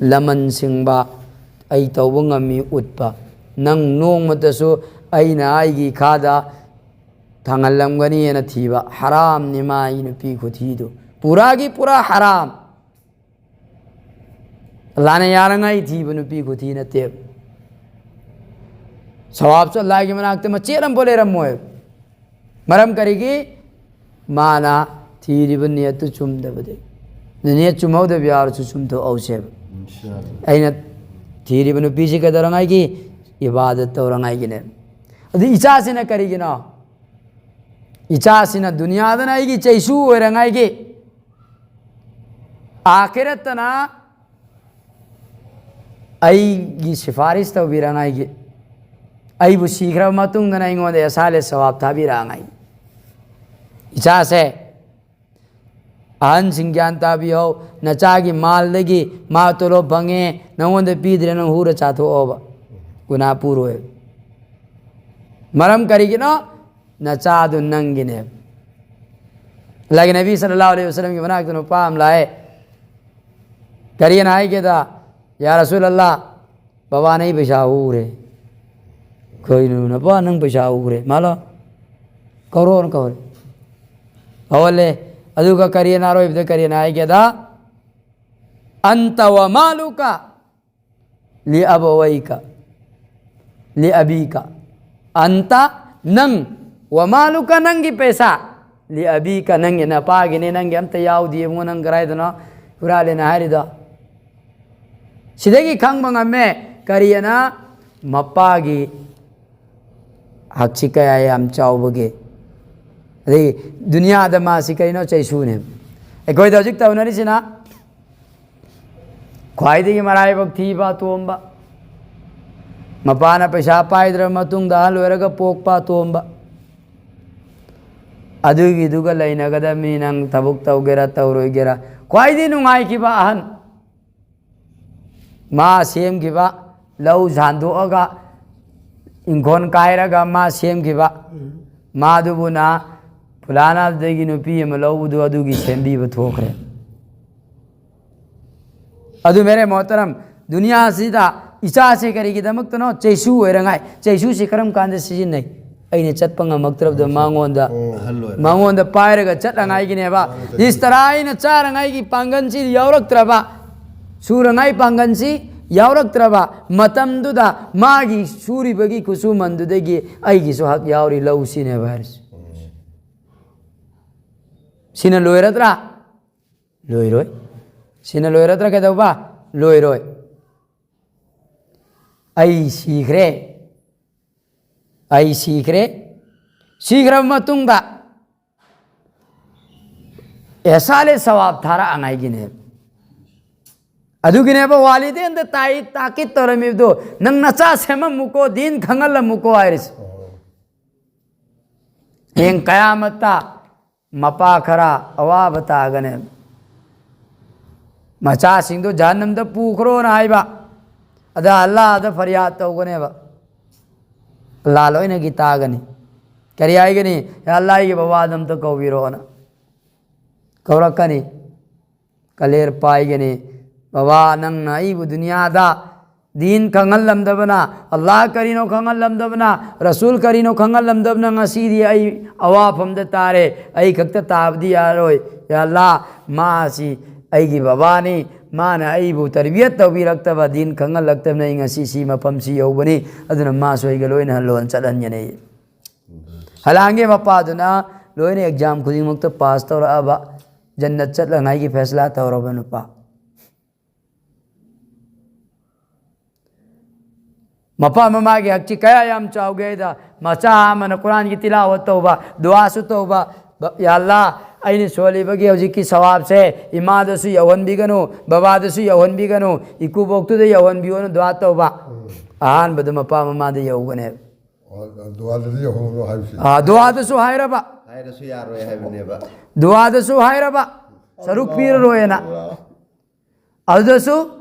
ꯂꯃꯟ ꯁꯤꯡꯕ, ꯑꯩ ꯇꯧꯕ ꯉꯝꯃꯤ ꯎꯠꯄ꯫ ꯅꯪ ꯅꯣꯡꯃꯇꯁꯨ ꯑꯩꯅ ꯑꯩꯒꯤ ꯏꯈꯥꯗ ꯊꯥꯡꯍꯜꯂꯝꯒꯅꯤꯅ ꯊꯤꯕ꯫ ꯍꯔꯥꯝꯅꯤ ꯃꯥꯒꯤ ꯅꯨꯄꯤ ꯈꯨꯊꯤꯗꯨ, ꯄꯨꯔꯥꯒꯤ ꯄꯨꯔꯥ ꯍꯔꯥꯝ꯫ ꯑꯜꯂꯥꯅ ꯌꯥꯔꯉꯥꯏ ꯊꯤꯕ ꯅꯨꯄꯤ ꯈꯨꯊꯤ ꯅꯠꯇꯦꯕ꯫ ꯁꯋꯥꯕꯁꯨ ꯑꯜꯂꯥꯒꯤ ꯃꯅꯥꯛꯇ ꯃꯆꯦꯠ ꯑꯃꯐꯥꯎ ꯂꯩꯔꯝꯃꯣꯏ꯫ ꯃꯔꯝ ꯀꯔꯤꯒꯤ? ꯃꯥꯅ ꯊꯤꯔꯤꯕ ꯅꯤꯌꯠꯇꯨ ꯆꯨꯝꯗꯕꯗꯤ꯫ ꯅꯤꯌꯠ ꯆꯨꯝꯍꯧꯗꯕ ꯌꯥꯎꯔꯁꯨ ꯆꯨꯝꯊꯣꯛꯍꯧꯁꯦꯕ꯫ ꯑꯩꯅ ꯊꯤꯔꯤꯕ ꯅꯨꯄꯤꯁꯤ ꯀꯩꯗꯧꯔꯉꯥꯏꯒꯤ? ꯏꯕꯥꯗꯠ ꯇꯧꯔꯉꯥꯏꯒꯤꯅꯦ꯫ ꯑꯗꯨ ꯏꯆꯥꯁꯤꯅ ꯀꯔꯤꯒꯤꯅꯣ? ꯏꯆꯥꯁꯤꯅ ꯗꯨꯅꯤꯌꯥꯗꯅ ꯑꯩꯒꯤ ꯆꯩꯁꯨ ꯑꯣꯏꯔꯉꯥꯏꯒꯤ, ꯑꯥꯈꯤꯔꯠꯇꯅ ꯑꯩꯒꯤ ꯁꯤꯐꯥꯔꯤꯁ ꯇꯧꯕꯤꯔꯉꯥꯏꯒꯤ, ꯑꯩꯕꯨ ꯁꯤꯈ꯭ꯔꯕ ꯃꯇꯨꯡꯗꯅ ꯑꯩꯉꯣꯟꯗ ꯑꯦꯁꯥꯂꯦ ꯁꯋꯥꯕ ꯊꯥꯕꯤꯔꯛꯉꯥꯏꯒꯤ꯫ ꯏꯆꯥꯁꯦ, ꯑꯍꯟꯁꯤꯡ ꯒ꯭ꯌꯥꯟ ꯇꯥꯕꯤꯍꯧ, ꯅꯆꯥꯒꯤ ꯃꯥꯜꯗꯒꯤ ꯃꯥ ꯇꯣꯂꯣꯞ ꯐꯪꯉꯦ, ꯅꯉꯣꯟꯗ ꯄꯤꯗ꯭ꯔꯦ, ꯅꯪ ꯍꯨꯔ ꯆꯥꯊꯣꯛꯑꯣꯕ, ꯒꯨꯅꯥ ꯄꯨꯔꯣꯏ꯫ ꯃꯔꯝ ꯀꯔꯤꯒꯤꯅꯣ? ꯅꯆꯥꯗꯨ ꯅꯪꯒꯤꯅꯦ꯫ ꯑꯜꯂꯥꯍꯒꯤ ꯅꯕꯤ ꯁꯜꯂꯜꯂꯥꯍꯨ ꯑꯂꯩꯍꯤ ꯋꯁꯜꯂꯝꯒꯤ ꯃꯅꯥꯛꯇ ꯅꯨꯄꯥ ꯑꯃ ꯂꯥꯛꯑꯦ꯫ ꯀꯔꯤꯅ ꯍꯥꯏꯒꯦꯗ, "ꯌꯥ ꯔꯁꯨꯂꯜꯂꯥ, ꯕꯕꯥꯅ ꯑꯩ ꯄꯩꯁꯥ ꯎꯔꯦ꯫" "ꯀꯩꯅꯣ ꯅꯄꯥ ꯅꯪ ꯄꯩꯁꯥ ꯎꯔꯦ? ꯃꯥꯂꯣ, ꯀꯧꯔꯣꯅ ꯀꯧꯔꯦ꯫ ꯀꯧꯍꯜꯂꯦ꯫ ꯑꯗꯨꯒ ꯀꯔꯤꯅ ꯑꯔꯣꯏꯕꯗ ꯀꯔꯤꯅ ꯍꯥꯏꯒꯦꯗ, "ꯑꯟꯇ ꯋ ꯃꯥꯂꯨꯀ ꯂꯤ ꯑꯕꯋꯩꯀ, ꯂꯤ ꯑꯕꯤꯀ, ꯑꯟꯇ, ꯅꯪ, ꯋꯥꯃꯥꯂꯨꯀ, ꯅꯪꯒꯤ ꯄꯩꯁꯥ, ꯂꯤ ꯑꯕꯤꯀ, ꯅꯪꯒꯤ ꯅꯄꯥꯒꯤꯅꯦ, ꯅꯪꯒꯤ ꯑꯝꯇ ꯌꯥꯎꯗꯦ ꯏꯕꯨꯡꯉꯣ, ꯅꯪ ꯀꯗꯥꯏꯗꯅꯣ ꯍꯨꯔꯥꯜꯂꯦꯅ ꯍꯥꯏꯔꯤꯗꯣ? ꯁꯤꯗꯒꯤ ꯈꯪꯕ ꯉꯝꯃꯦ ꯀꯔꯤꯑꯅ? ꯃꯄꯥꯒꯤ ꯍꯛꯁꯤ ꯀꯌꯥ ꯌꯥꯝ ꯆꯥꯎꯕꯒꯦ꯫ ꯑꯗꯩ ꯗꯨꯅꯤꯌꯥꯗ ꯃꯥꯁꯤ ꯀꯩꯅꯣ? ꯆꯩꯁꯨꯅꯦ꯫ ꯑꯩꯈꯣꯏꯗ ꯍꯧꯖꯤꯛ ꯇꯧꯅꯔꯤꯁꯤꯅ ꯈ꯭ꯋꯥꯏꯗꯒꯤ ꯃꯔꯥꯏꯕꯛ ꯊꯤꯕ ꯑꯇꯣꯝꯕ, ꯃꯄꯥꯅ ꯄꯩꯁꯥ ꯄꯥꯏꯗ꯭ꯔꯕ ꯃꯇꯨꯡꯗ ꯑꯍꯜ ꯑꯣꯏꯔꯒ ꯄꯣꯛꯄ ꯑꯇꯣꯝꯕ, ꯑꯗꯨꯒꯤꯗꯨꯒ ꯂꯩꯅꯒꯗꯕꯅꯤ꯫ ꯅꯪ ꯊꯕꯛ ꯇꯧꯒꯦꯔꯥ ꯇꯧꯔꯣꯏꯒꯦꯔꯥ, ꯈ꯭ꯋꯥꯏꯗꯒꯤ ꯅꯨꯡꯉꯥꯏꯈꯤꯕ ꯑꯍꯟ, ꯃꯥ ꯁꯦꯝꯈꯤꯕ, ꯂꯧ ꯁꯥꯟꯗꯣꯛꯑꯒ ꯏꯪꯈꯣꯜ ꯀꯥꯏꯔꯒ ꯃꯥ ꯁꯦꯝꯈꯤꯕ, ꯃꯥꯗꯨꯕꯨꯅ ꯐꯨꯂꯥꯅꯥꯗꯨꯗꯒꯤ ꯅꯨꯄꯤ ꯑꯃ ꯂꯧꯕꯗꯨ ꯑꯗꯨꯒꯤ ꯁꯦꯝꯕꯤꯕ ꯊꯣꯛꯈ꯭ꯔꯦ꯫ ꯑꯗꯨ ꯃꯦꯔꯦ ꯃꯣꯍꯇꯔꯝ, ꯗꯨꯅꯤꯌꯥꯁꯤꯗ ꯏꯆꯥꯁꯦ ꯀꯔꯤꯒꯤꯗꯃꯛꯇꯅꯣ ꯆꯩꯁꯨ ꯑꯣꯏꯔꯉꯥꯏ? ꯆꯩꯁꯨꯁꯤ ꯀꯔꯝ ꯀꯥꯟꯗ ꯁꯤꯖꯤꯟꯅꯩ? ꯑꯩꯅ ꯆꯠꯄ ꯉꯝꯃꯛꯇ꯭ꯔꯕꯗ ꯃꯉꯣꯟꯗ, ꯑꯍꯜ ꯑꯣꯏꯔꯦ꯫ ꯃꯉꯣꯟꯗ ꯄꯥꯏꯔꯒ ꯆꯠꯅꯉꯥꯏꯒꯤꯅꯦꯕ꯫ ꯃꯥꯅ ꯆꯠꯈꯤ꯫ ꯏꯁ ꯇꯔꯥ ꯑꯩꯅ ꯆꯥꯔꯉꯥꯏꯒꯤ ꯄꯥꯡꯒꯜꯁꯤ ꯌꯥꯎꯔꯛꯇ꯭ꯔꯕ, ꯁꯨꯔꯉꯥꯏ ꯄꯥꯡꯒꯜꯁꯤ ꯌꯥꯎꯔꯛꯇ꯭ꯔꯕ ꯃꯇꯝꯗꯨꯗ ꯃꯥꯒꯤ ꯁꯨꯔꯤꯕꯒꯤ ꯈꯨꯠꯁꯨꯃꯟꯗꯨꯗꯒꯤ ꯑꯩꯒꯤꯁꯨ ꯍꯛ ꯌꯥꯎꯔꯤ ꯂꯧꯁꯤꯅꯦꯕ ꯍꯥꯏꯔꯤꯁꯦ꯫ ꯁꯤꯅ ꯂꯣꯏꯔꯗ꯭ꯔꯥ? ꯂꯣꯏꯔꯣꯏ꯫ ꯁꯤꯅ ꯂꯣꯏꯔꯗ꯭ꯔꯥ ꯀꯩꯗꯧꯕ? ꯂꯣꯏꯔꯣꯏ꯫ ꯑꯩ ꯁꯤꯈ꯭ꯔꯦ꯫ ꯑꯩ ꯁꯤꯈ꯭ꯔꯦ꯫ ꯁꯤꯈ꯭ꯔꯕ ꯃꯇꯨꯡꯗ ꯑꯦꯁꯥꯂꯦ ꯁꯋꯥꯕ ꯊꯥꯔꯛꯑꯉꯥꯏꯒꯤꯅꯦꯕ꯫ ꯑꯗꯨꯒꯤꯅꯦꯕ ꯋꯥꯂꯤꯗꯦꯟꯗ ꯇꯥꯏ ꯇꯥꯀꯤꯠ ꯇꯧꯔꯝꯃꯤꯕꯗꯣ, "ꯅꯪ ꯅꯆꯥ ꯁꯦꯝꯃꯝꯃꯨꯀꯣ, ꯗꯤꯟ ꯈꯪꯍꯜꯂꯝꯃꯨꯀꯣ" ꯍꯥꯏꯔꯤꯁꯦ꯫ ꯍꯌꯦꯡ ꯀꯌꯥꯃꯠꯇ ꯃꯄꯥ ꯈꯔ ꯑꯋꯥꯕ ꯇꯥꯒꯅꯦꯕ꯫ ꯃꯆꯥꯁꯤꯡꯗꯣ ꯖꯍꯟꯅꯝꯗ ꯄꯨꯈ꯭ꯔꯣꯅ ꯍꯥꯏꯕ꯫ ꯑꯗ ꯑꯜꯂꯥꯗ ꯐꯔꯤꯌꯥꯗ ꯇꯧꯒꯅꯦꯕ꯫ ꯑꯜꯂꯥ ꯂꯣꯏꯅꯒꯤ ꯇꯥꯒꯅꯤ꯫ ꯀꯔꯤ ꯍꯥꯏꯒꯅꯤ? "ꯌꯥ ꯑꯜꯂꯥ, ꯑꯩꯒꯤ ꯕꯕꯥꯗꯣ ꯑꯝꯇ ꯀꯧꯕꯤꯔꯛꯑꯣꯅ" ꯀꯧꯔꯛꯀꯅꯤ꯫ ꯀꯂꯦꯔ ꯄꯥꯏꯒꯅꯤ꯫ "ꯕꯕꯥ, ꯅꯪꯅ ꯑꯩꯕꯨ ꯗꯨꯅꯤꯌꯥꯗ ꯗꯤꯟ ꯈꯪꯍꯜꯂꯝꯗꯕꯅ, ꯑꯜꯂꯥ ꯀꯔꯤꯅꯣ ꯈꯪꯍꯜꯂꯝꯗꯕꯅ, ꯔꯁꯨꯜ ꯀꯔꯤꯅꯣ ꯈꯪꯍꯜꯂꯝꯗꯕꯅ, ꯉꯁꯤꯗꯤ ꯑꯩ ꯑꯋꯥꯐꯝꯗ ꯇꯥꯔꯦ꯫ ꯑꯩ ꯈꯛꯇ ꯇꯥꯕꯗꯤ ꯌꯥꯔꯣꯏ꯫ ꯌꯥ ꯑꯜꯂꯥ, ꯃꯥꯁꯤ ꯑꯩꯒꯤ ꯕꯕꯥꯅꯤ, ꯃꯥꯅ ꯑꯩꯕꯨ ꯇꯔꯕꯤꯌꯠ ꯇꯧꯕꯤꯔꯛꯇꯕ, ꯗꯤꯟ ꯈꯪꯍꯜꯂꯛꯇꯕꯅ ꯑꯩ ꯉꯁꯤ ꯁꯤ ꯃꯐꯝꯁꯤ ꯌꯧꯕꯅꯤ꯫ ꯑꯗꯨꯅ ꯃꯥꯁꯨ ꯑꯩꯒ ꯂꯣꯏꯅ ꯂꯣꯟ ꯆꯠꯍꯟꯒꯅꯤ꯫ ꯍꯂꯥꯟꯒꯤ ꯃꯄꯥꯗꯨꯅ ꯂꯣꯏꯅ ꯑꯦꯛꯖꯥꯝ ꯈꯨꯗꯤꯡꯃꯛꯇ ꯄꯥꯁ ꯇꯧꯔꯛꯑꯕ, ꯖꯟꯅꯠ ꯆꯠꯂꯉꯥꯏꯒꯤ ꯐꯦꯁꯂꯥ ꯇꯧꯔꯕ ꯅꯨꯄꯥ꯫ ꯃꯄꯥ ꯃꯃꯥꯒꯤ ꯍꯛꯁꯤ ꯀꯌꯥ ꯌꯥꯝ ꯆꯥꯎꯒꯦ ꯍꯥꯏꯗ, ꯃꯆꯥ ꯑꯃꯅ ꯀꯨꯔꯥꯟꯒꯤ ꯇꯤꯂꯥꯋꯠ ꯇꯧꯕ, ꯗꯨꯋꯥꯁꯨ ꯇꯧꯕ, ꯕ-, "ꯌꯥ ꯑꯜꯂꯥ, ꯑꯩꯅ ꯁꯣꯜꯂꯤꯕꯒꯤ ꯍꯧꯖꯤꯛꯀꯤ ꯁꯋꯥꯕꯁꯦ ꯏꯃꯥꯗꯁꯨ ꯌꯧꯍꯟꯕꯤꯒꯅꯨ, ꯕꯕꯥꯗꯁꯨ ꯌꯧꯍꯟꯕꯤꯒꯅꯨ, ꯏꯀꯨꯕꯣꯛꯇꯨꯗ ꯌꯧꯍꯟꯕꯤꯌꯣꯅ ꯗꯨꯋꯥ ꯇꯧꯕ"꯫ ꯑꯍꯥꯟꯕꯗ ꯃꯄꯥ ꯃꯃꯥꯗ ꯌꯧꯒꯅꯦꯕ꯫ ꯑꯣ, ꯗꯨꯋꯥꯗꯗꯤ ꯌꯧꯍꯜꯂꯣ ꯍꯥꯏꯕꯁꯦ꯫ ꯑꯥ, ꯗꯨꯋꯥꯗꯁꯨ ꯍꯥꯏꯔꯕ꯫ ꯍꯥꯏꯔꯁꯨ ꯌꯥꯔꯣꯏ ꯍꯥꯏꯕꯅꯦꯕ꯫ ꯗꯨꯋꯥꯗꯁꯨ ꯍꯥꯏꯔꯕ, ꯁꯔꯨꯛ ꯄꯤꯔꯔꯣꯏꯅ꯫ ꯑꯗꯨꯗꯁꯨ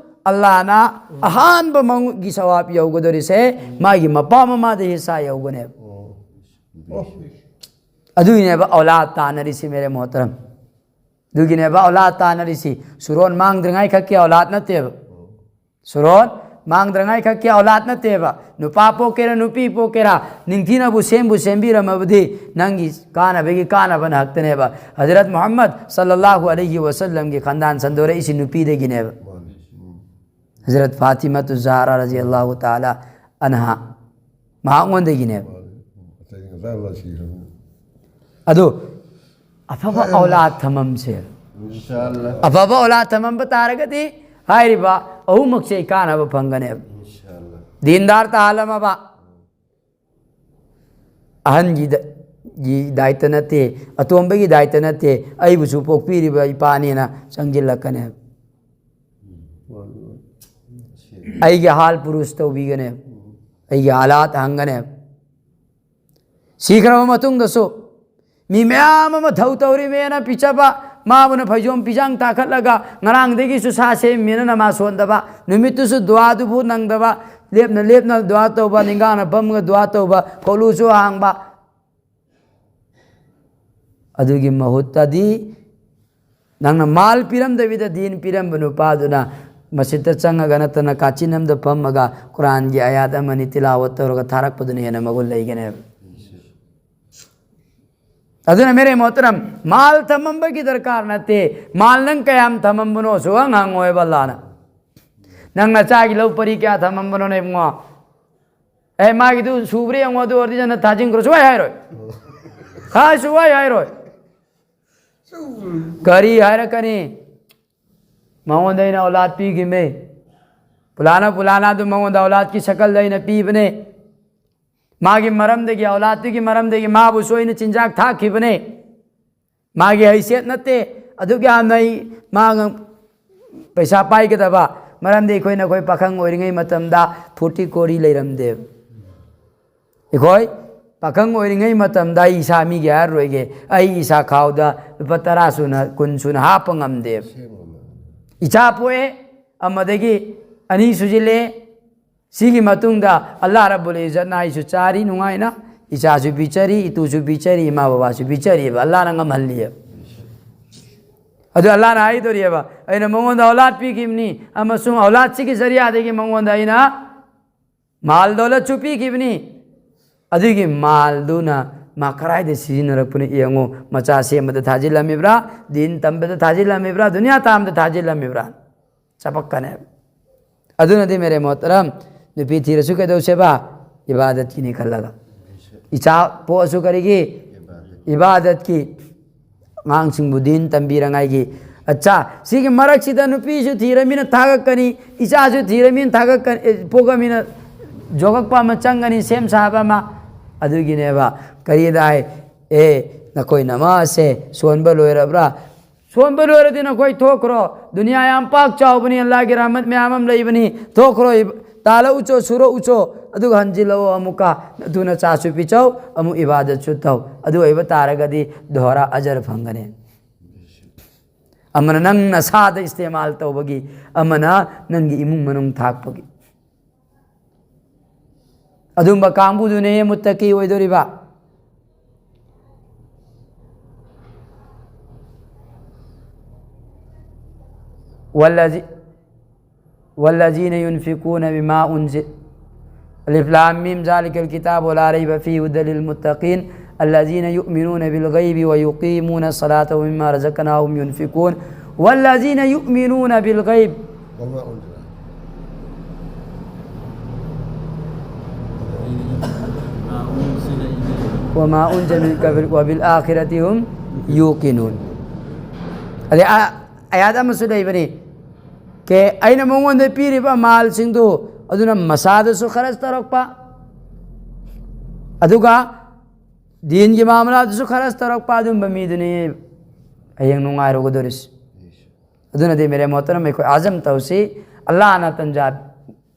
ꯑꯜꯂꯥꯅ ꯑꯍꯥꯟꯕ ꯃꯥꯒꯤ ꯁꯋꯥꯕ ꯌꯧꯒꯗꯧꯔꯤꯁꯦ ꯃꯥꯒꯤ ꯃꯄꯥ ꯃꯃꯥꯗ ꯍꯤꯁꯥ ꯌꯧꯒꯅꯦꯕ꯫ ꯑꯣ꯫ ꯑꯗꯨꯒꯤꯅꯦꯕ ꯑꯧꯂꯥꯗ ꯇꯥꯟꯅꯔꯤꯁꯤ, ꯃꯦꯔꯦ ꯃꯣꯍꯇꯔꯝ꯫ ꯑꯗꯨꯒꯤꯅꯦꯕ ꯑꯧꯂꯥꯗ ꯇꯥꯟꯅꯔꯤꯁꯤ꯫ ꯁꯨꯔꯣꯟ ꯃꯥꯡꯗ꯭ꯔꯤꯉꯥꯏ ꯈꯛꯀꯤ ꯑꯧꯂꯥꯗ ꯅꯠꯇꯦꯕ꯫ ꯁꯨꯔꯣꯟ ꯃꯥꯡꯗ꯭ꯔꯉꯥꯏ ꯈꯛꯀꯤ ꯑꯧꯂꯥꯗ ꯅꯠꯇꯦꯕ꯫ ꯅꯨꯄꯥ ꯄꯣꯛꯀꯦꯔꯥ, ꯅꯨꯄꯤ ꯄꯣꯛꯀꯦꯔꯥ, ꯅꯤꯡꯊꯤꯅꯕꯨ ꯁꯦꯝꯕꯨ ꯁꯦꯝꯕꯤꯔꯝꯃꯕꯗꯤ ꯅꯪꯒꯤ ꯀꯥꯟꯅꯕꯒꯤ ꯀꯥꯟꯅꯕ ꯉꯥꯛꯇꯅꯦꯕ꯫ ꯍꯖꯔꯠ ꯃꯨꯍꯝꯃꯗ ꯁꯜꯂꯜꯂꯥꯍꯨ ꯑꯂꯩꯍꯤ ꯋꯁꯜꯂꯝꯒꯤ ꯈꯟꯗꯥꯟ ꯁꯟꯗꯣꯔꯛꯏꯁꯤ ꯅꯨꯄꯤꯗꯒꯤꯅꯦꯕ꯫ ꯍꯖꯔꯠ ꯐꯥꯇꯤꯃꯥꯇꯨ ꯖꯍꯔꯥ ꯔꯖꯤꯌꯜꯂꯥꯍꯨ ꯇꯥꯂꯥ ꯑꯟꯍꯥ, ꯃꯍꯥꯛꯉꯣꯟꯗꯒꯤꯅꯦꯕ꯫ ꯑꯗꯨ ꯑꯐꯕ ꯑꯧꯂꯥꯗ ꯊꯝꯃꯝꯁꯦ꯫ ꯏꯟꯁꯥ ꯑꯜꯂꯥ꯫ ꯑꯐꯕ ꯑꯧꯂꯥꯗ ꯊꯝꯃꯝꯕ ꯇꯥꯔꯒꯗꯤ ꯍꯥꯏꯔꯤꯕ ꯑꯍꯨꯝꯃꯛꯁꯦ ꯑꯩ ꯀꯥꯟꯅꯕ ꯐꯪꯒꯅꯦꯕ꯫ ꯏꯟꯁꯥ ꯑꯜꯂꯥ꯫ ꯗꯤꯟꯗꯥꯔ ꯇꯥꯍꯜꯂꯝꯃꯕ, ꯑꯍꯟꯒꯤ ꯗ-, ꯒꯤ ꯗꯥꯏꯇ ꯅꯠꯇꯦ, ꯑꯇꯣꯝꯕꯒꯤ ꯗꯥꯏꯇ ꯅꯠꯇꯦ, ꯑꯩꯕꯨꯁꯨ ꯄꯣꯛꯄꯤꯔꯤꯕ ꯏꯄꯥꯅꯦꯅ ꯆꯪꯁꯤꯜꯂꯛꯀꯅꯦꯕ꯫ ꯑꯩꯒꯤ ꯍꯥꯜ ꯄꯨꯔꯨꯁ ꯇꯧꯕꯤꯒꯅꯦꯕ, ꯑꯩꯒꯤ ꯍꯥꯂꯥꯠ ꯍꯪꯒꯅꯦꯕ꯫ ꯁꯤꯈ꯭ꯔꯕ ꯃꯇꯨꯡꯗꯁꯨ ꯃꯤ ꯃꯌꯥꯝ ꯑꯃ ꯊꯧ ꯇꯧꯔꯤꯃꯦꯅ ꯄꯤꯖꯕ, ꯃꯥꯕꯨꯅ ꯐꯩꯖꯣꯝ ꯐꯤꯖꯥꯡ ꯇꯥꯈꯠꯂꯒ ꯉꯔꯥꯡꯗꯒꯤꯁꯨ ꯁꯥ ꯁꯦꯝꯃꯦꯅ ꯅꯃꯥꯖ ꯁꯣꯟꯗꯕ, ꯅꯨꯃꯤꯠꯇꯨꯁꯨ ꯗꯨꯋꯥꯗꯨꯕꯨ ꯅꯪꯗꯕ, ꯂꯦꯞꯅ ꯂꯦꯞꯅ ꯗꯨꯋꯥ ꯇꯧꯕ, ꯅꯤꯡꯒꯥꯅ ꯐꯝꯃꯒ ꯗꯨꯋꯥ ꯇꯧꯕ, ꯀꯣꯂꯨꯁꯨ ꯍꯥꯡꯕ, ꯑꯗꯨꯒꯤ ꯃꯍꯨꯠꯇꯗꯤ ꯅꯪꯅ ꯃꯥꯜ ꯄꯤꯔꯝꯗꯕꯤꯗ ꯗꯤꯟ ꯄꯤꯔꯝꯕ ꯅꯨꯄꯥꯗꯨꯅ ꯃꯁꯖꯤꯠꯇ ꯆꯪꯉꯒ ꯅꯠꯇꯅ ꯀꯥꯆꯤꯟ ꯑꯃꯗ ꯐꯝꯃꯒ ꯀꯨꯔꯥꯟꯒꯤ ꯑꯌꯥꯠ ꯑꯃꯅꯤ ꯇꯤꯂꯥꯋꯠ ꯇꯧꯔꯒ ꯊꯥꯔꯛꯄꯗꯨꯅ ꯍꯦꯟꯅ ꯃꯒꯨꯟ ꯂꯩꯒꯅꯦꯕ꯫ ꯑꯗꯨꯅ ꯃꯦꯔꯦ ꯃꯣꯍꯇꯔꯝ, ꯃꯥꯜ ꯊꯝꯃꯝꯕꯒꯤ ꯗꯔꯀꯥꯔ ꯅꯠꯇꯦ꯫ ꯃꯥꯜ ꯅꯪ ꯀꯌꯥꯝ ꯊꯝꯃꯝꯕꯅꯣ ꯁꯨꯍꯪ ꯍꯪꯉꯣꯏꯕ ꯑꯜꯂꯥꯅ꯫ ꯅꯪ ꯅꯆꯥꯒꯤ ꯂꯧ ꯄꯔꯤ ꯀꯌꯥ ꯊꯝꯃꯝꯕꯅꯣꯅꯦ ꯏꯕꯨꯡꯉꯣ? ꯑꯦ, ꯃꯥꯒꯤꯗꯨ ꯁꯨꯕ꯭ꯔꯥ ꯌꯦꯡꯉꯣ, ꯑꯗꯨ ꯑꯣꯏꯔꯗꯤ ꯅꯪ ꯊꯥꯖꯤꯟꯈ꯭ꯔꯣ꯫ ꯁꯨꯍꯥꯏ ꯍꯥꯏꯔꯣꯏ꯫ ꯍꯥꯏ, ꯁꯨꯍꯥꯏ ꯍꯥꯏꯔꯣꯏ꯫ ꯀꯔꯤ ꯍꯥꯏꯔꯛꯀꯅꯤ? ꯃꯉꯣꯟꯗ ꯑꯩꯅ ꯑꯧꯂꯥꯗ ꯄꯤꯈꯤꯕꯅꯦ꯫ ꯐꯨꯂꯥꯅ ꯐꯨꯂꯥꯅ ꯑꯗꯨ ꯃꯉꯣꯟꯗ ꯑꯧꯂꯥꯗꯀꯤ ꯁꯀꯜꯗ ꯑꯩꯅ ꯄꯤꯕꯅꯦ꯫ ꯃꯥꯒꯤ ꯃꯔꯝꯗꯒꯤ, ꯑꯧꯂꯥꯗꯇꯨꯒꯤ ꯃꯔꯝꯗꯒꯤ ꯃꯥꯕꯨꯁꯨ ꯑꯩꯅ ꯆꯤꯟꯖꯥꯛ ꯊꯥꯛꯈꯤꯕꯅꯦ꯫ ꯃꯥꯒꯤ ꯍꯩꯁꯦꯠ ꯅꯠꯇꯦ꯫ ꯑꯗꯨꯛ ꯌꯥꯝꯅ ꯑꯩ ꯃꯥ ꯉ-, ꯄꯩꯁꯥ ꯄꯥꯏꯒꯗꯕ꯫ ꯃꯔꯝꯗꯤ ꯑꯩꯈꯣꯏꯅ, ꯑꯩꯈꯣꯏ ꯄꯥꯈꯪ ꯑꯣꯏꯔꯤꯉꯩ ꯃꯇꯝꯗ ꯐꯣꯔꯇꯤ ꯀꯣꯔꯤ ꯂꯩꯔꯝꯗꯦꯕ꯫ ꯑꯩꯈꯣꯏ ꯄꯥꯈꯪ ꯑꯣꯏꯔꯤꯉꯩ ꯃꯇꯝꯗ ꯑꯩ ꯏꯁꯥ ꯃꯤꯒꯤ ꯍꯥꯏꯔꯔꯣꯏꯒꯦ, ꯑꯩ ꯏꯁꯥ ꯈꯥꯎꯗ ꯂꯨꯄꯥ ꯇꯔꯥ ꯁꯨꯅ, ꯀꯨꯟ ꯁꯨꯅ ꯍꯥꯞꯄ ꯉꯝꯗꯦꯕ꯫ ꯏꯆꯥ ꯄꯣꯛꯑꯦ, ꯑꯃꯗꯒꯤ ꯑꯅꯤ ꯁꯨꯖꯤꯜꯂꯦ꯫ ꯁꯤꯒꯤ ꯃꯇꯨꯡꯗ ꯑꯜꯂꯥꯍ ꯔꯕꯨꯜ ꯏꯖꯠꯅ ꯑꯩꯁꯨ ꯆꯥꯔꯤ ꯅꯨꯡꯉꯥꯏꯅ, ꯏꯆꯥꯁꯨ ꯄꯤꯖꯔꯤ, ꯏꯇꯨꯁꯨ ꯄꯤꯖꯔꯤ, ꯏꯃꯥ ꯕꯕꯥꯁꯨ ꯄꯤꯖꯔꯤꯑꯕ, ꯑꯜꯂꯥꯍꯅ ꯉꯝꯍꯜꯂꯤꯑꯕ꯫ ꯑꯗꯨ ꯑꯜꯂꯥꯍꯅ ꯍꯥꯏꯗꯣꯔꯤꯑꯕ, "ꯑꯩꯅ ꯃꯉꯣꯟꯗ ꯑꯧꯂꯥꯗ ꯄꯤꯈꯤꯕꯅꯤ, ꯑꯃꯁꯨꯡ ꯑꯧꯂꯥꯗꯁꯤꯒꯤ ꯖꯔꯤꯌꯥꯗꯒꯤ ꯃꯉꯣꯟꯗ ꯑꯩꯅ ꯃꯥꯜ ꯗꯧꯂꯠꯁꯨ ꯄꯤꯈꯤꯕꯅꯤ꯫ ꯑꯗꯨꯒꯤ ꯃꯥꯜꯗꯨꯅ ꯃꯥ ꯀꯗꯥꯏꯗ ꯁꯤꯖꯤꯟꯅꯔꯛꯄꯅꯣ ꯌꯦꯡꯉꯨ꯫ ꯃꯆꯥ ꯁꯦꯝꯕꯗ ꯊꯥꯖꯤꯜꯂꯝꯃꯤꯕ꯭ꯔꯥ? ꯗꯤꯟ ꯇꯝꯕꯗ ꯊꯥꯖꯤꯜꯂꯝꯃꯤꯕ꯭ꯔꯥ? ꯗꯨꯅꯤꯌꯥ ꯇꯥꯝꯕꯗ ꯊꯥꯖꯤꯜꯂꯝꯃꯤꯕ꯭ꯔꯥ?" ꯆꯄꯛꯀꯅꯦꯕ꯫ ꯑꯗꯨꯅꯗꯤ ꯃꯦꯔꯦ ꯃꯣꯍꯇꯔꯝ, ꯅꯨꯄꯤ ꯊꯤꯔꯁꯨ ꯀꯩꯗꯧꯁꯦꯕ? ꯏꯕꯥꯗꯠꯀꯤꯅꯤ ꯈꯜꯂꯒ꯫ ꯏꯆꯥ ꯄꯣꯛꯑꯁꯨ ꯀꯔꯤꯒꯤ? ꯏꯕꯥꯗꯠꯀꯤ꯫ ꯑꯉꯥꯡꯁꯤꯡꯕꯨ ꯗꯤꯟ ꯇꯝꯕꯤꯔꯉꯥꯏꯒꯤ꯫ ꯑꯠꯆꯥ, ꯁꯤꯒꯤ ꯃꯔꯛꯁꯤꯗ ꯅꯨꯄꯤꯁꯨ ꯊꯤꯔꯃꯤꯅ ꯊꯥꯒꯠꯀꯅꯤ, ꯏꯆꯥꯁꯨ ꯊꯤꯔꯃꯤꯅ ꯊꯥꯒꯠꯀꯅꯤ, ꯑꯦ, ꯄꯣꯛꯑꯃꯤꯅ ꯖꯣꯒꯛꯄ ꯑꯃ ꯆꯪꯒꯅꯤ, ꯁꯦꯝ ꯁꯥꯕ ꯑꯃ꯫ ꯑꯗꯨꯒꯤꯅꯦꯕ, ꯀꯔꯤꯗ ꯍꯥꯏ, "ꯑꯦ, ꯅꯈꯣꯏ ꯅꯃꯥꯁꯦ ꯁꯣꯟꯕ ꯂꯣꯏꯔꯕ꯭ꯔꯥ? ꯁꯣꯟꯕ ꯂꯣꯏꯔꯗꯤ ꯅꯈꯣꯏ ꯊꯣꯛꯈ꯭ꯔꯣ꯫ ꯗꯨꯅꯤꯌꯥ ꯌꯥꯝ ꯄꯥꯛ ꯆꯥꯎꯕꯅꯤ, ꯑꯜꯂꯥꯍꯒꯤ ꯔꯍꯃꯠ ꯃꯌꯥꯝ ꯑꯃ ꯂꯩꯕꯅꯤ꯫ ꯊꯣꯛꯈ꯭ꯔꯣ, ꯏꯕ-, ꯇꯥꯜꯂꯛꯎꯆꯣ, ꯁꯨꯔꯛꯎꯆꯣ, ꯑꯗꯨꯒ ꯍꯟꯖꯤꯜꯂꯛꯑꯣ ꯑꯃꯨꯛꯀ꯫ ꯑꯗꯨ ꯅꯆꯥꯁꯨ ꯄꯤꯖꯧ, ꯑꯃꯨꯛ ꯏꯕꯥꯗꯠꯁꯨ ꯇꯧ꯫ ꯑꯗꯨ ꯑꯣꯏꯕ ꯇꯥꯔꯒꯗꯤ ꯗꯣꯍꯔꯥ ꯑꯖꯔ ꯐꯪꯒꯅꯤ꯫" ꯑꯃꯅ ꯅꯪ ꯅꯁꯥꯗ ꯏꯁꯇꯦꯃꯥꯜ ꯇꯧꯕꯒꯤ, ꯑꯃꯅ ꯅꯪꯒꯤ ꯏꯃꯨꯡ ꯃꯅꯨꯡ ꯊꯥꯛꯄꯒꯤ꯫ ꯑꯗꯨꯝꯕ ꯀꯥꯡꯕꯨꯗꯨꯅꯦ ꯃꯨꯠꯇꯀꯤ ꯑꯣꯏꯗꯣꯔꯤꯕ꯫ والذي-، والذين ينفقون بما أنزل، الم، ذلك الكتاب لا ريب فيه هدى للمتقين، الذين يؤمنون بالغيب ويقيمون الصلاة ومما رزقناهم ينفقون. والذين يؤمنون بالغيب. وما أنزل من قبلك وبالآخرة هم يوقنون. Ade a, ayat ꯑꯃꯁꯨ ꯂꯩꯕꯅꯤ꯫ ꯀꯦ, ꯑꯩꯅ ꯃꯉꯣꯟꯗ ꯄꯤꯔꯤꯕ ꯃꯥꯜꯁꯤꯡꯗꯨ ꯑꯗꯨꯅ ꯃꯁꯥꯗꯁꯨ ꯈꯔꯁ ꯇꯧꯔꯛꯄ, ꯑꯗꯨꯒ ꯗꯤꯟꯒꯤ ꯃꯥꯃꯂꯥꯗꯁꯨ ꯈꯔꯁ ꯇꯧꯔꯛꯄ ꯑꯗꯨꯝꯕ ꯃꯤꯗꯨꯅꯤ ꯍꯌꯦꯡ ꯅꯨꯡꯉꯥꯏꯔꯨꯒꯗꯧꯔꯤꯁꯤ꯫ ꯑꯗꯨꯅꯗꯤ ꯃꯦꯔꯦ ꯃꯣꯍꯇꯔꯝ, ꯑꯩꯈꯣꯏ ꯑꯥꯖꯝ ꯇꯧꯁꯤ꯫ ꯑꯜꯂꯥꯍꯅ ꯇꯟꯖꯥ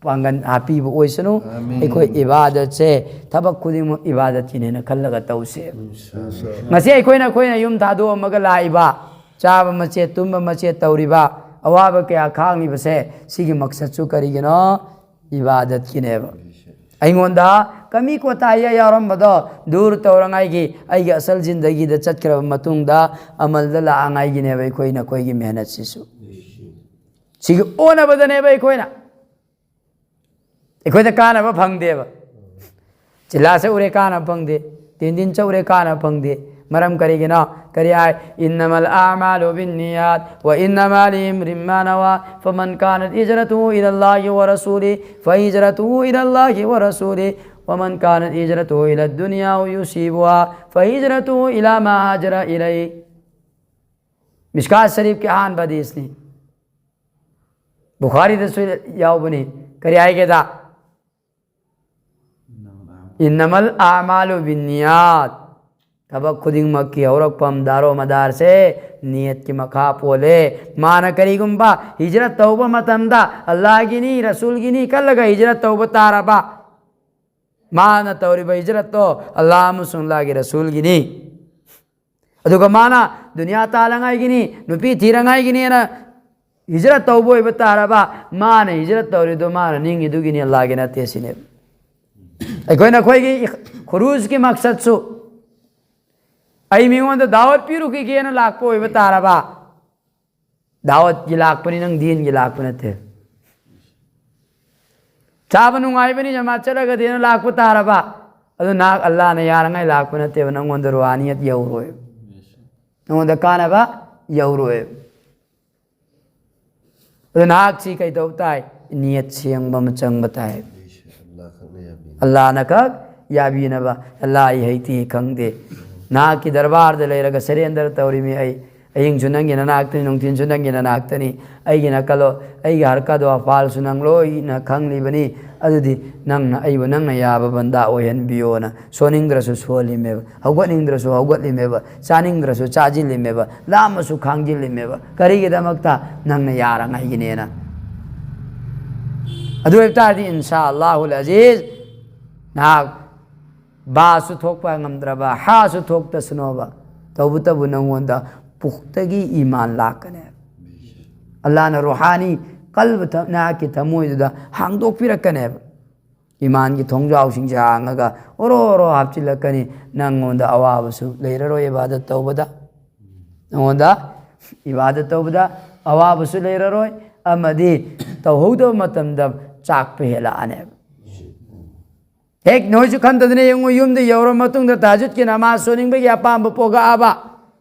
ꯄꯥꯡꯒꯟ ꯍꯥꯞꯄꯤꯕ ꯑꯣꯏꯁꯅꯨ꯫ ꯑꯩꯈꯣꯏ ꯏꯕꯥꯗꯠꯁꯦ ꯊꯕꯛ ꯈꯨꯗꯤꯡꯃꯛ ꯏꯕꯥꯗꯠꯀꯤꯅꯦꯅ ꯈꯜꯂꯒ ꯇꯧꯁꯦ꯫ ꯉꯁꯤ ꯑꯩꯈꯣꯏꯅ, ꯑꯩꯈꯣꯏꯅ ꯌꯨꯝ ꯊꯥꯗꯣꯛꯑꯝꯃꯒ ꯂꯥꯛꯏꯕ, ꯆꯥꯕ ꯃꯆꯦꯠ, ꯇꯨꯝꯕ ꯃꯆꯦꯠ ꯇꯧꯔꯤꯕ, ꯑꯋꯥꯕ ꯀꯌꯥ ꯈꯥꯡꯂꯤꯕꯁꯦ, ꯁꯤꯒꯤ ꯃꯛꯁꯠꯁꯨ ꯀꯔꯤꯒꯤꯅꯣ? ꯏꯕꯥꯗꯠꯀꯤꯅꯦꯕ꯫ ꯑꯩꯉꯣꯟꯗ ꯀꯃꯤ ꯀꯣꯇꯥꯍꯤ ꯌꯥꯎꯔꯝꯕꯗꯣ ꯗꯨꯔ ꯇꯧꯔꯉꯥꯏꯒꯤ, ꯑꯩꯒꯤ ꯑꯁꯜ ꯖꯤꯟꯗꯒꯤꯗ ꯆꯠꯈ꯭ꯔꯕ ꯃꯇꯨꯡꯗ ꯑꯃꯜꯗ ꯂꯥꯛꯉꯥꯏꯒꯤꯅꯦꯕ ꯑꯩꯈꯣꯏꯅ, ꯑꯩꯈꯣꯏꯒꯤ ꯃꯦꯍꯅꯠꯁꯤꯁꯨ꯫ ꯁꯤꯒꯤ ꯑꯣꯟꯅꯕꯗꯅꯦꯕ ꯑꯩꯈꯣꯏꯅ, ꯑꯩꯈꯣꯏꯗ ꯀꯥꯟꯅꯕ ꯐꯪꯗꯦꯕ꯫ ꯆꯤꯜꯂꯥ ꯆꯠꯂꯨꯔꯦ, ꯀꯥꯟꯅꯕ ꯐꯪꯗꯦ꯫ ꯇꯦꯟꯗꯤꯟ ꯆꯠꯂꯨꯔꯦ, ꯀꯥꯟꯅꯕ ꯐꯪꯗꯦ꯫ ꯃꯔꯝ ꯀꯔꯤꯒꯤꯅꯣ? ꯀꯔꯤ ꯍꯥꯏ? إنما الأعمال بالنيات وإنما لكل امرئ ما نوى. فمن كانت هجرته إلى الله ورسوله فهجرته إلى الله ورسوله، ومن كانت هجرته إلى دنيا يصيبها فهجرته إلى ما هاجر إليه. ꯃꯤꯁꯀꯥꯠ ꯁꯔꯤꯐꯀꯤ ꯑꯍꯥꯟꯕ ꯍꯗꯤꯁꯅꯤ꯫ ꯕꯨꯈꯥꯔꯤꯗꯁꯨ ꯌꯥꯎꯕꯅꯤ꯫ ꯀꯔꯤ ꯍꯥꯏꯒꯦꯗ? إنما الأعمال بالنيات. ꯊꯕꯛ ꯈꯨꯗꯤꯡꯃꯛꯀꯤ ꯍꯧꯔꯛꯐꯝ, ꯗꯥꯔꯣ ꯃꯗꯥꯔꯁꯦ ꯅꯤꯌꯠꯀꯤ ꯃꯈꯥ ꯄꯣꯜꯂꯦ꯫ ꯃꯥꯅ ꯀꯔꯤꯒꯨꯝꯕ ꯍꯤꯖꯔꯠ ꯇꯧꯕ ꯃꯇꯝꯗ ꯑꯜꯂꯥꯍꯒꯤꯅꯤ, ꯔꯁꯨꯜꯒꯤꯅꯤ ꯈꯜꯂꯒ ꯍꯤꯖꯔꯠ ꯇꯧꯕ ꯇꯥꯔꯕ, ꯃꯥꯅ ꯇꯧꯔꯤꯕ ꯍꯤꯖꯔꯠꯇꯣ ꯑꯜꯂꯥꯍ ꯑꯃꯁꯨꯡ ꯑꯜꯂꯥꯍꯒꯤ ꯔꯁꯨꯜꯒꯤꯅꯤ꯫ ꯑꯗꯨꯒ ꯃꯥꯅ ꯗꯨꯅꯤꯌꯥ ꯇꯥꯜꯂꯉꯥꯏꯒꯤꯅꯤ, ꯅꯨꯄꯤ ꯊꯤꯔꯉꯥꯏꯒꯤꯅꯤꯅ ꯍꯤꯖꯔꯠ ꯇꯧꯕ ꯑꯣꯏꯕ ꯇꯥꯔꯕ, ꯃꯥꯅ ꯍꯤꯖꯔꯠ ꯇꯧꯔꯤꯗꯣ ꯃꯥꯅ ꯅꯤꯡꯉꯤꯗꯨꯒꯤꯅꯤ, ꯑꯜꯂꯥꯍꯒꯤ ꯅꯠꯇꯦ ꯁꯤꯅꯦꯕ꯫ ꯑꯩꯈꯣꯏꯅ ꯑꯩꯈꯣꯏꯒꯤ ꯈꯨꯔꯨꯖꯀꯤ ꯃꯛꯁꯠꯁꯨ, ꯑꯩ ꯃꯤꯉꯣꯟꯗ ꯗꯥꯋꯠ ꯄꯤꯔꯨꯈꯤꯒꯦꯅ ꯂꯥꯛꯄ ꯑꯣꯏꯕ ꯇꯥꯔꯕ, ꯗꯥꯋꯠꯀꯤ ꯂꯥꯛꯄꯅꯤ, ꯅꯪ ꯗꯤꯟꯒꯤ ꯂꯥꯛꯄ ꯅꯠꯇꯦ꯫ ꯆꯥꯕ ꯅꯨꯡꯉꯥꯏꯕꯅꯤ, ꯖꯃꯥꯠ ꯆꯠꯂꯒꯗꯤꯅ ꯂꯥꯛꯄ ꯇꯥꯔꯕ, ꯑꯗꯨ ꯅꯍꯥꯛ ꯑꯜꯂꯥꯅ ꯌꯥꯔꯉꯥꯏ ꯂꯥꯛꯄ ꯅꯠꯇꯦꯕ, ꯅꯪꯉꯣꯟꯗ ꯔꯨꯍꯥꯅꯤꯌꯠ ꯌꯧꯔꯣꯏꯕ, ꯅꯪꯉꯣꯟꯗ ꯀꯥꯟꯅꯕ ꯌꯧꯔꯣꯏꯕ꯫ ꯑꯗꯨ ꯅꯍꯥꯛꯁꯤ ꯀꯩꯗꯧ ꯇꯥꯏ? ꯅꯤꯌꯠ ꯁꯦꯡꯕ ꯑꯃ ꯆꯪꯕ ꯇꯥꯏ꯫ ꯑꯜꯂꯥꯅ ꯈꯛ ꯌꯥꯕꯤꯅꯕ꯫ ꯑꯜꯂꯥ ꯑꯩ ꯍꯩꯇꯦ, ꯈꯪꯗꯦ, ꯅꯍꯥꯛꯀꯤ ꯗꯔꯕꯥꯔꯗ ꯂꯩꯔꯒ ꯁꯔꯦꯟꯗꯔ ꯇꯧꯔꯤꯃꯤ ꯑꯩ꯫ ꯑꯍꯤꯡꯁꯨ ꯅꯪꯒꯤ ꯅꯅꯥꯛꯇꯅꯤ, ꯅꯨꯡꯊꯤꯟꯁꯨ ꯅꯪꯒꯤ ꯅꯅꯥꯛꯇꯅꯤ꯫ ꯑꯩꯒꯤ ꯅꯀꯜꯂꯣ, ꯑꯩꯒꯤ ꯍꯔꯀꯥꯗꯣ ꯑꯐꯥꯜꯁꯨ ꯅꯪ ꯂꯣꯏꯅ ꯈꯪꯂꯤꯕꯅꯤ꯫ ꯑꯗꯨꯗꯤ ꯅꯪꯅ ꯑꯩꯕꯨ ꯅꯪꯅ ꯌꯥꯕ ꯕꯟꯗꯥ ꯑꯣꯏꯍꯟꯕꯤꯌꯣꯅ ꯁꯣꯟꯅꯤꯡꯗ꯭ꯔꯁꯨ ꯁꯣꯜꯂꯤꯃꯦꯕ, ꯍꯧꯒꯠꯅꯤꯡꯗ꯭ꯔꯁꯨ ꯍꯧꯒꯠꯂꯤꯃꯦꯕ, ꯆꯥꯅꯤꯡꯗ꯭ꯔꯁꯨ ꯆꯥꯁꯤꯜꯂꯤꯃꯦꯕ, ꯂꯥꯝꯃꯁꯨ ꯈꯥꯡꯖꯤꯜꯂꯤꯃꯦꯕ꯫ ꯀꯔꯤꯒꯤꯗꯃꯛꯇ? ꯅꯪꯅ ꯌꯥꯔꯉꯥꯏꯒꯤꯅꯦꯅ꯫ ꯑꯗꯨ ꯑꯣꯏꯕ ꯇꯥꯔꯗꯤ ꯏꯟꯁꯥ ꯑꯜꯂꯥꯍꯨꯜ ꯑꯖꯤꯖ ꯅꯍꯥꯛ ꯕꯥꯁꯨ ꯊꯣꯛꯄ ꯉꯝꯗ꯭ꯔꯕ, ꯍꯥꯁꯨ ꯊꯣꯛꯇꯁꯅꯣꯕ, ꯇꯧꯕꯇꯕꯨ ꯅꯪꯉꯣꯟꯗ ꯄꯨꯛꯇꯒꯤ ꯏꯃꯥꯟ ꯂꯥꯛꯀꯅꯦꯕ꯫ ꯑꯜꯂꯥꯅ ꯔꯨꯍꯥꯅꯤ ꯀꯜꯕ ꯊ-, ꯅꯍꯥꯛꯀꯤ ꯊꯃꯣꯏꯗꯨꯗ ꯍꯥꯡꯗꯣꯛꯄꯤꯔꯛꯀꯅꯦꯕ꯫ ꯏꯃꯥꯟꯒꯤ ꯊꯣꯡꯖꯥꯎꯁꯤꯡꯁꯦ ꯍꯥꯡꯉꯒ ꯑꯣꯔꯣ ꯑꯣꯔꯣ ꯍꯥꯞꯆꯤꯜꯂꯛꯀꯅꯤ꯫ ꯅꯪꯉꯣꯟꯗ ꯑꯋꯥꯕꯁꯨ ꯂꯩꯔꯔꯣꯏ ꯏꯕꯥꯗꯠ ꯇꯧꯕꯗ꯫ ꯅꯪꯉꯣꯟꯗ ꯏꯕꯥꯗꯠ ꯇꯧꯕꯗ ꯑꯋꯥꯕꯁꯨ ꯂꯩꯔꯔꯣꯏ, ꯑꯃꯗꯤ ꯇꯧꯍꯧꯗꯕ ꯃꯇꯝꯗ ꯆꯥꯛꯄ ꯍꯦꯜꯂꯛꯑꯅꯦꯕ꯫ ꯍꯦꯛ ꯅꯣꯏꯁꯨ ꯈꯟꯗꯗꯅ ꯌꯦꯡꯉꯨ, ꯌꯨꯝꯗ ꯌꯧꯔ ꯃꯇꯨꯡꯗ ꯇꯍꯖꯨꯗꯀꯤ ꯅꯃꯥꯖ ꯁꯣꯟꯅꯤꯡꯕꯒꯤ ꯑꯄꯥꯝꯕ ꯄꯣꯛꯂꯛꯑꯕ,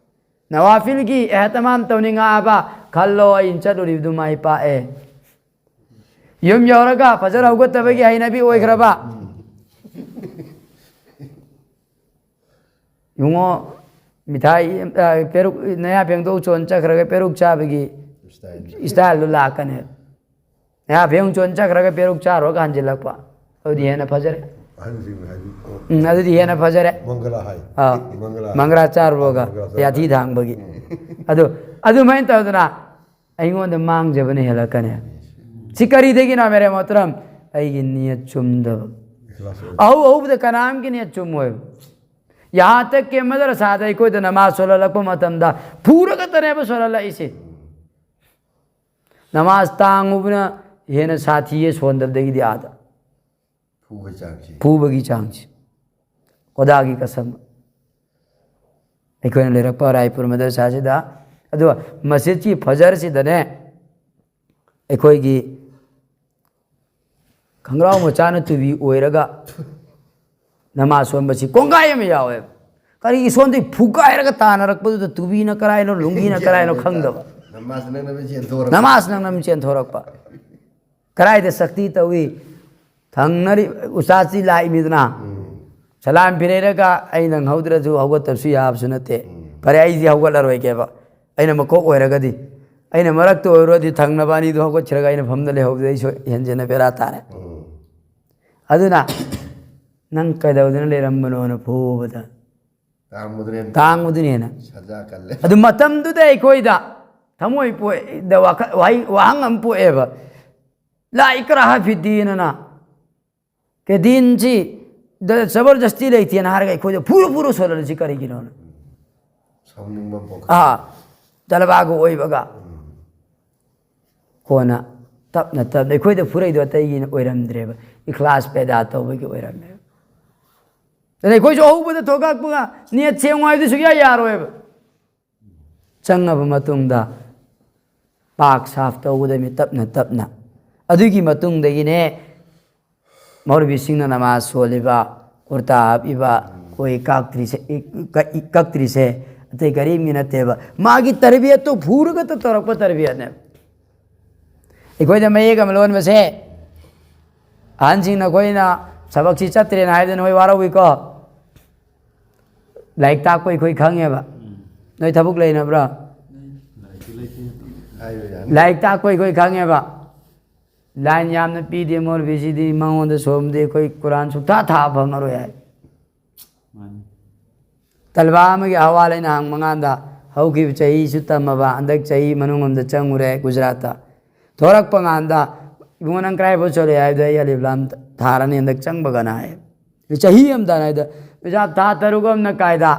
ꯅꯋꯥꯐꯤꯜꯒꯤ ꯑꯦꯍꯇꯃꯥꯝ ꯇꯧꯅꯤꯡꯉꯛꯑꯕ, ꯈꯜꯂꯣ ꯑꯩꯅ ꯆꯠꯂꯨꯔꯤꯕꯗꯨ ꯃꯥꯏ ꯄꯥꯛꯑꯦ꯫ ꯌꯨꯝ ꯌꯧꯔꯒ ꯐꯖꯔ ꯍꯧꯒꯠꯇꯕꯒꯤ ꯍꯩꯅꯕꯤ ꯑꯣꯏꯈ꯭ꯔꯕ, ꯏꯕꯨꯡꯉꯣ, ꯃꯤꯊꯥꯏ, ꯑ, ꯄꯦꯔꯨꯛ, ꯅꯌꯥ ꯐꯦꯡꯗꯣꯛ ꯆꯣꯟ ꯆꯠꯈ꯭ꯔꯒ ꯄꯦꯔꯨꯛ ꯆꯥꯕꯒꯤ ꯏꯁꯇꯥꯏꯜꯗꯨ ꯂꯥꯛꯀꯅꯦꯕ꯫ ꯅꯌꯥ ꯐꯦꯡ ꯆꯣꯟ ꯆꯠꯈ꯭ꯔꯒ ꯄꯦꯔꯨꯛ ꯆꯥꯔꯨꯔꯒ ꯍꯟꯖꯤꯜꯂꯛꯄ꯫ ꯑꯗꯨꯗꯤ ꯍꯦꯟꯅ ꯐꯖꯔꯦ꯫ ꯑꯍꯟꯁꯤꯡꯅ ꯍꯥꯏꯗꯤ, ꯑꯣ, ꯎꯝ, ꯑꯗꯨꯗꯤ ꯍꯦꯟꯅ ꯐꯖꯔꯦ꯫ ꯃꯪꯒꯂꯥ ꯍꯥꯏ꯫ ꯑꯥ, ꯃꯪꯒꯂꯥ꯫ ꯃꯪꯒꯂꯥ ꯆꯥꯔꯨꯔꯒ ꯃꯪꯒꯂꯥ ꯆꯥꯔꯨꯔꯒ꯫ ꯌꯥꯊꯤ ꯊꯥꯡꯕꯒꯤ꯫ ꯎꯝ꯫ ꯑꯗꯨ, ꯑꯗꯨꯃꯥꯏꯅ ꯇꯧꯗꯅ ꯑꯩꯉꯣꯟꯗ ꯃꯥꯡꯖꯕꯅ ꯍꯦꯜꯂꯛꯀꯅꯤ꯫ ꯁꯤ ꯀꯔꯤꯗꯒꯤꯅꯣ, ꯃꯦꯔꯦ ꯃꯣꯍꯇꯔꯝ? ꯑꯩꯒꯤ ꯅꯤꯌꯠ ꯆꯨꯝꯗꯕ꯫ ꯏꯈ꯭ꯂꯥꯁ ꯑꯣꯏꯗꯕ꯫ ꯑꯍꯧ ꯑꯍꯧꯕꯗ ꯀꯅꯥꯝꯒꯤ ꯅꯤꯌꯠ ꯆꯨꯝꯃꯣꯏꯕ꯫ ꯌꯍꯥ ꯇꯛ ꯀꯦ ꯃꯗꯔꯁꯥꯗ ꯑꯩꯈꯣꯏꯗ ꯅꯃꯥꯖ ꯁꯣꯜꯍꯜꯂꯛꯄ ꯃꯇꯝꯗ ꯐꯨꯔꯒꯇꯅꯦꯕ ꯁꯣꯜꯍꯜꯂꯛꯏꯁꯦ꯫ ꯅꯃꯥꯖ ꯇꯥꯡꯉꯨꯕꯅ ꯍꯦꯟꯅ ꯁꯥꯊꯤꯌꯦ ꯁꯣꯟꯗꯕꯗꯒꯤꯗꯤ ꯑꯥꯗ꯫ ꯐꯨꯕꯒꯤ ꯆꯥꯡꯁꯤ꯫ ꯐꯨꯕꯒꯤ ꯆꯥꯡꯁꯤ꯫ ꯈꯨꯗꯥꯒꯤ ꯀꯁꯝ꯫ ꯑꯩꯈꯣꯏꯅ ꯂꯩꯔꯛꯄ ꯔꯥꯏꯄꯨꯔ ꯃꯗꯔꯁꯥꯁꯤꯗ, ꯑꯗꯨꯒ ꯃꯁꯖꯤꯗꯀꯤ ꯐꯖꯔꯁꯤꯗꯅꯦ, ꯑꯩꯈꯣꯏꯒꯤ ꯈꯣꯡꯒ꯭ꯔꯥꯎ ꯃꯆꯥꯅ ꯇꯨꯕꯤ ꯑꯣꯏꯔꯒ ꯅꯃꯥꯖ ꯁꯣꯟꯕꯁꯤ ꯀꯣꯡꯒꯥꯏ ꯑꯃ ꯌꯥꯎꯋꯦꯕ꯫ ꯀꯔꯤꯒꯤ ꯁꯣꯟꯗꯣꯏ? ꯐꯨꯒꯥꯏꯔꯒ ꯇꯥꯟꯅꯔꯛꯄꯗꯨꯗ ꯇꯨꯕꯤꯅ ꯀꯔꯥꯏꯅꯣ, ꯂꯨꯡꯒꯤꯅ ꯀꯔꯥꯏꯅꯣ ꯈꯪꯗꯕ꯫ ꯅꯃꯥꯖ ꯅꯪꯅꯕ ꯆꯦꯟꯊꯣꯔꯛꯄ꯫ ꯅꯃꯥꯖ ꯅꯪꯅꯕ ꯆꯦꯟꯊꯣꯔꯛꯄ꯫ ꯀꯔꯥꯏꯗ ꯁꯛꯇꯤ ꯇꯧꯏ? ꯊꯪꯅꯔꯤ ꯎꯁꯥꯁꯤ ꯂꯥꯛꯏꯃꯤꯗꯅ꯫ ꯎꯝ꯫ ꯁꯂꯥꯝ ꯐꯤꯔꯩꯔꯒ ꯑꯩ ꯅꯪꯍꯧꯗ꯭ꯔꯁꯨ ꯍꯧꯒꯠꯇꯕꯁꯨ ꯌꯥꯕꯁꯨ ꯅꯠꯇꯦ꯫ ꯎꯝ꯫ ꯐꯔꯦ, ꯑꯩꯗꯤ ꯍꯧꯒꯠꯂꯔꯣꯏꯒꯦꯕ꯫ ꯑꯩꯅ ꯃꯀꯣꯛ ꯑꯣꯏꯔꯒꯗꯤ, ꯑꯩꯅ ꯃꯔꯛꯇ ꯑꯣꯏꯔꯨꯔꯗꯤ ꯊꯪꯅꯕ ꯑꯅꯤꯗꯨ ꯍꯧꯒꯠꯈ꯭ꯔꯒ ꯑꯩꯅ ꯐꯝꯗ ꯂꯩꯍꯧꯕꯗ ꯑꯩꯁꯨ ꯍꯦꯟꯖꯤꯟꯅ ꯕꯦꯔꯥ ꯇꯥꯔꯦ꯫ ꯎꯝ꯫ ꯑꯗꯨꯅ ꯅꯪ ꯀꯩꯗꯧꯗꯅ ꯂꯩꯔꯝꯕꯅꯣꯅ ꯐꯨꯕꯗ ꯇꯥꯡꯕꯗꯨꯅ ꯍꯦꯟꯅ ꯇꯥꯡꯕꯗꯨꯅ ꯍꯦꯟꯅ꯫ ꯁꯖꯥ ꯀꯜꯂꯦ꯫ ꯑꯗꯨ ꯃꯇꯝꯗꯨꯗ ꯑꯩꯈꯣꯏꯗ ꯊꯃꯣꯏ ꯄꯣꯛꯏꯗ ꯋꯥꯈ-, ꯋꯥꯍꯩ, ꯋꯥꯍꯪ ꯑꯃ ꯄꯣꯛꯑꯦꯕ꯫ ꯂꯥ ꯏꯀ꯭ꯔꯥꯍ ꯐꯤꯗꯤꯟ ꯑꯅ꯫ ꯀꯦ ꯗꯤꯟꯁꯤ ꯗ-, ꯖꯕꯔꯗꯁꯇꯤ ꯂꯩꯇꯦꯅ ꯍꯥꯏꯔꯒ ꯑꯩꯈꯣꯏꯗ ꯐꯨꯔꯨ ꯐꯨꯔꯨ ꯁꯣꯜꯍꯜꯂꯤꯁꯤ ꯀꯔꯤꯒꯤꯅꯣꯅ? ꯁꯥꯎꯅꯤꯡꯕ ꯄꯣꯛ-, ꯑꯥ, ꯇꯂꯕꯥꯒ ꯑꯣꯏꯕꯒ꯫ ꯎꯝ꯫ ꯀꯣꯟꯅ ꯇꯞꯅ ꯇꯞꯅ ꯑꯩꯈꯣꯏꯗ ꯐꯨꯔꯛꯏꯗꯣ ꯑꯇꯩꯒꯤ ꯑꯣꯏꯔꯝꯗ꯭ꯔꯦꯕ, ꯏꯈ꯭ꯂꯥꯁ ꯄꯦꯗꯥ ꯇꯧꯕꯒꯤ ꯑꯣꯏꯔꯝꯃꯦꯕ꯫ ꯑꯗꯨꯅ ꯑꯩꯈꯣꯏꯁꯨ ꯑꯍꯧꯕꯗ ꯊꯣꯛꯂꯛꯄꯒ ꯅꯦꯠ ꯁꯦꯡꯉꯨ ꯍꯥꯏꯕꯗꯤ ꯁꯨꯡꯌꯥ ꯌꯥꯔꯣꯏꯕ꯫ ꯆꯪꯉꯕ ꯃꯇꯨꯡꯗ ꯄꯥꯛ ꯁꯥꯐ ꯇꯧꯒꯗꯕꯅꯤ ꯇꯞꯅ ꯇꯞꯅ꯫ ꯑꯗꯨꯒꯤ ꯃꯇꯨꯡꯗꯒꯤꯅꯦ ꯃꯧꯂꯕꯤꯁꯤꯡꯅ ꯅꯃꯥꯖ ꯁꯣꯜꯂꯤꯕ, ꯀꯨꯔꯇꯥ ꯍꯥꯞꯄꯤꯕ, ꯑꯩꯈꯣꯏ ꯀꯥꯛꯇ꯭ꯔꯤꯁꯦ, ꯀꯛ-, ꯀꯛꯇ꯭ꯔꯤꯁꯦ ꯑꯇꯩ ꯀꯔꯤꯝꯒꯤ ꯅꯠꯇꯦꯕ꯫ ꯃꯥꯒꯤ ꯇꯔꯕꯤꯌꯠꯇꯨ ꯐꯨꯔꯒꯇ ꯇꯧꯔꯛꯄ ꯇꯔꯕꯤꯌꯠꯅꯦꯕ꯫ ꯑꯩꯈꯣꯏꯗ ꯃꯌꯦꯛ ꯑꯃ ꯂꯣꯟꯕꯁꯦ, ꯑꯍꯟꯁꯤꯡꯅ ꯑꯩꯈꯣꯏꯅ ꯊꯕꯛꯁꯤ ꯆꯠꯇ꯭ꯔꯦꯅ ꯍꯥꯏꯕꯗ ꯅꯣꯏ ꯋꯥꯔꯧꯏꯀꯣ꯫ ꯂꯥꯏꯔꯤꯛ ꯇꯥꯛꯄ ꯑꯩꯈꯣꯏ ꯈꯪꯉꯦꯕ꯫ ꯅꯣꯏ ꯊꯕꯛ ꯂꯩꯅꯕ꯭ꯔꯥ? ꯂꯥꯏꯔꯤꯛ ꯇꯥꯛꯄ ꯑꯩꯈꯣꯏ ꯈꯪꯉꯦꯕ꯫ ꯂꯥꯏꯟ ꯌꯥꯝꯅ ꯄꯤꯗꯦ ꯃꯧꯂꯕꯤꯁꯤꯗꯤ, ꯃꯉꯣꯟꯗ ꯁꯣꯝꯗꯤ ꯑꯩꯈꯣꯏ ꯀꯨꯔꯥꯟ ꯁꯨꯛꯊꯥ ꯊꯥꯕ ꯐꯪꯉꯔꯣꯏ ꯍꯥꯏ꯫ ꯃꯥꯅꯤ꯫ ꯇꯂꯕꯥ ꯑꯃꯒꯤ ꯑꯍꯋꯥꯜ ꯑꯩꯅ ꯍꯪꯕ ꯀꯥꯟꯗ, ꯍꯧꯈꯤꯕ ꯆꯍꯤꯁꯨ ꯇꯝꯃꯕ, ꯍꯟꯗꯛ ꯆꯍꯤ ꯃꯅꯨꯡ ꯑꯃꯗ ꯆꯪꯉꯨꯔꯦ ꯒꯨꯖꯔꯥꯠꯇ꯫ ꯊꯣꯔꯛꯄ ꯀꯥꯟꯗ, "ꯏꯕꯨꯡꯉꯣ, ꯅꯪ ꯀꯗꯥꯏꯐꯥꯎ ꯆꯠꯂꯦ?" ꯍꯥꯏꯕꯗ, "ꯑꯩ ꯑꯂꯤꯐ ꯂꯥꯝ ꯊꯥꯔꯅꯤ ꯍꯟꯗꯛ ꯆꯪꯕꯒꯅ" ꯍꯥꯏ꯫ ꯆꯍꯤ ꯑꯃꯗ ꯍꯥꯏꯗ, "ꯄꯩꯁꯥ ꯊꯥ ꯇꯔꯨꯛ ꯑꯃꯅ ꯀꯥꯏꯗ?"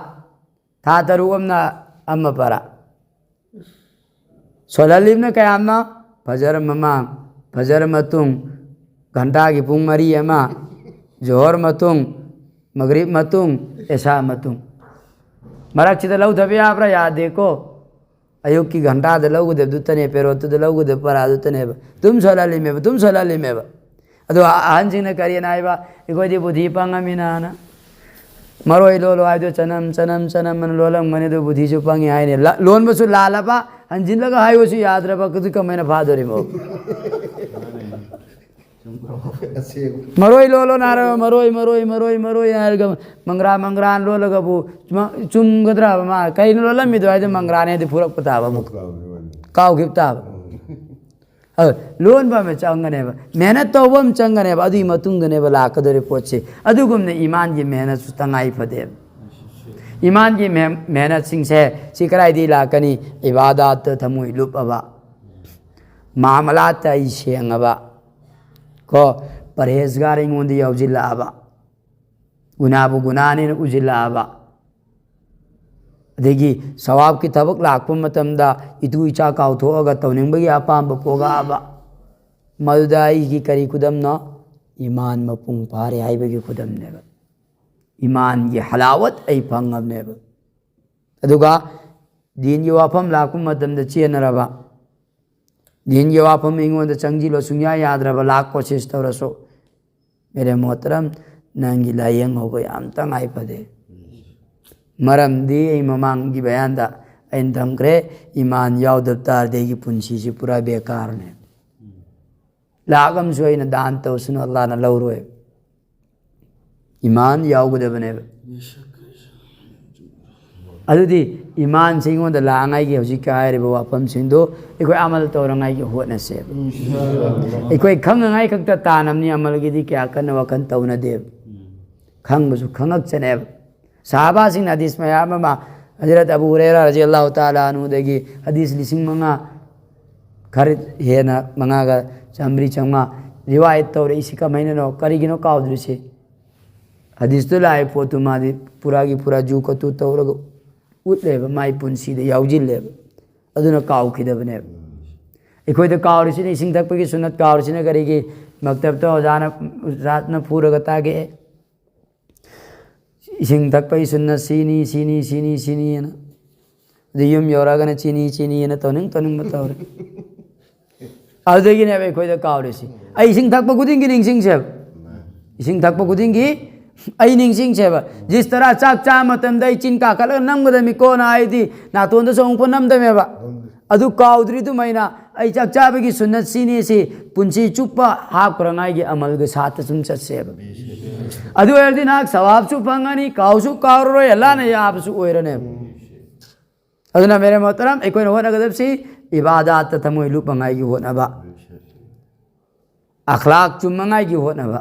ꯊꯥ ꯇꯔꯨꯛ ꯑꯃꯅ ꯑꯃ ꯄꯔꯥ꯫ ꯁꯣꯜꯍꯜꯂꯤꯕꯅ ꯀꯌꯥꯝꯅ? ꯐꯖꯔ ꯃꯃꯥꯡ, ꯐꯖꯔ ꯃꯇꯨꯡ, ꯘꯟꯇꯥꯒꯤ ꯄꯨꯡ ꯃꯔꯤ ꯑꯃ, ꯖꯣꯍꯣꯔ ꯃꯇꯨꯡ, ꯃꯒ꯭ꯔꯤꯕ ꯃꯇꯨꯡ, ꯑꯦꯁꯥ ꯃꯇꯨꯡ꯫ ꯃꯔꯛꯁꯤꯗ ꯂꯧꯗꯕ ꯌꯥꯕ꯭ꯔꯥ? ꯌꯥꯗꯦꯀꯣ꯫ ꯑꯌꯨꯛꯀꯤ ꯘꯟꯇꯥꯗ ꯂꯧꯒꯗꯕꯗꯨꯇꯅꯦ, ꯄꯦꯔꯣꯠꯇꯨꯗ ꯂꯧꯒꯗꯕ ꯄꯔꯥꯗꯨꯇꯅꯦꯕ꯫ ꯑꯗꯨꯝ ꯁꯣꯜꯍꯜꯂꯤꯃꯦꯕ, ꯑꯗꯨꯝ ꯁꯣꯜꯍꯜꯂꯤꯃꯦꯕ꯫ ꯑꯗꯣ ꯑꯍꯟꯁꯤꯡꯅ ꯀꯔꯤꯅ ꯍꯥꯏꯕ? "ꯑꯩꯈꯣꯏꯗꯤ ꯕꯨꯙꯤ ꯄꯪꯉꯃꯤꯅꯅ ꯃꯔꯣꯏ ꯂꯣꯜꯂꯣ ꯍꯥꯏꯗꯣ ꯆꯅꯝ, ꯆꯅꯝ, ꯆꯅꯝ ꯑꯅ ꯂꯣꯜꯂꯝꯒꯅꯤ, ꯑꯗꯨ ꯕꯨꯙꯤꯁꯨ ꯄꯪꯉꯤ ꯍꯥꯏꯅꯤ꯫ ꯂ-, ꯂꯣꯟꯕꯁꯨ ꯂꯥꯜꯂꯕ, ꯍꯟꯖꯤꯜꯂꯒ ꯍꯥꯏꯌꯨꯁꯨ ꯌꯥꯗ꯭ꯔꯕ, ꯑꯗꯨ ꯀꯃꯥꯏꯅ ꯐꯥꯗꯣꯔꯤꯃꯣ?" ꯑꯁꯦꯡꯕ꯫ "ꯃꯔꯣꯏ ꯂꯣꯜꯂꯣ" ꯍꯥꯏꯔꯒ "ꯃꯔꯣꯏ, ꯃꯔꯣꯏ, ꯃꯔꯣꯏ, ꯃꯔꯣꯏ" ꯍꯥꯏꯔꯒ ꯃꯪꯒ꯭ꯔꯥ, ꯃꯪꯒ꯭ꯔꯥ ꯂꯣꯜꯂꯒꯕꯨ ꯆꯨꯝ-, ꯆꯨꯝꯒꯗ꯭ꯔꯕ? ꯃꯥ ꯀꯩꯅꯣ ꯂꯣꯜꯂꯝꯃꯤꯗꯣ ꯍꯥꯏꯗꯤ ꯃꯪꯒ꯭ꯔꯥꯅꯦ ꯍꯥꯏꯗꯤ ꯐꯨꯔꯛꯄ ꯇꯥꯕ ꯑꯃꯨꯛ꯫ ꯀꯥꯎꯈꯤꯕ ꯇꯥꯕ꯫ ꯑ, ꯂꯣꯟꯕ ꯑꯃ ꯆꯪꯒꯅꯦꯕ, ꯃꯦꯍꯅꯠ ꯇꯧꯕ ꯑꯃ ꯆꯪꯒꯅꯦꯕ, ꯑꯗꯨꯒꯤ ꯃꯇꯨꯡꯗꯅꯦꯕ ꯂꯥꯛꯀꯗꯧꯔꯤ ꯄꯣꯠꯁꯦ꯫ ꯑꯗꯨꯒꯨꯝꯅ ꯏꯃꯥꯟꯒꯤ ꯃꯦꯍꯅꯠꯁꯨ ꯇꯉꯥꯏ ꯐꯗꯦꯕ꯫ ꯏꯃꯥꯟꯒꯤ ꯃꯦ-, ꯃꯦꯍꯅꯠꯁꯤꯡꯁꯦ ꯁꯤ ꯀꯗꯥꯏꯗꯒꯤ ꯂꯥꯛꯀꯅꯤ? ꯏꯕꯥꯗꯥꯠꯇ ꯊꯃꯣꯏ ꯂꯨꯞꯄꯕ, ꯃꯥꯃꯂꯥꯠꯇ ꯑꯩ ꯁꯦꯡꯉꯕ, ꯀꯣ, ꯄꯔꯍꯦꯖꯒꯥꯔ ꯑꯩꯉꯣꯟꯗ ꯌꯥꯎꯁꯤꯜꯂꯛꯑꯕ, ꯒꯨꯅꯥꯕꯨ ꯒꯨꯅꯥꯅꯦꯅ ꯎꯁꯤꯜꯂꯛꯑꯕ, ꯑꯗꯒꯤ ꯁꯋꯥꯕꯀꯤ ꯊꯕꯛ ꯂꯥꯛꯄ ꯃꯇꯝꯗ ꯏꯇꯨ ꯏꯆꯥ ꯀꯥꯎꯊꯣꯛꯑꯒ ꯇꯧꯅꯤꯡꯕꯒꯤ ꯑꯄꯥꯝꯕ ꯄꯣꯛꯂꯛꯑꯕ, ꯃꯗꯨꯗ ꯑꯩꯒꯤ ꯀꯔꯤ ꯈꯨꯗꯝꯅꯣ? ꯏꯃꯥꯟ ꯃꯄꯨꯡ ꯐꯥꯔꯦ ꯍꯥꯏꯕꯒꯤ ꯈꯨꯗꯝꯅꯦꯕ꯫ ꯏꯃꯥꯟꯒꯤ ꯍꯂꯥꯋꯠ ꯑꯩ ꯐꯪꯉꯕꯅꯦꯕ꯫ ꯑꯗꯨꯒ ꯗꯤꯟꯒꯤ ꯋꯥꯐꯝ ꯂꯥꯛꯄ ꯃꯇꯝꯗ ꯆꯦꯟꯅꯔꯕ, ꯗꯤꯟꯒꯤ ꯋꯥꯐꯝ ꯑꯩꯉꯣꯟꯗ ꯆꯪꯁꯤꯜꯂꯣ ꯁꯨꯡꯌꯥ ꯌꯥꯗ꯭ꯔꯕ, ꯂꯥꯛ ꯀꯣꯁꯤꯁ ꯇꯧꯔꯁꯨ, ꯃꯦꯔꯦ ꯃꯣꯍꯇꯔꯝ, ꯅꯪꯒꯤ ꯂꯥꯏꯌꯦꯡ ꯍꯧꯕ ꯌꯥꯝ ꯇꯉꯥꯏ ꯐꯗꯦ꯫ ꯃꯔꯝꯗꯤ ꯑꯩ ꯃꯃꯥꯡꯒꯤ ꯕꯌꯥꯟꯗ ꯑꯩꯅ ꯊꯝꯈ꯭ꯔꯦ, ꯏꯃꯥꯟ ꯌꯥꯎꯗꯕ ꯇꯥꯔꯗꯤ ꯑꯩꯒꯤ ꯄꯨꯟꯁꯤꯁꯤ ꯄꯨꯔꯥ ꯕꯦꯀꯥꯔꯅꯦ꯫ ꯂꯥꯛ ꯑꯃꯁꯨ ꯑꯩꯅ ꯗꯥꯟ ꯇꯧꯁꯅꯨ, ꯑꯜꯂꯥꯍꯅ ꯂꯧꯔꯣꯏ꯫ ꯏꯃꯥꯟ ꯌꯥꯎꯒꯗꯕꯅꯦꯕ꯫ ꯑꯗꯨꯗꯤ ꯏꯃꯥꯟꯁꯦ ꯑꯩꯉꯣꯟꯗ ꯂꯥꯛꯉꯥꯏꯒꯤ ꯍꯧꯖꯤꯛꯀꯤ ꯍꯥꯏꯔꯤꯕ ꯋꯥꯐꯝꯁꯤꯡꯗꯣ ꯑꯩꯈꯣꯏ ꯑꯃꯜ ꯇꯧꯔꯉꯥꯏꯒꯤ ꯍꯣꯠꯅꯁꯦꯕ꯫ ꯑꯩꯈꯣꯏ ꯈꯪꯉꯉꯥꯏ ꯈꯛꯇ ꯇꯥꯟꯅꯕꯅꯤ, ꯑꯃꯜꯒꯤꯗꯤ ꯀꯌꯥ ꯀꯟꯅ ꯋꯥꯈꯜ ꯇꯧꯅꯗꯦꯕ꯫ ꯈꯪꯕꯁꯨ ꯈꯪꯉꯛꯆꯅꯦꯕ꯫ ꯁꯍꯥꯕꯥꯁꯤꯡꯅ ꯍꯗꯤꯁ ꯃꯌꯥꯝ ꯑꯃ, ꯍꯖꯔꯠ ꯑꯕꯨ ꯍꯨꯔꯦꯔꯥ ꯔꯖꯤ ꯑꯜꯂꯥꯍꯨ ꯇꯥꯂꯥ ꯑꯅꯍꯨꯗꯒꯤ ꯍꯗꯤꯁ ꯂꯤꯁꯤꯡ ꯃꯉꯥ, ꯈꯔ ꯍꯦꯟꯅ, ꯃꯉꯥꯒ ꯆꯥꯝꯃꯔꯤ ꯆꯥꯝꯃꯉꯥ ꯔꯤꯋꯥꯌꯠ ꯇꯧꯔꯛꯏꯁꯤ ꯀꯃꯥꯏꯅꯅꯣ? ꯀꯔꯤꯒꯤꯅꯣ ꯀꯥꯎꯗ꯭ꯔꯤꯁꯤ? ꯍꯗꯤꯁꯇꯨ ꯂꯥꯛꯏ ꯄꯣꯠꯇꯨ ꯃꯥꯗꯤ ꯄꯨꯔꯥꯒꯤ ꯄꯨꯔꯥ ꯖꯨ ꯀꯇꯨ ꯇꯧꯔꯒ ꯎꯠꯂꯦꯕ, ꯃꯥꯏ ꯄꯨꯟꯁꯤꯗ ꯌꯥꯎꯁꯤꯜꯂꯦꯕ꯫ ꯑꯗꯨꯅ ꯀꯥꯎꯈꯤꯗꯕꯅꯦꯕ꯫ ꯑꯩꯈꯣꯏꯗ ꯀꯥꯎꯔꯤꯁꯤꯅ, ꯏꯁꯤꯡ ꯊꯛꯄꯒꯤ ꯁꯨꯅꯠ ꯀꯥꯎꯔꯤꯁꯤꯅ ꯀꯔꯤꯒꯤ? ꯃꯛꯇꯕꯇ ꯑꯣꯖꯥꯅ, ꯑꯣꯖꯥꯅ ꯐꯨꯔꯒ ꯇꯥꯛꯑꯦ꯫ ꯏꯁꯤꯡ ꯊꯛꯄꯒꯤ ꯁꯨꯅꯠ ꯁꯤꯅꯤ, ꯁꯤꯅꯤ, ꯁꯤꯅꯤ, ꯁꯤꯅꯤꯅ꯫ ꯑꯗꯨ ꯌꯨꯝ ꯌꯧꯔꯛꯑꯒꯅ ꯆꯤꯅꯤ, ꯆꯤꯅꯤꯅ ꯇꯧꯅꯤꯡ ꯇꯧꯅꯤꯡꯕ ꯇꯧꯔꯦ꯫ ꯑꯗꯨꯗꯒꯤꯅꯦꯕ ꯑꯩꯈꯣꯏꯗ ꯀꯥꯎꯔꯤꯁꯤ꯫ ꯑꯩ ꯏꯁꯤꯡ ꯊꯛꯄ ꯈꯨꯗꯤꯡꯒꯤ ꯅꯤꯡꯁꯤꯡꯁꯦꯕ꯫ ꯏꯁꯤꯡ ꯊꯛꯄ ꯈꯨꯗꯤꯡꯒꯤ ꯑꯩ ꯅꯤꯡꯁꯤꯡꯁꯦꯕ꯫ ꯖꯤꯁ ꯇꯔꯥ ꯆꯥꯛ ꯆꯥꯕ ꯃꯇꯝꯗ ꯑꯩ ꯆꯤꯟ ꯀꯥꯈꯠꯂꯒ ꯅꯝꯒꯗꯕꯅꯤꯀꯣꯅ ꯍꯥꯏꯗꯤ ꯅꯥꯇꯣꯟꯗ ꯆꯣꯡꯉꯛꯄ ꯅꯝꯗꯃꯦꯕ꯫ ꯑꯗꯨ ꯀꯥꯎꯗ꯭ꯔꯤ ꯑꯗꯨꯃꯥꯏꯅ ꯑꯩ ꯆꯥꯛ ꯆꯥꯕꯒꯤ ꯁꯨꯟꯅꯠ ꯁꯤꯅꯤ ꯁꯤ ꯄꯨꯟꯁꯤ ꯆꯨꯞꯄ ꯍꯥꯞꯈ꯭ꯔꯉꯥꯏꯒꯤ ꯑꯃꯜꯒ ꯁꯥꯠꯇ ꯁꯨꯝ ꯆꯠꯁꯦꯕ꯫ ꯑꯗꯨ ꯑꯣꯏꯔꯗꯤ ꯅꯍꯥꯛ ꯁꯋꯥꯕꯁꯨ ꯐꯪꯉꯅꯤ, ꯀꯥꯎꯁꯨ ꯀꯥꯎꯔꯔꯣꯏ, ꯑꯜꯂꯥꯅ ꯌꯥꯕꯁꯨ ꯑꯣꯏꯔꯅꯦꯕ꯫ ꯑꯗꯨꯅ ꯃꯦꯔꯦ ꯃꯣꯍꯇꯔꯝ, ꯑꯩꯈꯣꯏꯅ ꯍꯣꯠꯅꯒꯗꯕꯁꯤ ꯏꯕꯥꯗꯥꯠꯇ ꯊꯃꯣꯏ ꯂꯨꯞꯄꯉꯥꯏꯒꯤ ꯍꯣꯠꯅꯕ, ꯑꯈ꯭ꯂꯥꯛ ꯆꯨꯝꯃꯉꯥꯏꯒꯤ ꯍꯣꯠꯅꯕ꯫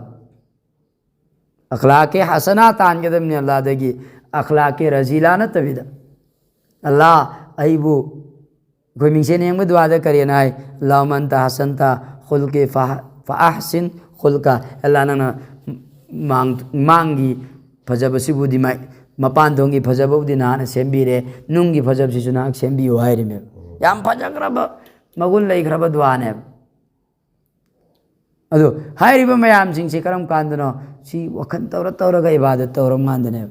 ꯑꯈ꯭ꯂꯥꯛꯀꯤ ꯍꯁꯅꯥ ꯇꯥꯟꯒꯗꯕꯅꯤ ꯑꯜꯂꯥꯗꯒꯤ, ꯑꯈ꯭ꯂꯥꯛꯀꯤ ꯔꯖꯤꯂꯥ ꯅꯠꯇꯕꯤꯗ꯫ ꯑꯜꯂꯥ, ꯑꯩꯕꯨ, ꯑꯩꯈꯣꯏ ꯃꯤꯡꯁꯦꯟ ꯌꯦꯡꯕ ꯗꯨꯋꯥꯗ ꯀꯔꯤꯅ ꯍꯥꯏ? "ꯑꯜꯂꯥꯍꯨꯝꯃ ꯑꯟꯇ ꯍꯁꯟꯇ ꯈꯨꯜꯀꯤ ꯐ-, ꯐ ꯑꯍꯁꯤꯟ ꯈꯨꯜꯀ"꯫ ꯑꯜꯂꯥ, ꯅꯪꯅ ꯃꯥꯡ-, ꯃꯥꯡꯒꯤ ꯐꯖꯕꯁꯤꯕꯨꯗꯤ ꯃꯥꯏ-, ꯃꯄꯥꯟ ꯊꯣꯡꯒꯤ ꯐꯖꯕꯕꯨꯗꯤ ꯅꯍꯥꯛꯅ ꯁꯦꯝꯕꯤꯔꯦ, ꯅꯨꯡꯒꯤ ꯐꯖꯕꯁꯤꯁꯨ ꯅꯍꯥꯛ ꯁꯦꯝꯕꯤꯌꯨ ꯍꯥꯏꯔꯤꯃꯦꯕ꯫ ꯌꯥꯝ ꯐꯖꯈ꯭ꯔꯕ, ꯃꯒꯨꯟ ꯂꯩꯈ꯭ꯔꯕ ꯗꯨꯋꯥꯅꯦꯕ꯫ ꯑꯗꯨ ꯍꯥꯏꯔꯤꯕ ꯃꯌꯥꯝꯁꯤꯡꯁꯤ ꯀꯔꯝ ꯀꯥꯟꯗꯅꯣ? ꯁꯤ ꯋꯥꯈꯜ ꯇꯧꯔ ꯇꯧꯔꯒ ꯏꯕꯥꯗꯠ ꯇꯧꯔꯝ ꯀꯥꯟꯗꯅꯦꯕ꯫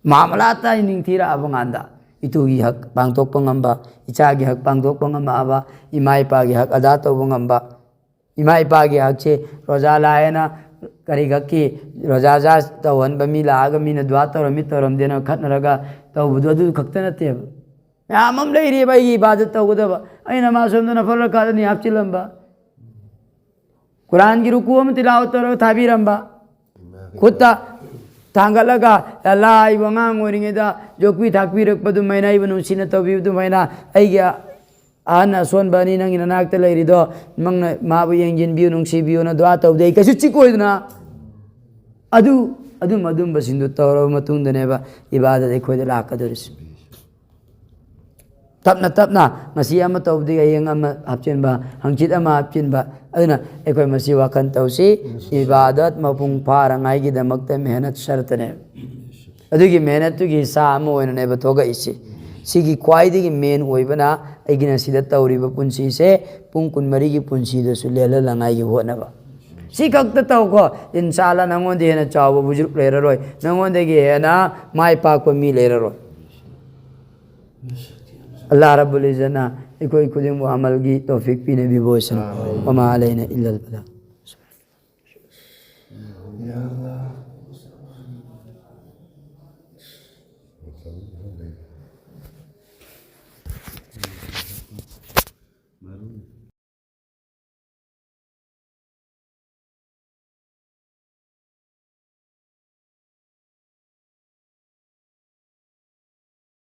ꯃꯥꯃꯂꯥꯠꯇ ꯑꯩ ꯅꯤꯡꯊꯤꯔꯛꯑꯕ ꯀꯥꯟꯗ, ꯏꯇꯨꯒꯤ ꯍꯛ ꯄꯥꯡꯊꯣꯛꯄ ꯉꯝꯕ, ꯏꯆꯥꯒꯤ ꯍꯛ ꯄꯥꯡꯊꯣꯛꯄ ꯉꯝꯃꯛꯑꯕ, ꯏꯃꯥ ꯏꯄꯥꯒꯤ ꯍꯛ ꯑꯗꯥ ꯇꯧꯕ ꯉꯝꯕ, ꯏꯃꯥ ꯏꯄꯥꯒꯤ ꯍꯛꯁꯦ ꯔꯣꯖꯥ ꯂꯥꯛꯑꯦꯅ ꯀꯔꯤ ꯈꯛꯀꯤ ꯔꯣꯖꯥ ꯖꯥ ꯇꯧꯍꯟꯕ ꯃꯤ ꯂꯥꯛꯑꯒ ꯃꯤꯅ ꯗꯨꯋꯥ ꯇꯧꯔꯝꯃꯤ ꯇꯧꯔꯝꯗꯦꯅ ꯈꯠꯅꯔꯒ ꯇꯧꯕꯗꯣ ꯑꯗꯨ ꯈꯛꯇ ꯅꯠꯇꯦꯕ꯫ ꯃꯌꯥꯝ ꯑꯃ ꯂꯩꯔꯤꯕ ꯑꯩꯒꯤ ꯏꯕꯥꯗꯠ ꯇꯧꯒꯗꯕ꯫ ꯑꯩꯅ ꯃꯥ ꯁꯣꯝꯗ ꯅꯐꯜ ꯔꯀꯥꯠ ꯑꯅꯤ ꯍꯥꯞꯆꯤꯜꯂꯝꯕ, ꯀꯨꯔꯥꯟꯒꯤ ꯔꯨꯀꯨ ꯑꯃ ꯇꯤꯂꯥꯋꯠ ꯇꯧꯔꯒ ꯊꯥꯕꯤꯔꯝꯕ, ꯈꯨꯠꯇ ꯊꯥꯡꯒꯠꯂꯒ, "ꯑꯜꯂꯥ, ꯑꯩꯕꯨ ꯑꯉꯥꯡ ꯑꯣꯏꯔꯤꯉꯩꯗ ꯌꯣꯛꯄꯤ ꯊꯥꯛꯄꯤꯔꯛꯄ ꯑꯗꯨꯃꯥꯏꯅ, ꯑꯩꯕꯨ ꯅꯨꯡꯁꯤꯅ ꯇꯧꯕꯤꯕ ꯑꯗꯨꯃꯥꯏꯅ, ꯑꯩꯒꯤ ꯑꯍꯟ ꯑꯁꯣꯟꯕ ꯑꯅꯤ ꯅꯪꯒꯤ ꯅꯅꯥꯛꯇ ꯂꯩꯔꯤꯗꯣ, ꯅꯪꯅ ꯃꯥꯕꯨ ꯌꯦꯡꯁꯤꯟꯕꯤꯌꯨ, ꯅꯨꯡꯁꯤꯕꯤꯌꯨꯅ ꯗꯨꯋꯥ ꯇꯧꯕꯗꯤ ꯑꯩ ꯀꯩꯁꯨ ꯆꯤꯛꯑꯣꯏꯗꯅ?" ꯑꯗꯨ, ꯑꯗꯨꯝ, ꯑꯗꯨꯝꯕꯁꯤꯡꯗꯨ ꯇꯧꯔꯕ ꯃꯇꯨꯡꯗꯅꯦꯕ ꯏꯕꯥꯗꯠ ꯑꯩꯈꯣꯏꯗ ꯂꯥꯛꯀꯗꯧꯔꯤꯁꯤ꯫ ꯇꯞꯅ ꯇꯞꯅ ꯉꯁꯤ ꯑꯃ ꯇꯧꯕꯗꯒꯤ ꯍꯌꯦꯡ ꯑꯃ ꯍꯥꯞꯆꯤꯟꯕ, ꯍꯪꯆꯤꯠ ꯑꯃ ꯍꯥꯞꯆꯤꯟꯕ꯫ ꯑꯗꯨꯅ ꯑꯩꯈꯣꯏ ꯃꯁꯤ ꯋꯥꯈꯜ ꯇꯧꯁꯤ, ꯏꯕꯥꯗꯠ ꯃꯄꯨꯡ ꯐꯥꯔꯉꯥꯏꯒꯤꯗꯃꯛꯇ ꯃꯦꯍꯅꯠ ꯁꯔꯇꯅꯦ꯫ ꯑꯗꯨꯒꯤ ꯃꯦꯍꯅꯠꯇꯨꯒꯤ ꯁꯥ ꯑꯃ ꯑꯣꯏꯅꯅꯦꯕ ꯊꯣꯛꯂꯛꯏꯁꯤ꯫ ꯁꯤꯒꯤ ꯈ꯭ꯋꯥꯏꯗꯒꯤ ꯃꯦꯟ ꯑꯣꯏꯕꯅ ꯑꯩꯒꯤꯅ ꯁꯤꯗ ꯇꯧꯔꯤꯕ ꯄꯨꯟꯁꯤꯁꯦ ꯄꯨꯡ ꯀꯨꯟꯃꯔꯤꯒꯤ ꯄꯨꯟꯁꯤꯗꯁꯨ ꯂꯦꯜꯍꯜꯂꯉꯥꯏꯒꯤ ꯍꯣꯠꯅꯕ꯫ ꯁꯤ ꯈꯛꯇ ꯇꯧꯀꯣ, ꯏꯟꯁꯥ ꯑꯜꯂꯥ ꯅꯪꯉꯣꯟꯗ ꯍꯦꯟꯅ ꯆꯥꯎꯕ ꯕꯨꯖꯨꯔꯨꯛ ꯂꯩꯔꯔꯣꯏ, ꯅꯪꯉꯣꯟꯗꯒꯤ ꯍꯦꯟꯅ ꯃꯥꯏ ꯄꯥꯛꯄ ꯃꯤ ꯂꯩꯔꯔꯣꯏ꯫ ꯑꯜꯂꯥ ꯔꯕꯨꯜ ꯏꯖꯠꯅ ꯑꯩꯈꯣꯏ ꯈꯨꯗꯤꯡꯃꯛ ꯑꯃꯜꯒꯤ ꯇꯧꯐꯤꯛ ꯄꯤꯅꯕꯤꯕ ꯑꯣꯏꯁꯅꯨ. ꯋꯃꯥ ꯑꯂꯩꯅ ꯏꯜꯂꯜ ꯕꯂꯥ.